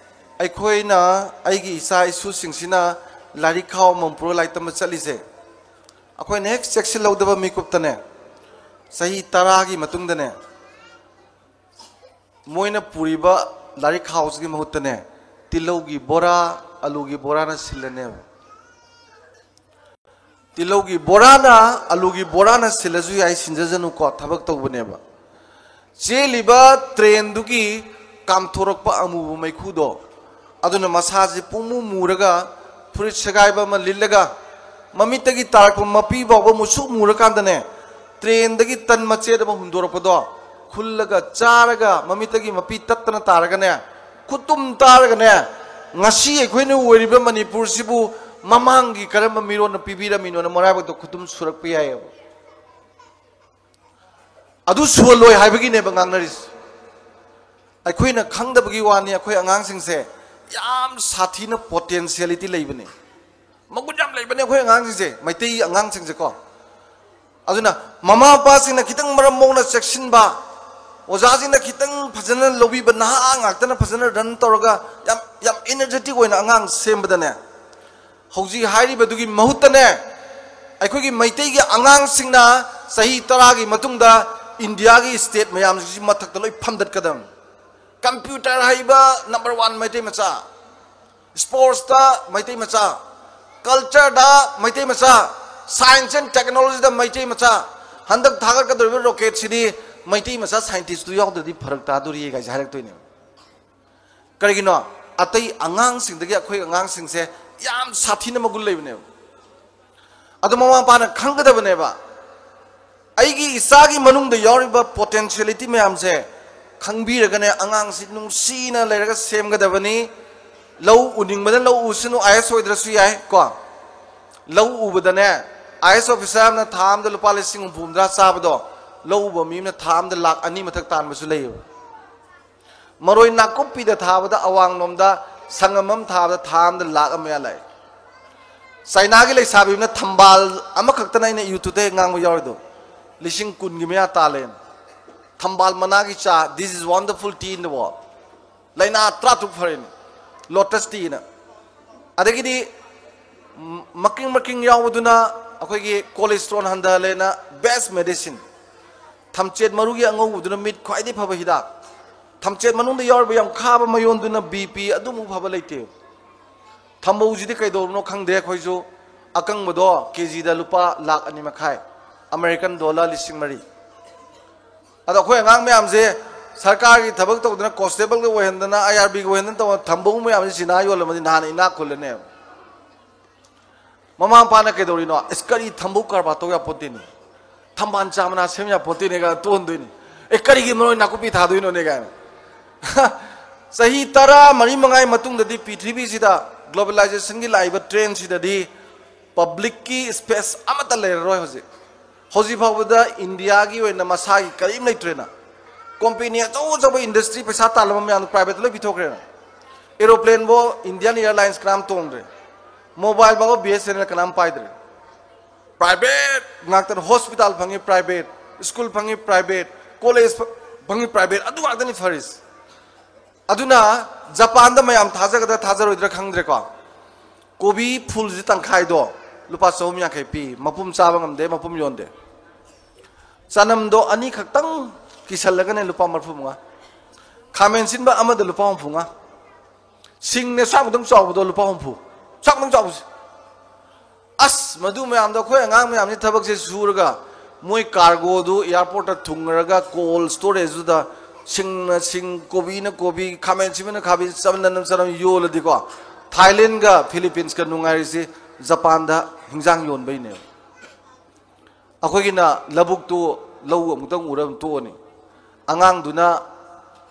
ꯑꯩꯈꯣꯏꯅ, ꯑꯩꯒꯤ ꯏꯆꯥ ꯏꯁꯨꯁꯤꯡꯁꯤꯅ ꯂꯥꯏꯔꯤꯛ ꯈꯥꯎ ꯑꯃꯃꯝ ꯄꯨꯔꯒ ꯂꯥꯏꯔꯤꯛ ꯇꯝꯕ ꯆꯠꯂꯤꯁꯦ, ꯑꯩꯈꯣꯏꯅ ꯍꯦꯛ ꯆꯦꯛꯁꯤꯜꯍꯧꯗꯕ ꯃꯤꯀꯨꯞꯇꯅꯦ, ꯆꯍꯤ ꯇꯔꯥꯒꯤ ꯃꯇꯨꯡꯗꯅꯦ, ꯃꯣꯏꯅ ꯄꯨꯔꯤꯕ ꯂꯥꯏꯔꯤꯛ ꯈꯥꯎꯁꯤꯒꯤ ꯃꯍꯨꯠꯇꯅꯦ, ꯇꯤꯜꯍꯧꯒꯤ ꯕꯣꯔꯥ, ꯑꯂꯨꯒꯤ ꯕꯣꯔꯥꯅ ꯁꯤꯜꯂꯅꯦꯕ꯫ ꯇꯤꯜꯍꯧꯒꯤ ꯕꯣꯔꯥꯅ, ꯑꯂꯨꯒꯤ ꯕꯣꯔꯥꯅ ꯁꯤꯜꯂꯁꯨ ꯌꯥꯏ, ꯁꯤꯟꯖꯖꯅꯨꯀꯣ, ꯊꯕꯛ ꯇꯧꯕꯅꯦꯕ꯫ ꯆꯦꯜꯂꯤꯕ ꯇ꯭ꯔꯦꯟꯗꯨꯒꯤ ꯀꯥꯝꯊꯣꯔꯛꯄ ꯑꯃꯨꯕ ꯃꯩꯈꯨꯗꯣ, ꯑꯗꯨꯅ ꯃꯁꯥꯁꯦ ꯄꯨꯡꯃꯨ ꯃꯨꯔꯒ, ꯐꯨꯔꯤꯠ ꯁꯦꯒꯥꯏꯕ ꯑꯃ ꯂꯤꯠꯂꯒ, ꯃꯃꯤꯠꯇꯒꯤ ꯇꯥꯔꯛꯄ ꯃꯄꯤ ꯐꯥꯎꯕ ꯃꯨꯁꯨꯛ ꯃꯨꯔꯀꯥꯟꯗꯅꯦ, ꯇ꯭ꯔꯦꯟꯗꯒꯤ ꯇꯟ ꯃꯆꯦꯠ ꯑꯃ ꯍꯨꯟꯗꯣꯔꯛꯄꯗꯣ ꯈꯨꯜꯂꯒ ꯆꯥꯔꯒ, ꯃꯃꯤꯠꯇꯒꯤ ꯃꯄꯤ ꯇꯠꯇꯅ ꯇꯥꯔꯒꯅꯦ, ꯈꯨꯇꯨꯝ ꯇꯥꯔꯒꯅꯦ, ꯉꯁꯤ ꯑꯩꯈꯣꯏꯅ ꯑꯣꯏꯔꯤꯕ ꯃꯅꯤꯄꯨꯔꯁꯤꯕꯨ ꯃꯃꯥꯡꯒꯤ ꯀꯔꯝꯕ ꯃꯤꯔꯣꯟꯅ ꯄꯤꯕꯤꯔꯝꯃꯤꯅꯣꯅ ꯃꯔꯥꯏꯕꯛꯇ ꯈꯨꯇꯨꯝ ꯁꯨꯔꯛꯄ ꯌꯥꯏꯑꯕ꯫ ꯑꯗꯨ ꯁꯨꯍꯜꯂꯣꯏ ꯍꯥꯏꯕꯒꯤꯅꯦꯕ ꯉꯥꯡꯅꯔꯤꯁꯦ꯫ ꯑꯩꯈꯣꯏꯅ ꯈꯪꯗꯕꯒꯤ ꯋꯥꯅꯤ, ꯑꯩꯈꯣꯏ ꯑꯉꯥꯡꯁꯤꯡꯁꯦ ꯌꯥꯝ ꯁꯥꯊꯤꯅ ꯄꯣꯇꯦꯟꯁꯤꯌꯦꯂꯤꯇꯤ ꯂꯩꯕꯅꯦ, ꯃꯒꯨꯟ ꯌꯥꯝ ꯂꯩꯕꯅꯦ ꯑꯩꯈꯣꯏ ꯑꯉꯥꯡꯁꯤꯡꯁꯦ, ꯃꯩꯇꯩ ꯑꯉꯥꯡꯁꯤꯡꯁꯦꯀꯣ꯫ ꯑꯗꯨꯅ ꯃꯃꯥ ꯃꯄꯥꯁꯤꯡꯅ ꯈꯤꯇꯪ ꯃꯔꯝ ꯃꯣꯛꯅ ꯆꯦꯛꯁꯤꯟꯕ, ꯑꯣꯖꯥꯁꯤꯡꯅ ꯈꯤꯇꯪ ꯐꯖꯅ ꯂꯧꯕꯤꯕ, ꯅꯍꯥ ꯉꯥꯛꯇꯅ ꯐꯖꯅ ꯔꯟ ꯇꯧꯔꯒ ꯌꯥꯝ, ꯌꯥꯝ ꯏꯅꯔꯖꯦꯇꯤꯛ ꯑꯣꯏꯅ ꯑꯉꯥꯡ ꯁꯦꯝꯕꯗꯅꯦ, ꯍꯧꯖꯤꯛ ꯍꯥꯏꯔꯤꯕꯗꯨꯒꯤ ꯃꯍꯨꯠꯇꯅꯦ, ꯑꯩꯈꯣꯏꯒꯤ ꯃꯩꯇꯩꯒꯤ ꯑꯉꯥꯡꯁꯤꯡꯅ ꯆꯍꯤ ꯇꯔꯥꯒꯤ ꯃꯇꯨꯡꯗ ꯏꯟꯗꯤꯌꯥꯒꯤ ꯁ꯭ꯇꯦꯠ ꯃꯌꯥꯝꯁꯤ ꯃꯊꯛꯇ ꯂꯣꯏ ꯐꯝꯗꯠꯀꯗꯕꯅꯤ꯫ ꯀꯝꯄ꯭ꯌꯨꯇꯔ ꯍꯩꯕ ꯅꯝꯕꯔ ꯋꯥꯟ ꯃꯩꯇꯩ ꯃꯆꯥ, ꯁ꯭ꯄꯣꯔꯠꯁꯇ ꯃꯩꯇꯩ ꯃꯆꯥ, ꯀꯜꯆꯔꯗ ꯃꯩꯇꯩ ꯃꯆꯥ, ꯁꯥꯏꯟꯁ ꯑꯦꯟ ꯇꯦꯛꯅꯣꯂꯣꯖꯤꯗ ꯃꯩꯇꯩ ꯃꯆꯥ꯫ ꯍꯟꯗꯛ ꯊꯥꯒꯠꯀꯗꯧꯔꯤꯕ ꯔꯣꯀꯦꯠꯁꯤꯗꯤ ꯃꯩꯇꯩ ꯃꯆꯥ ꯁꯥꯏꯟꯇꯤꯁꯇꯨ ꯌꯥꯎꯗ꯭ꯔꯗꯤ ꯐꯔꯛ ꯇꯥꯗꯣꯔꯤꯌꯦ ꯀꯥꯏꯁꯦ ꯍꯥꯏꯔꯛꯇꯣꯏꯅꯦꯕ꯫ ꯀꯔꯤꯒꯤꯅꯣ? ꯑꯇꯩ ꯑꯉꯥꯡꯁꯤꯡꯗꯒꯤ ꯑꯩꯈꯣꯏ ꯑꯉꯥꯡꯁꯤꯡꯁꯦ ꯌꯥꯝ ꯁꯥꯊꯤꯅ ꯃꯒꯨꯟ ꯂꯩꯕꯅꯦꯕ꯫ ꯑꯗꯣ ꯃꯃꯥ ꯃꯄꯥꯅ ꯈꯪꯒꯗꯕꯅꯦꯕ, ꯑꯩꯒꯤ ꯏꯆꯥꯒꯤ ꯃꯅꯨꯡꯗ ꯌꯥꯎꯔꯤꯕ ꯄꯣꯇꯦꯟꯁꯤꯌꯦꯂꯤꯇꯤ ꯃꯌꯥꯝꯁꯦ ꯈꯪꯕꯤꯔꯒꯅꯦ, ꯑꯉꯥꯡꯁꯤ ꯅꯨꯡꯁꯤꯅ ꯂꯩꯔꯒ ꯁꯦꯝꯒꯗꯕꯅꯤ꯫ ꯂꯧ ꯎꯅꯤꯡꯕꯅ ꯂꯧ ꯎꯁꯅꯨ, ꯑꯥꯏ ꯑꯦꯁ ꯑꯣꯏꯗ꯭ꯔꯁꯨ ꯌꯥꯏ ꯀꯣ꯫ ꯂꯧ ꯎꯕꯗꯅꯦ, ꯑꯥꯏ ꯑꯦꯁ ꯑꯣꯐꯤꯁꯥꯔ ꯑꯃꯅ ꯊꯥ ꯑꯃꯗ ꯂꯨꯄꯥ ꯂꯤꯁꯤꯡ ꯍꯨꯝꯐꯨ ꯍꯨꯝꯗ꯭ꯔꯥ ꯆꯥꯕꯗꯣ, ꯂꯧ ꯎꯕ ꯃꯤ ꯑꯃꯅ ꯊꯥ ꯑꯃꯗ ꯂꯥꯛ ꯑꯅꯤ ꯃꯊꯛ ꯇꯥꯟꯕꯁꯨ ꯂꯩꯌꯦꯕ꯫ ꯃꯔꯣꯏ ꯅꯥꯀꯨꯞꯄꯤꯗ ꯊꯥꯕꯗ, ꯑꯋꯥꯡꯂꯣꯝꯗ ꯁꯪꯉꯝ ꯑꯃ ꯊꯥꯕꯗ ꯊꯥ ꯑꯃꯗ ꯂꯥꯛ ꯑꯃ ꯃꯌꯥ ꯂꯥꯛꯑꯦ꯫ ꯆꯥꯏꯅꯥꯒꯤ ꯂꯩꯁꯥꯕꯤ ꯑꯃꯅ ꯊꯝꯕꯥꯜ ꯑꯃꯈꯛꯇꯅ, ꯑꯩꯅ ꯌꯨꯇ꯭ꯌꯨꯕꯇ ꯉꯥꯡꯕ ꯌꯥꯎꯔꯤꯗꯣ, ꯂꯤꯁꯤꯡ ꯀꯨꯟꯒꯤ ꯃꯌꯥ ꯇꯥꯜꯂꯦꯅ꯫ ꯊꯝꯕꯥꯜ ꯃꯅꯥꯒꯤ ꯆꯥ, "This is wonderful tea in the world"꯫ ꯂꯥꯏꯅꯥ ꯇꯔꯥꯇꯔꯨꯛ ꯐꯔꯦꯅꯦ, ꯂꯣꯇꯁ ꯇꯤꯅ꯫ ꯑꯗꯒꯤꯗꯤ ꯃ-, ꯃꯀꯤꯡ ꯃꯀꯤꯡ ꯌꯥꯎꯕꯗꯨꯅ ꯑꯩꯈꯣꯏꯒꯤ ꯀꯣꯂꯦꯁꯇ꯭ꯔꯣꯜ ꯍꯟꯊꯍꯜꯂꯦꯅ, ꯕꯦꯁ ꯃꯦꯗꯤꯁꯤꯟ꯫ ꯊꯝꯆꯦꯠ ꯃꯔꯨꯒꯤ ꯑꯉꯧꯕꯗꯨꯅ ꯃꯤꯠ ꯈ꯭ꯋꯥꯏꯗꯒꯤ ꯐꯕ ꯍꯤꯗꯥꯛ꯫ ꯊꯝꯆꯦꯠ ꯃꯅꯨꯡꯗ ꯌꯥꯎꯔꯤꯕ ꯌꯥꯝꯈꯥꯕ ꯃꯌꯣꯟꯗꯨꯅ ꯕꯤ ꯄꯤ ꯑꯗꯨꯃꯨꯛ ꯐꯕ ꯂꯩꯇꯦ꯫ ꯊꯝꯕꯧꯁꯤꯗꯤ ꯀꯩꯗꯧꯔꯕꯅꯣ ꯈꯪꯗꯦ, ꯑꯩꯈꯣꯏꯁꯨ ꯑꯀꯪꯕꯗꯣ ꯀꯦ ꯖꯤꯗ ꯂꯨꯄꯥ ꯂꯥꯛ ꯑꯅꯤ ꯃꯈꯥꯏ, ꯑꯃꯦꯔꯤꯀꯟ ꯗꯣꯂꯔ ꯂꯤꯁꯤꯡ ꯃꯔꯤ꯫ ꯑꯗꯣ ꯑꯩꯈꯣꯏ ꯑꯉꯥꯡ ꯃꯌꯥꯝꯁꯦ ꯁꯔꯀꯥꯔꯒꯤ ꯊꯕꯛ ꯇꯧꯗꯅ, ꯀꯣꯟꯁꯇꯦꯕꯜꯒ ꯑꯣꯏꯍꯟꯗꯅ, ꯑꯥꯏ ꯑꯥꯔ ꯕꯤꯒ ꯑꯣꯏꯍꯟꯗꯅ ꯇꯧꯕ ꯊꯝꯕꯧ ꯃꯌꯥꯝꯁꯦ ꯆꯤꯅꯥ ꯌꯣꯜꯂꯝꯃꯗꯤ ꯅꯍꯥꯟ ꯏꯅꯥꯛ ꯈꯨꯜꯂꯅꯦꯕ꯫ ꯃꯃꯥ ꯃꯄꯥꯅ ꯀꯩꯗꯧꯔꯤꯅꯣ? "ꯑꯁ, ꯀꯔꯤ ꯊꯝꯕꯧ ꯀꯔꯕꯥꯔ ꯇꯧ ꯌꯥꯄꯣꯠꯇꯦꯅꯦ, ꯊꯝꯕꯥꯜ ꯆꯥ ꯃꯅꯥ ꯁꯦꯝ ꯌꯥꯄꯣꯠꯇꯦꯅꯦ" ꯀꯥꯏꯅ ꯇꯣꯟꯗꯣꯏꯅꯤ꯫ "ꯑꯦ, ꯀꯔꯤꯒꯤ ꯃꯔꯣꯏ ꯅꯥꯀꯨꯞꯄꯤ ꯊꯥꯗꯣꯏꯅꯣꯅꯦ?" ꯀꯥꯏꯅ꯫ ꯆꯍꯤ ꯇꯔꯥ ꯃꯔꯤ ꯃꯉꯥꯒꯤ ꯃꯇꯨꯡꯗꯗꯤ ꯄ꯭ꯔꯤꯊꯤꯕꯤꯁꯤꯗ ꯒ꯭ꯂꯣꯕꯦꯂꯥꯏꯖꯦꯁꯟꯒꯤ ꯂꯥꯛꯏꯕ ꯇ꯭ꯔꯦꯟꯁꯤꯗꯗꯤ ꯄꯕ꯭ꯂꯤꯛꯀꯤ ꯁ꯭ꯄꯦꯁ ꯑꯃꯠꯇ ꯂꯩꯔꯔꯣꯏ ꯍꯧꯖꯤꯛ꯫ ꯍꯧꯖꯤꯛ ꯐꯥꯎꯕꯗ ꯏꯟꯗꯤꯌꯥꯒꯤ ꯑꯣꯏꯅ ꯃꯁꯥꯒꯤ ꯀꯔꯤꯝ ꯂꯩꯇ꯭ꯔꯦꯅ꯫ ꯀꯣꯝꯄꯦꯅꯤ ꯑꯆꯧ ꯑꯆꯧꯕ ꯏꯟꯗꯁꯇ꯭ꯔꯤ ꯄꯩꯁꯥ ꯇꯥꯜꯂꯝꯕ ꯃꯌꯥꯝꯗꯣ ꯄ꯭ꯔꯥꯏꯚꯦꯠꯇ ꯂꯣꯏ ꯄꯤꯊꯣꯛꯈ꯭ꯔꯦꯅ꯫ ꯑꯦꯔꯣꯄ꯭ꯂꯦꯟꯕꯨ ꯏꯟꯗꯤꯌꯥꯟ ꯑꯦꯌꯔꯂꯥꯏꯟꯁ ꯀꯅꯥꯝ ꯇꯣꯡꯗ꯭ꯔꯦ꯫ ꯃꯣꯕꯥꯏꯜ ꯐꯥꯎꯕ ꯕꯤ ꯑꯦꯁ ꯑꯦꯟ ꯑꯦꯜ ꯀꯅꯥꯝ ꯄꯥꯏꯗ꯭ꯔꯦ꯫ ꯄ꯭ꯔꯥꯏꯚꯦꯠ ꯉꯥꯛꯇꯅ꯫ ꯍꯣꯁꯄꯤꯇꯥꯜ ꯐꯪꯉꯤ ꯄ꯭ꯔꯥꯏꯚꯦꯠ, ꯁ꯭ꯀꯨꯜ ꯐꯪꯉꯤ ꯄ꯭ꯔꯥꯏꯚꯦꯠ, ꯀꯣꯂꯦꯖ ꯐ-, ꯐꯪꯉꯤ ꯄ꯭ꯔꯥꯏꯚꯦꯠ, ꯑꯗꯨ ꯉꯥꯛꯇꯅꯤ ꯐꯔꯤꯁꯦ꯫ ꯑꯗꯨꯅ ꯖꯄꯥꯟꯗ ꯃꯌꯥꯝ ꯊꯥꯖꯒꯗ꯭ꯔꯥ ꯊꯥꯖꯔꯣꯏꯗ꯭ꯔꯥ ꯈꯪꯗ꯭ꯔꯦꯀꯣ, ꯀꯣꯕꯤ ꯐꯨꯜꯁꯤ ꯇꯪꯈꯥꯏꯗꯣ ꯂꯨꯄꯥ ꯆꯍꯨꯝ ꯌꯥꯡꯈꯩ ꯄꯤ, ꯃꯄꯨꯝ ꯆꯥꯕ ꯉꯝꯗꯦ, ꯃꯄꯨꯝ ꯌꯣꯟꯗꯦ꯫ ꯆꯅꯝꯗꯣ ꯑꯅꯤꯈꯛꯇꯪ ꯀꯤꯁꯜꯂꯒꯅꯦ ꯂꯨꯄꯥ ꯃꯔꯤꯐꯨ ꯃꯉꯥ, ꯈꯥꯃꯦꯟ ꯑꯁꯤꯟꯕ ꯑꯃꯗ ꯂꯨꯄꯥ ꯍꯨꯝꯐꯨ ꯃꯉꯥ, ꯁꯤꯡꯅꯦ ꯁ꯭ꯋꯥꯏꯃꯨꯛꯇꯪ ꯆꯥꯎꯕꯗꯣ ꯂꯨꯄꯥ ꯍꯨꯝꯐꯨ, ꯁ꯭ꯋꯥꯏꯃꯨꯛꯇꯪ ꯆꯥꯎꯕꯁꯦ꯫ ꯑꯁ, ꯃꯗꯨ ꯃꯌꯥꯝꯗꯣ ꯑꯩꯈꯣꯏ ꯑꯉꯥꯡ ꯃꯌꯥꯝꯁꯤ ꯊꯕꯛꯁꯦ ꯁꯨꯔꯒ ꯃꯣꯏ ꯀꯥꯔꯒꯣꯗꯨ ꯑꯦꯌꯥꯔꯄꯣꯔꯠꯇ ꯊꯨꯡꯉꯔꯒ ꯀꯣꯜ ꯁ꯭ꯇꯣꯔꯦꯖꯇꯨꯗ ꯁꯤꯡꯅ ꯁꯤꯡ, ꯀꯣꯕꯤꯅ ꯀꯣꯕꯤ, ꯈꯥꯃꯦꯟ ꯑꯁꯤꯟꯕꯅ ꯈꯥꯃꯦꯟ, ꯆꯅꯝꯅ ꯆꯅꯝ ꯌꯣꯜꯂꯗꯤꯀꯣ, ꯊꯥꯏꯂꯦꯟꯒ ꯐꯤꯂꯤꯄꯤꯟꯁꯀ ꯅꯨꯡꯉꯥꯏꯔꯤꯁꯤ ꯖꯄꯥꯟꯗ ꯍꯤꯟꯖꯥꯡ ꯌꯣꯟꯕꯩꯅꯦꯕ꯫ ꯑꯩꯈꯣꯏꯒꯤꯅ ꯂꯧꯕꯨꯛꯇꯨ, ꯂꯧ ꯑꯃꯨꯛꯇꯪ ꯎꯔ ꯑꯗꯨꯝ ꯇꯣꯛꯑꯅꯤ꯫ ꯑꯉꯥꯡꯗꯨꯅ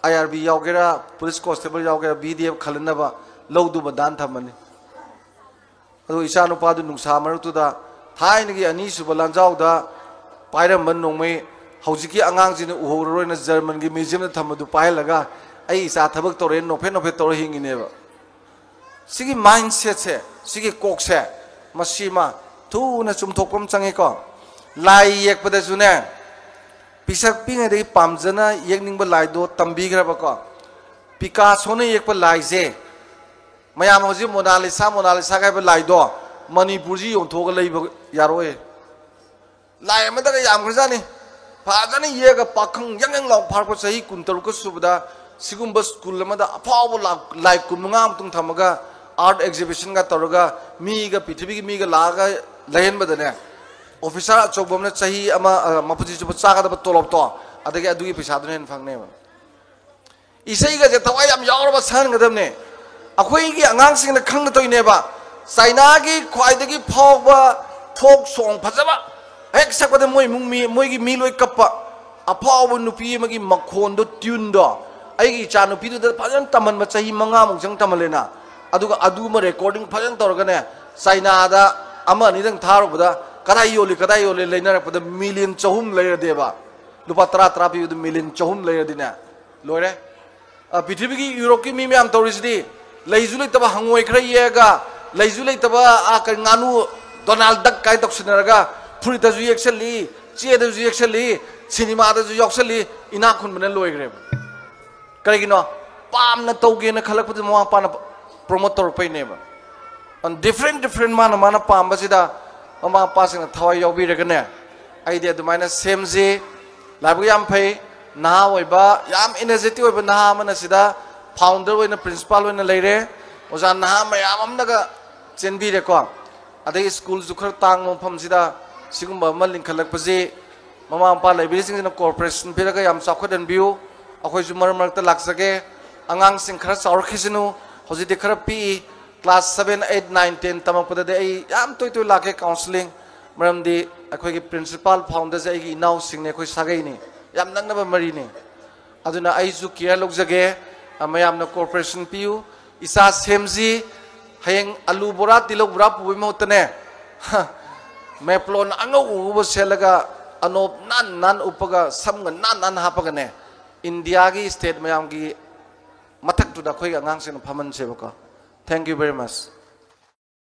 ꯑꯥꯏ ꯑꯥꯔ ꯕꯤ ꯌꯥꯎꯒꯦꯔꯥ, ꯄꯨꯂꯤꯁ ꯀꯣꯟꯁꯇꯦꯕꯜ ꯌꯥꯎꯒꯦꯔꯥ, ꯚꯤ ꯗꯤ ꯑꯦꯐ ꯈꯜꯂꯅꯕ ꯂꯧꯗꯨ ꯃꯗꯥꯟ ꯊꯝꯃꯅꯤ꯫ ꯑꯗꯨ ꯏꯆꯥ ꯅꯨꯄꯥꯗꯨ ꯅꯨꯡꯁꯥ ꯃꯔꯛꯇꯨꯗ ꯊꯥꯏꯅꯒꯤ ꯑꯅꯤꯁꯨꯕ ꯂꯥꯟꯖꯥꯎꯗ ꯄꯥꯏꯔꯝꯕ ꯅꯣꯡꯃꯩ ꯍꯧꯖꯤꯛꯀꯤ ꯑꯉꯥꯡꯁꯤꯡꯅ ꯎꯍꯧꯔꯔꯣꯏꯅ ꯖꯔꯃꯟꯒꯤ ꯃ꯭ꯌꯨꯖꯤꯌꯝꯗ ꯊꯝꯕꯗꯨ ꯄꯥꯏꯍꯜꯂꯒ ꯑꯩ ꯏꯆꯥ ꯊꯕꯛ ꯇꯧꯔꯦꯅ ꯅꯣꯛꯐꯦꯠ ꯅꯣꯛꯐꯦꯠ ꯇꯧꯔ ꯍꯤꯡꯉꯤꯅꯦꯕ꯫ ꯁꯤꯒꯤ ꯃꯥꯏꯟꯁꯦꯠꯁꯦ, ꯁꯤꯒꯤ ꯀꯣꯛꯁꯦ, ꯃꯁꯤꯃ ꯊꯨꯅ ꯆꯨꯝꯊꯣꯛꯄ ꯑꯃ ꯆꯪꯉꯤꯀꯣ꯫ ꯂꯥꯏ ꯌꯦꯛꯄꯗꯁꯨꯅꯦ, ꯄꯤꯁꯛ ꯄꯤꯛꯉꯩꯗꯒꯤ ꯄꯥꯝꯖꯅ ꯌꯦꯛꯅꯤꯡꯕ ꯂꯥꯏꯗꯣ ꯇꯝꯕꯤꯈ꯭ꯔꯕꯀꯣ꯫ ꯄꯤꯀꯥꯁꯣꯅ ꯌꯦꯛꯄ ꯂꯥꯏꯁꯦ, ꯃꯌꯥꯝ ꯍꯧꯖꯤꯛ ꯃꯣꯅꯥꯂꯤꯁꯥ, ꯃꯣꯅꯥꯂꯤꯁꯥꯒ ꯍꯥꯏꯕ ꯂꯥꯏꯗꯣ ꯃꯅꯤꯄꯨꯔꯁꯤ ꯌꯣꯟꯊꯣꯛꯑꯒ ꯂꯩꯕ ꯌꯥꯔꯣꯏ꯫ ꯂꯥꯏ ꯑꯃꯗꯒ ꯌꯥꯝꯈ꯭ꯔꯖꯥꯠꯅꯤ꯫ ꯐꯖꯅ ꯌꯦꯛꯑꯒ ꯄꯥꯈꯪ ꯌꯪ ꯌꯪ ꯂꯥꯎ ꯐꯥꯔꯛꯄ ꯆꯍꯤ ꯀꯨꯟꯇꯔꯨꯛꯀ ꯁꯨꯕꯗ ꯁꯤꯒꯨꯝꯕ ꯁ꯭ꯀꯨꯜ ꯑꯃꯗ ꯑꯐꯥꯎꯕ ꯂꯥꯛ-, ꯂꯥꯏ ꯀꯨꯟꯃꯉꯥꯃꯨꯛꯇꯪ ꯊꯝꯃꯒ ꯑꯥꯔꯠ ꯑꯦꯛꯖꯤꯕꯤꯁꯟꯒ ꯇꯧꯔꯒ ꯃꯤꯒ, ꯄ꯭ꯔꯤꯊꯤꯕꯤꯒꯤ ꯃꯤꯒ ꯂꯥꯛꯑꯒ ꯂꯩꯍꯟꯕꯗꯅꯦ, ꯑꯣꯐꯤꯁꯔ ꯑꯆꯧꯕ ꯑꯃꯅ ꯆꯍꯤ ꯑꯃ, ꯑ, ꯃꯄꯨꯟꯁꯤ ꯆꯨꯞꯄ ꯆꯥꯒꯗꯕ ꯇꯣꯂꯣꯞꯇꯣ, ꯑꯗꯒꯤ ꯑꯗꯨꯒꯤ ꯄꯩꯁꯥꯗꯨꯅ ꯍꯦꯟꯅ ꯐꯪꯅꯦꯕ꯫ ꯏꯁꯩꯒꯁꯦ ꯊꯋꯥꯏ ꯌꯥꯝ ꯌꯥꯎꯔꯕ ꯁꯛꯍꯟꯒꯗꯕꯅꯦ꯫ ꯑꯩꯈꯣꯏꯒꯤ ꯑꯉꯥꯡꯁꯤꯡꯅ ꯈꯪꯅ ꯇꯧꯏꯅꯦꯕ꯫ ꯆꯥꯏꯅꯥꯒꯤ ꯈ꯭ꯋꯥꯏꯗꯒꯤ ꯐꯥꯎꯕ ꯐꯣꯛ ꯁꯣꯡ ꯐꯖꯕ ꯍꯦꯛ ꯁꯛꯄꯗ ꯃꯣꯏ ꯏꯃꯨꯡ ꯃꯤ, ꯃꯣꯏꯒꯤ ꯃꯤ ꯂꯣꯏ ꯀꯞꯄ꯫ ꯑꯐꯥꯎꯕ ꯅꯨꯄꯤ ꯑꯃꯒꯤ ꯃꯈꯣꯟꯗꯣ, ꯇ꯭ꯌꯨꯟꯗꯣ ꯑꯩꯒꯤ ꯏꯆꯥ ꯅꯨꯄꯤꯗꯨꯗ ꯐꯖꯅ ꯇꯝꯍꯟꯕ, ꯆꯍꯤ ꯃꯉꯥꯃꯨꯛ ꯆꯪ ꯇꯝꯍꯜꯂꯦꯅ꯫ ꯑꯗꯨꯒ ꯑꯗꯨꯃ ꯔꯦꯀꯣꯔꯗꯤꯡ ꯐꯖꯅ ꯇꯧꯔꯒꯅꯦ, ꯆꯥꯏꯅꯥꯗ ꯑꯃ ꯑꯅꯤꯗꯪ ꯊꯥꯔꯨꯕꯗ ꯀꯗꯥꯏ ꯌꯣꯜꯂꯤ, ꯀꯗꯥꯏ ꯌꯣꯜꯂꯤ ꯂꯩꯅꯔꯛꯄꯗ ꯃꯤꯂꯤꯌꯟ ꯆꯍꯨꯝ ꯂꯩꯔꯗꯦꯕ꯫ ꯂꯨꯄꯥ ꯇꯔꯥ ꯇꯔꯥ ꯄꯤꯕꯗ ꯃꯤꯂꯤꯌꯟ ꯆꯍꯨꯝ ꯂꯩꯔꯗꯤꯅꯦ, ꯂꯣꯏꯔꯦ꯫ ꯑ, ꯄ꯭ꯔꯤꯊꯤꯕꯤꯒꯤ ꯌꯨꯔꯣꯞꯀꯤ ꯃꯤ ꯃꯌꯥꯝ ꯇꯧꯔꯤꯁꯤꯗꯤ, ꯂꯩꯁꯨ ꯂꯩꯇꯕ ꯍꯪꯉꯣꯏ ꯈꯔ ꯌꯦꯛꯑꯒ, ꯂꯩꯁꯨ ꯂꯩꯇꯕ, ꯑ, ꯀꯔꯤ, ꯉꯥꯅꯨ ꯗꯣꯅꯥꯜ ꯗꯛ ꯀꯥꯏꯅ ꯇꯧꯁꯤꯟꯅꯔꯒ, ꯐꯨꯔꯤꯠꯇꯁꯨ ꯌꯦꯛꯁꯜꯂꯤ, ꯆꯦꯗꯁꯨ ꯌꯦꯛꯁꯜꯂꯤ, ꯁꯤꯅꯦꯃꯥꯗꯁꯨ ꯌꯥꯎꯁꯜꯂꯤ, ꯏꯅꯥꯛ ꯈꯨꯟꯕꯅ ꯂꯣꯏꯈ꯭ꯔꯦꯕ꯫ ꯀꯔꯤꯒꯤꯅꯣ? ꯄꯥꯝꯅ ꯇꯧꯒꯦꯅ ꯈꯜꯂꯛꯄꯗꯨ ꯃꯃꯥ ꯃꯄꯥꯅ ꯄ꯭ꯔꯣꯃꯣꯠ ꯇꯧꯔꯛꯄꯩꯅꯦꯕ꯫ ꯗꯤꯐ꯭ꯔꯦꯟ ꯗꯤꯐ꯭ꯔꯦꯟ ꯃꯥꯅ ꯃꯥꯅ ꯄꯥꯝꯕꯁꯤꯗ ꯃꯃꯥ ꯃꯄꯥꯁꯤꯡꯅ ꯊꯋꯥꯏ ꯌꯥꯎꯕꯤꯔꯒꯅꯦ, ꯑꯩꯗꯤ ꯑꯗꯨꯃꯥꯏꯅ ꯁꯦꯝꯁꯤ꯫ ꯂꯥꯏꯕꯛ ꯌꯥꯝ ꯐꯩ, ꯅꯍꯥ ꯑꯣꯏꯕ, ꯌꯥꯝ ꯏꯅꯔꯖꯦꯇꯤꯛ ꯑꯣꯏꯕ ꯅꯍꯥ ꯑꯃꯅ ꯁꯤꯗ ꯐꯥꯎꯟꯗꯔ ꯑꯣꯏꯅ, ꯄ꯭ꯔꯤꯟꯁꯤꯄꯥꯜ ꯑꯣꯏꯅ ꯂꯩꯔꯦ꯫ ꯑꯣꯖꯥ ꯅꯍꯥ ꯃꯌꯥꯝ ꯑꯃꯅꯒ ꯆꯦꯟꯕꯤꯔꯦꯀꯣ꯫ ꯑꯗꯒꯤ ꯁ꯭ꯀꯨꯜꯁꯨ ꯈꯔ ꯇꯥꯡꯕ ꯃꯐꯝꯁꯤꯗ ꯁꯤꯒꯨꯝꯕ ꯑꯃ ꯂꯤꯡꯈꯠꯂꯛꯄꯁꯤ ꯃꯃꯥ ꯃꯄꯥ ꯂꯩꯕꯤꯔꯤꯁꯤꯡꯁꯤꯅ cooperation ꯄꯤꯔꯒ ꯌꯥꯝ ꯆꯥꯎꯈꯠꯍꯟꯕꯤꯌꯨ꯫ ꯑꯩꯈꯣꯏꯁꯨ ꯃꯔꯛ ꯃꯔꯛꯇ ꯂꯥꯛꯆꯒꯦ꯫ ꯑꯉꯥꯡꯁꯤꯡ ꯈꯔ ꯆꯥꯎꯔꯛꯈꯤꯁꯅꯨ, ꯍꯧꯖꯤꯛꯇꯤ ꯈꯔ ꯄꯤꯛꯏ꯫ Class seven, eight, nine, ten ꯇꯝꯃꯛꯄꯗꯗꯤ ꯑꯩ ꯌꯥꯝ ꯇꯣꯏ ꯇꯣꯏ ꯂꯥꯛꯀꯦ counselling, ꯃꯔꯝꯗꯤ ꯑꯩꯈꯣꯏꯒꯤ principal founderꯁꯦ ꯑꯩꯒꯤ ꯏꯅꯥꯎꯁꯤꯡꯅꯤ, ꯑꯩꯈꯣꯏ ꯁꯥꯒꯩꯅꯤ, ꯌꯥꯝ ꯅꯛꯅꯕ ꯃꯔꯤꯅꯤ꯫ ꯑꯗꯨꯅ ꯑꯩꯁꯨ care ꯂꯧꯖꯒꯦ꯫ ꯑ, ꯃꯌꯥꯝꯅ cooperation ꯄꯤꯌꯨ꯫ ꯏꯆꯥ ꯁꯦꯝꯁꯤ꯫ ꯍꯌꯦꯡ ꯑꯂꯨ ꯕꯣꯔꯥ, ꯇꯤꯜꯍꯧ ꯕꯣꯔꯥ ꯄꯨꯕꯒꯤ ꯃꯍꯨꯠꯇꯅꯦ, ꯃꯦꯄ꯭ꯂꯣꯟ ꯑꯉꯧ ꯑꯉꯧꯕ ꯁꯦꯠꯂꯒ, ꯑꯅꯣꯞ ꯅꯥꯟ ꯅꯥꯟ ꯎꯞꯄꯒ, ꯁꯝꯒ ꯅꯥꯟ ꯅꯥꯟ ꯍꯥꯞꯄꯒꯅꯦ, ꯏꯟꯗꯤꯌꯥꯒꯤ state ꯃꯌꯥꯝꯒꯤ ꯃꯊꯛꯇꯨꯗ ꯑꯩꯈꯣꯏꯒꯤ ꯑꯉꯥꯡꯁꯤꯡꯅ ꯐꯝꯍꯟꯁꯦꯕꯀꯣ꯫ Thank you very much꯫